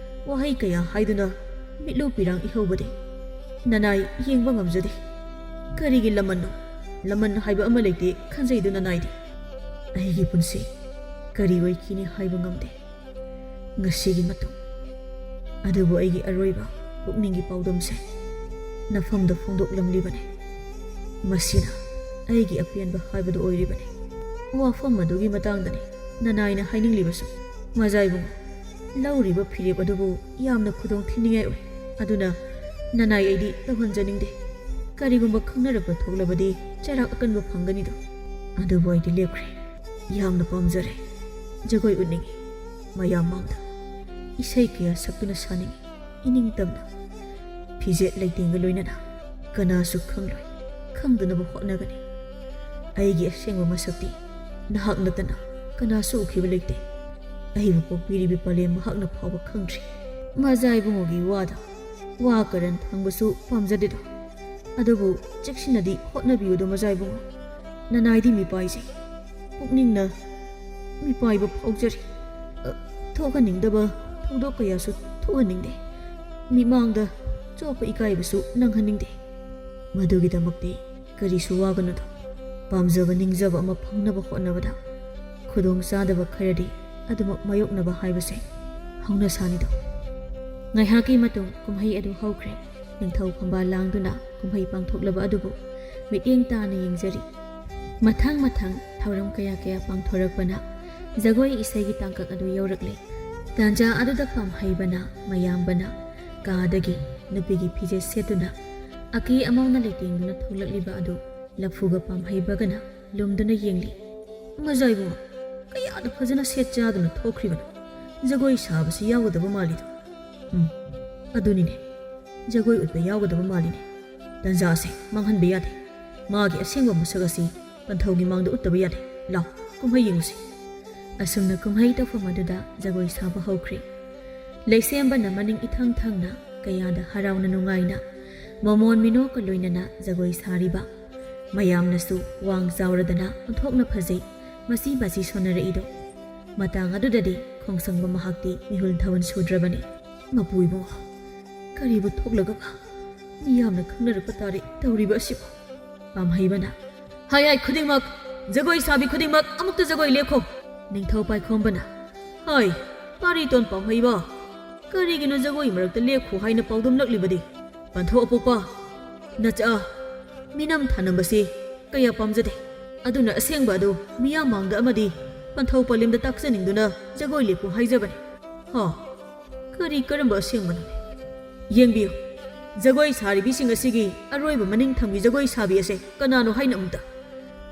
ꯋꯥꯍꯩ ꯀꯌꯥ ꯍꯥꯏꯗꯨꯅ ꯃꯤꯠꯂꯨ ꯄꯤꯔꯥꯡ ꯏꯍꯧꯕꯗꯤ ꯅꯅꯥꯏ ꯌꯦꯡꯕ ꯉꯝꯖꯗꯦ꯫ ꯀꯔꯤꯒꯤ ꯂꯃꯟꯅꯣ? ꯂꯃꯟ ꯍꯥꯏꯕ ꯑꯃ ꯂꯩꯇꯦ ꯈꯟꯖꯩꯗꯨ ꯅꯅꯥꯏꯗꯤ꯫ ꯑꯩꯒꯤ ꯄꯨꯟꯁꯤ ꯀꯔꯤ ꯑꯣꯏꯈꯤꯅꯤ ꯍꯥꯏꯕ ꯉꯝꯗꯦ꯫ ꯉꯁꯤꯒꯤ ꯃꯇꯨꯡ꯫ ꯑꯗꯨꯕꯨ ꯑꯩꯒꯤ ꯑꯔꯣꯏꯕ ꯄꯨꯛꯅꯤꯡꯒꯤ ꯄꯥꯎꯗꯝꯁꯦ ꯅꯐꯝꯗ ꯐꯣꯡꯗꯣꯛꯂꯝꯂꯤꯕꯅꯤ꯫ ꯃꯁꯤꯅ ꯑꯩꯒꯤ ꯑꯄꯦꯟꯕ ꯍꯥꯏꯕꯗꯨ ꯑꯣꯏꯔꯤꯕꯅꯤ꯫ ꯋꯥꯐꯝ ꯑꯗꯨꯒꯤ ꯃꯇꯥꯡꯗꯅꯤ ꯅꯅꯥꯏꯅ ꯍꯥꯏꯅꯤꯡꯂꯤꯕꯁꯨ꯫ ꯃꯖꯥ ꯏꯕꯨꯡꯉꯣ, ꯂꯧꯔꯤꯕ ꯐꯤꯔꯦꯞ ꯑꯗꯨꯕꯨ ꯌꯥꯝꯅ ꯈꯨꯗꯣꯡ ꯊꯤꯅꯤꯡꯉꯥꯏ ꯑꯣꯏ꯫ ꯑꯗꯨꯅ ꯅꯅꯥꯏ ꯑꯩꯗꯤ ꯇꯧꯍꯟꯖꯅꯤꯡꯗꯦ꯫ ꯀꯔꯤꯒꯨꯝꯕ ꯈꯪꯅꯔꯛꯄ ꯊꯣꯛꯂꯕꯗꯤ ꯆꯩꯔꯥꯛ ꯑꯀꯟꯕ ꯐꯪꯒꯅꯤꯗꯣ꯫ ꯑꯗꯨꯕꯨ ꯑꯩꯗꯤ ꯂꯦꯞꯈ꯭ꯔꯦ꯫ ꯌꯥꯝꯅ ꯄꯥꯝꯖꯔꯦ꯫ ꯖꯒꯣꯏ ꯎꯠꯅꯤꯡꯏ꯫ ꯃꯌꯥꯝ ꯃꯥꯡꯗ ꯏꯁꯩ ꯀꯌꯥ ꯁꯛꯇꯨꯅ ꯁꯥꯅꯤꯡꯏ꯫ ꯏꯅꯤꯡ ꯇꯝꯅ꯫ ꯐꯤꯖꯦꯠ ꯂꯩꯇꯦꯡꯒ ꯂꯣꯏꯅꯅ ꯀꯅꯥꯁꯨ ꯈꯪꯂꯣꯏ꯫ ꯈꯪꯗꯅꯕ ꯍꯣꯠꯅꯒꯅꯤ꯫ ꯑꯩꯒꯤ ꯑꯁꯦꯡꯕ ꯃꯁꯛꯇꯤ ꯅꯍꯥꯛ ꯅꯠꯇꯅ ꯀꯅꯥꯁꯨ ꯎꯈꯤꯕ ꯂꯩꯇꯦ꯫ ꯑꯩꯕꯨ ꯄꯣꯛꯄꯤꯔꯤꯕꯤ ꯄꯂꯦꯝ ꯃꯍꯥꯛꯅ ꯐꯥꯎꯕ ꯈꯪꯗ꯭ꯔꯤ꯫ ꯃꯖꯥ ꯏꯕꯨꯡꯉꯣꯒꯤ ꯋꯥꯗ ꯋꯥ ꯀꯔꯟ ꯊꯪꯕꯁꯨ ꯄꯥꯝꯖꯗꯦꯗꯣ꯫ ꯑꯗꯨꯕꯨ ꯆꯦꯛꯁꯤꯟꯅꯗꯤ ꯍꯣꯠꯅꯕꯤꯌꯨꯗꯣ ꯃꯖꯥ ꯏꯕꯨꯡꯉꯣ꯫ ꯅꯅꯥꯏꯗꯤ ꯃꯤꯄꯥꯏꯖꯩ꯫ ꯄꯨꯛꯅꯤꯡꯅ ꯃꯤꯄꯥꯏꯕ ꯐꯥꯎꯖꯔꯤ꯫ ꯑ, ꯊꯣꯛꯍꯟꯅꯤꯡꯗꯕ ꯊꯧꯗꯣꯛ ꯀꯌꯥꯁꯨ ꯊꯣꯛꯍꯟꯅꯤꯡꯗꯦ꯫ ꯃꯤꯃꯥꯡꯗ ꯆꯣꯞꯄ ꯏꯀꯥꯏꯕꯁꯨ ꯅꯪꯍꯟꯅꯤꯡꯗꯦ꯫ ꯃꯗꯨꯒꯤꯗꯃꯛꯇꯤ ꯀꯔꯤꯁꯨ ꯋꯥꯒꯅꯨꯗ꯫ ꯄꯥꯝꯖꯕ ꯅꯤꯡꯖꯕ ꯑꯃ ꯐꯪꯅꯕ ꯍꯣꯠꯅꯕꯗ ꯈꯨꯗꯣꯡ ꯆꯥꯗꯕ ꯈꯔꯗꯤ ꯑꯗꯨꯃꯛ ꯃꯥꯌꯣꯛꯅꯕ ꯍꯥꯏꯕꯁꯦ ꯍꯧꯅꯁꯥꯅꯤꯗꯣ꯫ ꯉꯥꯏꯍꯥꯛꯀꯤ ꯃꯇꯨꯡ ꯀꯨꯝꯍꯩ ꯑꯗꯨ ꯍꯧꯈ꯭ꯔꯦ꯫ ꯅꯤꯡꯊꯧ ꯐꯝꯕꯥꯜ ꯂꯥꯡꯗꯨꯅ ꯀꯨꯝꯍꯩ ꯄꯥꯡꯊꯣꯛꯂꯕ ꯑꯗꯨꯕꯨ ꯃꯤꯠꯌꯦꯡ ꯇꯥꯅ ꯌꯦꯡꯖꯔꯤ꯫ ꯃꯊꯪ ꯃꯊꯪ ꯊꯧꯔꯝ ꯀꯌꯥ ꯀꯌꯥ ꯄꯥꯡꯊꯣꯔꯛꯄꯅ ꯖꯒꯣꯏ ꯏꯁꯩꯒꯤ ꯇꯥꯡꯀꯛ ꯑꯗꯨ ꯌꯧꯔꯛꯂꯦ꯫ ꯇꯥꯟꯖꯥ ꯑꯗꯨꯗ ꯄꯥꯝꯍꯩꯕꯅ ꯃꯌꯥꯝꯕꯅ ꯀꯥꯗꯒꯤ ꯅꯨꯄꯤꯒꯤ ꯐꯤꯖꯦꯠ ꯁꯦꯠꯇꯨꯅ ꯑꯀꯦ ꯑꯃꯧꯅ ꯂꯩꯇꯦꯡꯗꯨꯅ ꯊꯣꯛꯂꯛꯂꯤꯕ ꯑꯗꯨ ꯂꯐꯨꯒ ꯄꯥꯝꯍꯩꯕꯒꯅ ꯂꯨꯝꯗꯨꯅ ꯌꯦꯡꯂꯤ꯫ "ꯃꯖꯥ ꯏꯕꯨꯡꯉꯣ, ꯀꯌꯥꯗ ꯐꯖꯅ ꯁꯦꯠ ꯆꯥꯗꯨꯅ ꯊꯣꯛꯈ꯭ꯔꯤꯕꯅꯣ꯫ ꯖꯒꯣꯏ ꯁꯥꯕꯁꯤ ꯌꯥꯎꯒꯗꯕ ꯃꯥꯜꯂꯤꯗ꯫" "ꯎꯝ, ꯑꯗꯨꯅꯤꯅꯦ, ꯖꯒꯣꯏ ꯎꯠꯄ ꯌꯥꯎꯒꯗꯕ ꯃꯥꯜꯂꯤꯅꯦ꯫ ꯇꯟꯖꯥꯁꯦ ꯃꯥꯡꯍꯟꯕ ꯌꯥꯗꯦ꯫ ꯃꯥꯒꯤ ꯑꯁꯦꯡꯕ ꯃꯁꯛ ꯑꯁꯤ ꯄꯟꯊꯧꯒꯤ ꯃꯥꯡꯗ ꯎꯠꯇꯕ ꯌꯥꯗꯦ꯫ ꯂꯥꯎ, ꯀꯨꯝꯍꯩ ꯌꯦꯡꯉꯨꯁꯤ꯫" ꯑꯁꯨꯝꯅ ꯀꯨꯝꯍꯩ ꯇꯧꯐꯝ ꯑꯗꯨꯗ ꯖꯒꯣꯏ ꯁꯥꯕ ꯍꯧꯈ꯭ꯔꯦ꯫ ꯂꯩꯁꯦꯝꯕꯅ ꯃꯅꯤꯡ ꯏꯊꯪ ꯊꯪꯅ ꯀꯌꯥꯗ ꯍꯔꯥꯎꯅ ꯅꯨꯡꯉꯥꯏꯅ ꯃꯃꯣꯟ ꯃꯤꯅꯣꯛꯀ ꯂꯣꯏꯅꯅ ꯖꯒꯣꯏ ꯁꯥꯔꯤꯕ꯫ ꯃꯌꯥꯝꯅꯁꯨ ꯋꯥꯡ ꯆꯥꯎꯔꯗꯅ ꯑꯣꯟꯊꯣꯛꯅ ꯐꯖꯩ꯫ ꯃꯁꯤ ꯃꯁꯤ ꯁꯣꯟꯅꯔꯛꯏꯗꯣ꯫ ꯃꯇꯥꯡ ꯑꯗꯨꯗꯗꯤ ꯈꯣꯡꯁꯪꯕ ꯃꯍꯥꯛꯇꯤ ꯃꯤꯍꯨꯜ ꯊꯥꯍꯨꯜ ꯁꯨꯗ꯭ꯔꯕꯅꯤ꯫ "ꯃꯄꯨ ꯏꯕꯨꯡꯉꯣ, ꯀꯔꯤꯕꯨ ꯊꯣꯛꯂꯒꯕ ꯃꯤꯌꯥꯝꯅ ꯈꯪꯅꯔꯛꯄ ꯇꯥꯔꯦ ꯇꯧꯔꯤꯕ ꯑꯁꯤꯕꯨ?" ꯄꯥꯝꯍꯩꯕꯅ, "ꯍꯥꯏ ꯍꯥꯏ ꯈꯨꯗꯤꯡꯃꯛ, ꯖꯒꯣꯏ ꯁꯥꯕꯤ ꯈꯨꯗꯤꯡꯃꯛ ꯑꯃꯨꯛꯇ ꯖꯒꯣꯏ ꯂꯦꯞꯈꯣ꯫" ꯅꯤꯡꯊꯧ ꯄꯥꯏꯈꯣꯝꯕꯅ, "ꯍꯥꯏ, ꯄꯥꯔꯤꯇꯣꯟ ꯄꯥꯝꯍꯩꯕ, ꯀꯔꯤꯒꯤꯅꯣ ꯖꯒꯣꯏ ꯃꯔꯛꯇ ꯂꯦꯞꯈꯣ ꯍꯥꯏꯅ ꯄꯥꯎꯗꯝꯂꯛꯂꯤꯕꯗꯤ? ꯄꯟꯊꯧ ꯑꯄꯣꯛꯄ, ꯅꯆꯥ, ꯃꯤꯅꯝ ꯊꯥꯅꯝꯕꯁꯤ ꯀꯌꯥ ꯄꯥꯝꯖꯗꯦ꯫ ꯑꯗꯨꯅ ꯑꯁꯦꯡꯕ ꯑꯗꯨ ꯃꯤꯌꯥꯝ ꯃꯥꯡꯗ ꯑꯃꯗꯤ ꯄꯟꯊꯧ ꯄꯂꯦꯝꯗ ꯇꯥꯛꯆꯅꯤꯡꯗꯨꯅ ꯖꯒꯣꯏ ꯂꯦꯞꯄꯨ ꯍꯥꯏꯖꯕꯅꯤ꯫ ꯍꯥ, ꯀꯔꯤ ꯀꯔꯝꯕ ꯑꯁꯦꯡꯕꯅꯣ? ꯌꯦꯡꯕꯤꯌꯨ, ꯖꯒꯣꯏ ꯁꯥꯔꯤꯕꯤꯁꯤꯡ ꯑꯁꯤꯒꯤ ꯑꯔꯣꯏꯕ ꯃꯅꯤꯡ ꯊꯪꯕꯤ ꯖꯒꯣꯏ ꯁꯥꯕꯤ ꯑꯁꯦ ꯀꯅꯥꯅꯣ ꯍꯥꯏꯅ ꯑꯃꯨꯛꯇ?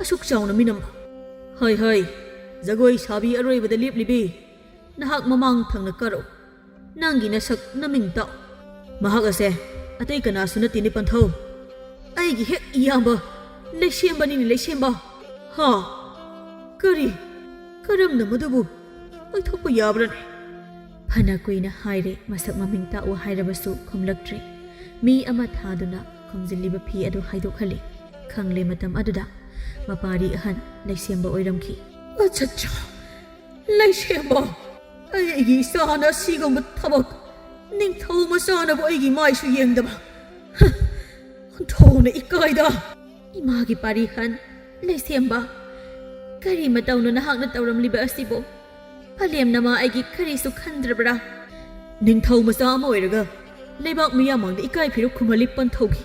ꯑꯁꯨꯛ ꯆꯥꯎꯅ ꯃꯤꯅꯝꯕ꯫ ꯍꯣꯏ, ꯍꯣꯏ, ꯖꯒꯣꯏ ꯁꯥꯕꯤ ꯑꯔꯣꯏꯕꯗ ꯂꯦꯞꯂꯤꯕꯤ ꯅꯍꯥꯛ ꯃꯃꯥꯡ ꯊꯪꯅ ꯀꯥꯔꯛꯎ꯫ ꯅꯪꯒꯤ ꯅꯁꯛ ꯅꯃꯤꯡ ꯇꯥꯛꯎ꯫" "ꯃꯍꯥꯛ ꯑꯁꯦ ꯑꯇꯩ ꯀꯅꯥꯁꯨ ꯅꯠꯇꯦꯅꯦ ꯄꯟꯊꯧ꯫ ꯑꯩꯒꯤ ꯍꯦꯛ ꯏꯌꯥꯝꯕ ꯂꯩꯁꯦꯝꯕꯅꯤꯅꯦ, ꯂꯩꯁꯦꯝꯕ꯫ ꯍꯥ? ꯀꯔꯤ? ꯀꯔꯝꯅ ꯃꯗꯨꯕꯨ ꯑꯣꯏꯊꯣꯛꯄ ꯌꯥꯕ꯭ꯔꯅꯦ?" ꯐꯅ ꯀꯨꯏꯅ ꯍꯥꯏꯔꯦ, ꯃꯁꯛ ꯃꯃꯤꯡ ꯇꯥꯛꯎ ꯍꯥꯏꯔꯕꯁꯨ ꯈꯨꯝꯂꯛꯇ꯭ꯔꯦ꯫ ꯃꯤ ꯑꯃ ꯊꯥꯗꯨꯅ ꯈꯨꯝꯖꯤꯜꯂꯤꯕ ꯐꯤ ꯑꯗꯨ ꯍꯥꯏꯗꯣꯛꯍꯜꯂꯤ꯫ ꯈꯪꯂꯦ ꯃꯇꯝ ꯑꯗꯨꯗ ꯃꯄꯥꯔꯤ ꯑꯍꯟ ꯂꯩꯁꯦꯝꯕ ꯑꯣꯏꯔꯝꯈꯤ꯫ "ꯑꯆꯠꯆꯥ, ꯂꯩꯁꯦꯝꯕ, ꯑꯩꯒꯤ ꯏꯆꯥꯅ ꯑꯁꯤꯒꯨꯝꯕ ꯊꯕꯛ, ꯅꯤꯡꯊꯧ ꯃꯆꯥꯅꯕꯨ ꯑꯩꯒꯤ ꯃꯥꯏꯁꯨ ꯌꯦꯡꯗꯕ꯫ ꯍ, ꯑꯣꯟꯊꯣꯛꯅ ꯏꯀꯥꯏꯗ!" "ꯏꯃꯥꯒꯤ ꯄꯥꯔꯤ ꯑꯍꯟ ꯂꯩꯁꯦꯝꯕ, ꯀꯔꯤ ꯃꯇꯧꯅꯣ ꯅꯍꯥꯛꯅ ꯇꯧꯔꯝꯂꯤꯕ ꯑꯁꯤꯕꯨ? ꯐꯂꯦꯝꯅ ꯃꯥ ꯑꯩꯒꯤ ꯀꯔꯤꯁꯨ ꯈꯟꯗ꯭ꯔꯕ꯭ꯔꯥ?" "ꯅꯤꯡꯊꯧ ꯃꯆꯥ ꯑꯃ ꯑꯣꯏꯔꯒ ꯂꯩꯕꯥꯛ ꯃꯤꯌꯥꯝ ꯃꯥꯡꯗ ꯏꯀꯥꯏ ꯐꯤꯔꯨꯛ ꯈꯨꯝꯍꯜꯂꯤ ꯄꯟꯊꯧꯒꯤ꯫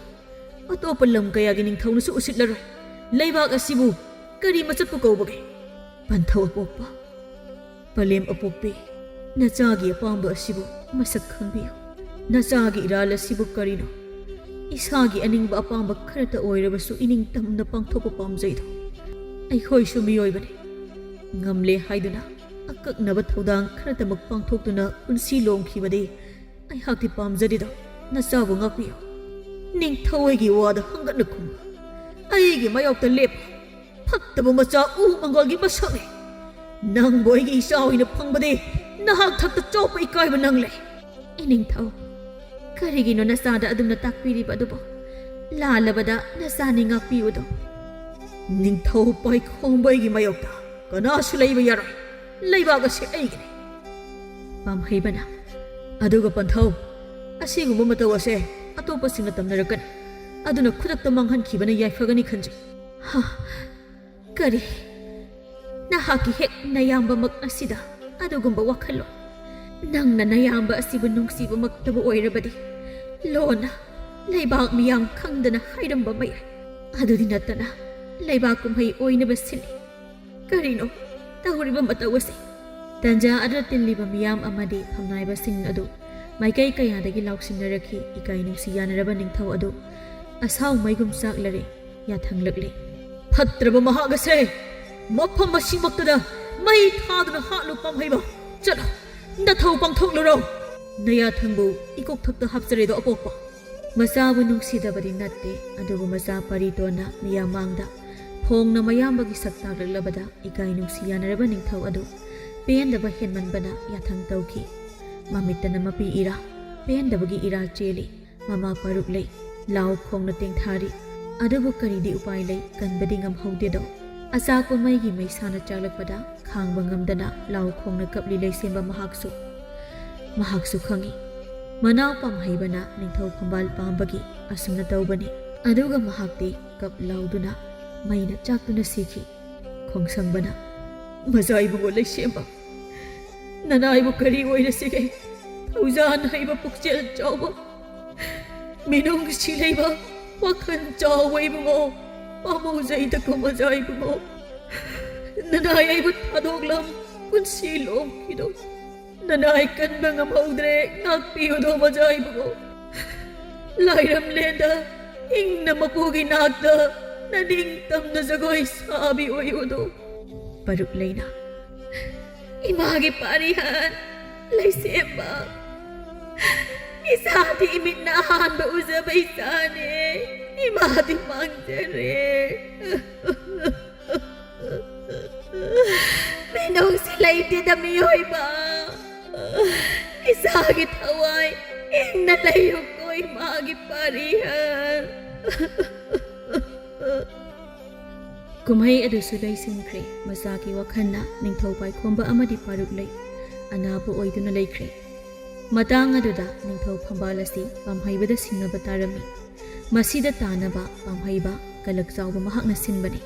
ꯑꯇꯣꯞꯄ ꯂꯝ ꯀꯌꯥꯒꯤ ꯅꯤꯡꯊꯧꯅꯁꯨ ꯎꯁꯤꯠꯂꯔꯣꯏ꯫ ꯂꯩꯕꯥꯛ ꯑꯁꯤꯕꯨ ꯀꯔꯤ ꯃꯆꯠꯄꯨ ꯀꯧꯕꯒꯦ? ꯄꯟꯊꯧ ꯑꯄꯣꯛꯄ, ꯄꯂꯦꯝ ꯑꯄꯣꯛꯄꯤ, ꯅꯆꯥꯒꯤ ꯑꯄꯥꯝꯕ ꯑꯁꯤꯕꯨ ꯃꯁꯛ ꯈꯪꯕꯤꯌꯨ꯫ ꯅꯆꯥꯒꯤ ꯏꯔꯥꯜ ꯑꯁꯤꯕꯨ ꯀꯔꯤꯅꯣ? ꯏꯁꯥꯒꯤ ꯑꯅꯤꯡꯕ ꯑꯄꯥꯝꯕ ꯈꯔꯇ ꯑꯣꯏꯔꯕꯁꯨ ꯏꯅꯤꯡ ꯇꯝꯅ ꯄꯥꯡꯊꯣꯛꯄ ꯄꯥꯝꯖꯩꯗꯣ꯫ ꯑꯩꯈꯣꯏꯁꯨ ꯃꯤꯑꯣꯏꯕꯅꯤ꯫ ꯉꯝꯂꯦ ꯍꯥꯏꯗꯨꯅ ꯑꯀꯛꯅꯕ ꯊꯧꯗꯥꯡ ꯈꯔꯇꯃꯛ ꯄꯥꯡꯊꯣꯛꯇꯨꯅ ꯄꯨꯟꯁꯤ ꯂꯣꯝꯈꯤꯕꯗꯤ ꯑꯩꯍꯥꯛꯇꯤ ꯄꯥꯝꯖꯗꯦꯗꯣ꯫ ꯅꯆꯥꯕꯨ ꯉꯥꯛꯄꯤꯌꯨ꯫ ꯅꯤꯡꯊꯧ ꯑꯩꯒꯤ ꯋꯥꯗ ꯍꯪꯒꯠꯅ ꯈꯨꯝꯕ꯫ ꯑꯩꯒꯤ ꯃꯥꯌꯣꯛꯇ ꯂꯦꯞꯄ꯫ ꯐꯠꯇꯕ ꯃꯆꯥ ꯎ ꯃꯪꯒꯣꯜꯒꯤ ꯃꯁꯛꯅꯤ꯫ ꯅꯪꯕꯨ ꯑꯩꯒꯤ ꯏꯆꯥ ꯑꯣꯏꯅ ꯐꯪꯕꯗꯤ ꯅꯍꯥꯛ ꯊꯛꯇ ꯆꯣꯞꯄ ꯏꯀꯥꯏꯕ ꯅꯪꯂꯦ꯫ ꯏꯅꯤꯡꯊꯧ, ꯀꯔꯤꯒꯤꯅꯣ ꯅꯆꯥꯗ ꯑꯗꯨꯝꯅ ꯇꯥꯛꯄꯤꯔꯤꯕ ꯑꯗꯨꯕꯨ? ꯂꯥꯜꯂꯕꯗ ꯅꯆꯥꯅꯤ ꯉꯥꯛꯄꯤꯌꯨꯗꯣ꯫ ꯅꯤꯡꯊꯧ ꯄꯥꯏꯈꯣꯝꯕ ꯑꯩꯒꯤ ꯃꯥꯌꯣꯛꯇ ꯀꯅꯥꯁꯨ ꯂꯩꯕ ꯌꯥꯔꯣꯏ꯫ ꯂꯩꯕꯥꯛ ꯑꯁꯤ ꯑꯩꯒꯤꯅꯤ꯫ ꯄꯥꯝꯍꯩꯕꯅ, ꯑꯗꯨꯒ ꯄꯟꯊꯧ, ꯑꯁꯤꯒꯨꯝꯕ ꯃꯇꯧ ꯑꯁꯦ ꯑꯇꯣꯞꯄꯁꯤꯡꯅ ꯇꯝꯅꯔꯛꯀꯅꯤ꯫ ꯑꯗꯨꯅ ꯈꯨꯗꯛꯇ ꯃꯥꯡꯍꯟꯈꯤꯕꯅ ꯌꯥꯏꯐꯒꯅꯤ ꯈꯟꯖꯩ꯫ ꯍꯥ, ꯀꯔꯤ? ꯅꯍꯥꯛꯀꯤ ꯍꯦꯛ ꯅꯌꯥꯝꯕꯃꯛ ꯑꯁꯤꯗ ꯑꯗꯨꯒꯨꯝꯕ ꯋꯥꯈꯜꯂꯣꯟ? ꯅꯪꯅ ꯅꯌꯥꯝꯕ ꯑꯁꯤꯕꯨ ꯅꯨꯡꯁꯤꯕꯃꯛꯇꯕꯨ ꯑꯣꯏꯔꯕꯗꯤ, ꯂꯣꯟꯅ ꯂꯩꯕꯥꯛ ꯃꯤꯌꯥꯝ ꯈꯪꯗꯅ ꯍꯥꯏꯔꯝꯕ ꯃꯌꯥꯏ꯫ ꯑꯗꯨꯗꯤ ꯅꯠꯇꯅ ꯂꯩꯕꯥꯛ ꯀꯨꯝꯍꯩ ꯑꯣꯏꯅꯕ ꯁꯤꯜꯂꯤ꯫ ꯀꯔꯤꯅꯣ ꯇꯧꯔꯤꯕ ꯃꯇꯧ ꯑꯁꯤ? ꯇꯟꯖꯥ ꯑꯗꯨꯗ ꯇꯤꯜꯂꯤꯕ ꯃꯤꯌꯥꯝ ꯑꯃꯗꯤ ꯐꯝꯅꯥꯏꯕꯁꯤꯡ ꯑꯗꯨ ꯃꯥꯏꯀꯩ ꯀꯌꯥꯗꯒꯤ ꯂꯥꯎꯁꯤꯟꯅꯔꯛꯈꯤ꯫ ꯏꯀꯥꯏ ꯅꯨꯡꯁꯤ ꯌꯥꯅꯔꯕ ꯅꯤꯡꯊꯧ ꯑꯗꯨ ꯑꯁꯥꯎ ꯃꯩꯒꯨꯝ ꯆꯥꯛꯂꯔꯦ꯫ ꯌꯥꯊꯪꯂꯛꯂꯦ꯫ ꯐꯠꯇ꯭ꯔꯕ ꯃꯍꯥꯛ ꯑꯁꯦ ꯃꯐꯝ ꯑꯁꯤꯃꯛꯇꯗ ꯃꯩ ꯊꯥꯗꯨꯅ ꯍꯥꯠꯂꯨ ꯄꯥꯝꯍꯩꯕ꯫ ꯆꯠꯂꯣ, ꯅꯊꯧ ꯄꯥꯡꯊꯣꯛꯂꯨꯔꯣ꯫ ꯅꯌꯥꯊꯪꯕꯨ ꯏꯀꯣꯛꯊꯛꯇ ꯍꯥꯞꯆꯔꯦꯗꯣ ꯑꯄꯣꯛꯄ꯫ ꯃꯆꯥꯕꯨ ꯅꯨꯡꯁꯤꯗꯕꯗꯤ ꯅꯠꯇꯦ, ꯑꯗꯨꯕꯨ ꯃꯆꯥ ꯄꯔꯤꯇꯣꯟꯅ ꯃꯤꯌꯥꯝ ꯃꯥꯡꯗ ꯐꯣꯡꯅ ꯃꯌꯥꯝꯕꯒꯤ ꯁꯛ ꯇꯥꯛꯂꯛꯂꯕꯗ ꯏꯀꯥꯏ ꯅꯨꯡꯁꯤ ꯌꯥꯅꯔꯕ ꯅꯤꯡꯊꯧ ꯑꯗꯨ ꯄꯦꯟꯗꯕ ꯍꯦꯟꯃꯟꯕꯅ ꯌꯥꯊꯪ ꯇꯧꯈꯤ꯫ ꯃꯃꯤꯠꯇꯅ ꯃꯄꯤ ꯏꯔꯥ, ꯄꯦꯟꯗꯕꯒꯤ ꯏꯔꯥ ꯆꯦꯜꯂꯤ꯫ ꯃꯃꯥ ꯄꯥꯔꯨꯛ ꯂꯩ꯫ ꯂꯥꯎ ꯈꯣꯡꯅ ꯇꯦꯡꯊꯥꯔꯤ꯫ ꯑꯗꯨꯕꯨ ꯀꯔꯤꯗꯤ ꯎꯄꯥꯏ ꯂꯩ, ꯀꯟꯕꯗꯤ ꯉꯝꯍꯧꯗꯦꯗꯣ꯫ ꯑꯆꯥꯛꯄ ꯃꯩꯒꯤ ꯃꯩꯁꯥꯅ ꯆꯥꯛꯂꯛꯄꯗ ꯈꯥꯡꯕ ꯉꯝꯗꯅ ꯂꯥꯎ ꯈꯣꯡꯅ ꯀꯞꯂꯤ ꯂꯩꯁꯦꯝꯕ ꯃꯍꯥꯛꯁꯨ꯫ ꯃꯍꯥꯛꯁꯨ ꯈꯪꯏ, ꯃꯅꯥꯎ ꯄꯥꯝꯍꯩꯕꯅ ꯅꯤꯡꯊꯧ ꯐꯝꯕꯥꯜ ꯄꯥꯝꯕꯒꯤ ꯑꯁꯨꯝꯅ ꯇꯧꯕꯅꯤ꯫ ꯑꯗꯨꯒ ꯃꯍꯥꯛꯇꯤ ꯀꯞ ꯂꯥꯎꯗꯨꯅ ꯃꯩꯅ ꯆꯥꯛꯇꯨꯅ ꯁꯤꯈꯤ꯫ ꯈꯣꯡꯁꯪꯕꯅ, "ꯃꯆꯥ ꯏꯕꯨꯡꯉꯣ ꯂꯩꯁꯦꯝꯕ, ꯅꯅꯥꯏꯕꯨ ꯀꯔꯤ ꯑꯣꯏꯔꯁꯤꯒꯦ? ꯊꯧꯖꯥꯟ ꯍꯩꯕ ꯄꯨꯛꯆꯦꯜ ꯆꯥꯎꯕ, ꯃꯤꯅꯨꯡꯁꯤ ꯂꯩꯕ, ꯋꯥꯈꯜ ꯆꯥꯎꯕ ꯏꯕꯨꯡꯉꯣ, ꯄꯥꯝꯃꯨꯖꯩꯗꯀꯣ ꯃꯆꯥ ꯏꯕꯨꯡꯉꯣ꯫ ꯅꯅꯥꯏ ꯑꯩꯕꯨ ꯊꯥꯗꯣꯛꯂꯝ ꯄꯨꯟꯁꯤ ꯂꯣꯝꯈꯤꯗꯧ꯫ ꯅꯅꯥꯏ ꯀꯟꯕ ꯉꯝꯍꯧꯗ꯭ꯔꯦ, ꯉꯥꯛꯄꯤꯌꯨꯗꯣ ꯃꯖꯥ ꯏꯕꯨꯡꯉꯣ꯫ ꯂꯥꯏꯔꯝꯂꯦꯟꯗ ꯏꯪꯅ ꯃꯄꯨꯒꯤ ꯅꯥꯛꯇ ꯅꯅꯤꯡꯇꯝꯅ ꯖꯒꯣꯏ ꯁꯥꯕꯤ ꯑꯣꯏꯌꯨꯗꯣ꯫ ꯄꯔꯨꯛ ꯂꯩꯅ, ꯏꯃꯥꯒꯤ ꯄꯥꯔꯤꯍꯟ, ꯂꯩꯁꯦꯝꯕ, ꯏꯆꯥꯗꯤ ꯏꯃꯤꯠꯅ ꯑꯍꯥꯟꯕ ꯎꯖꯕ ꯏꯆꯥꯅꯦ꯫ ꯏꯃꯥꯗꯤ ꯃꯥꯡꯖꯔꯦ꯫ ꯃꯤꯅꯨꯡꯁꯤ ꯂꯩꯇꯦꯗ ꯃꯤꯑꯣꯏꯕ꯫ ꯏꯆꯥꯒꯤ ꯊꯋꯥꯏ ꯏꯪꯅ ꯂꯩꯌꯨꯀꯣ ꯏꯃꯥꯒꯤ ꯄꯥꯔꯤꯍꯟ꯫ ꯀꯨꯝꯍꯩ ꯑꯗꯨꯁꯨ ꯂꯣꯏꯁꯤꯟꯈ꯭ꯔꯦ꯫ ꯃꯆꯥꯒꯤ ꯋꯥꯈꯜꯅ ꯅꯤꯡꯊꯧ ꯄꯥꯏꯈꯣꯝꯕ ꯑꯃꯗꯤ ꯄꯥꯔꯨꯛ ꯂꯩ ꯑꯅꯥꯕ ꯑꯣꯏꯗꯨꯅ ꯂꯩꯈ꯭ꯔꯦ꯫ ꯃꯇꯥꯡ ꯑꯗꯨꯗ ꯅꯤꯡꯊꯧ ꯐꯝꯕꯥꯜ ꯑꯁꯤ ꯄꯥꯝꯍꯩꯕꯗ ꯁꯤꯡꯅꯕ ꯇꯥꯔꯝꯃꯤ꯫ ꯃꯁꯤꯗ ꯇꯥꯅꯕ ꯄꯥꯝꯍꯩꯕ ꯀꯂꯛ ꯆꯥꯎꯕ ꯃꯍꯥꯛꯅ ꯁꯤꯟꯕꯅꯤ꯫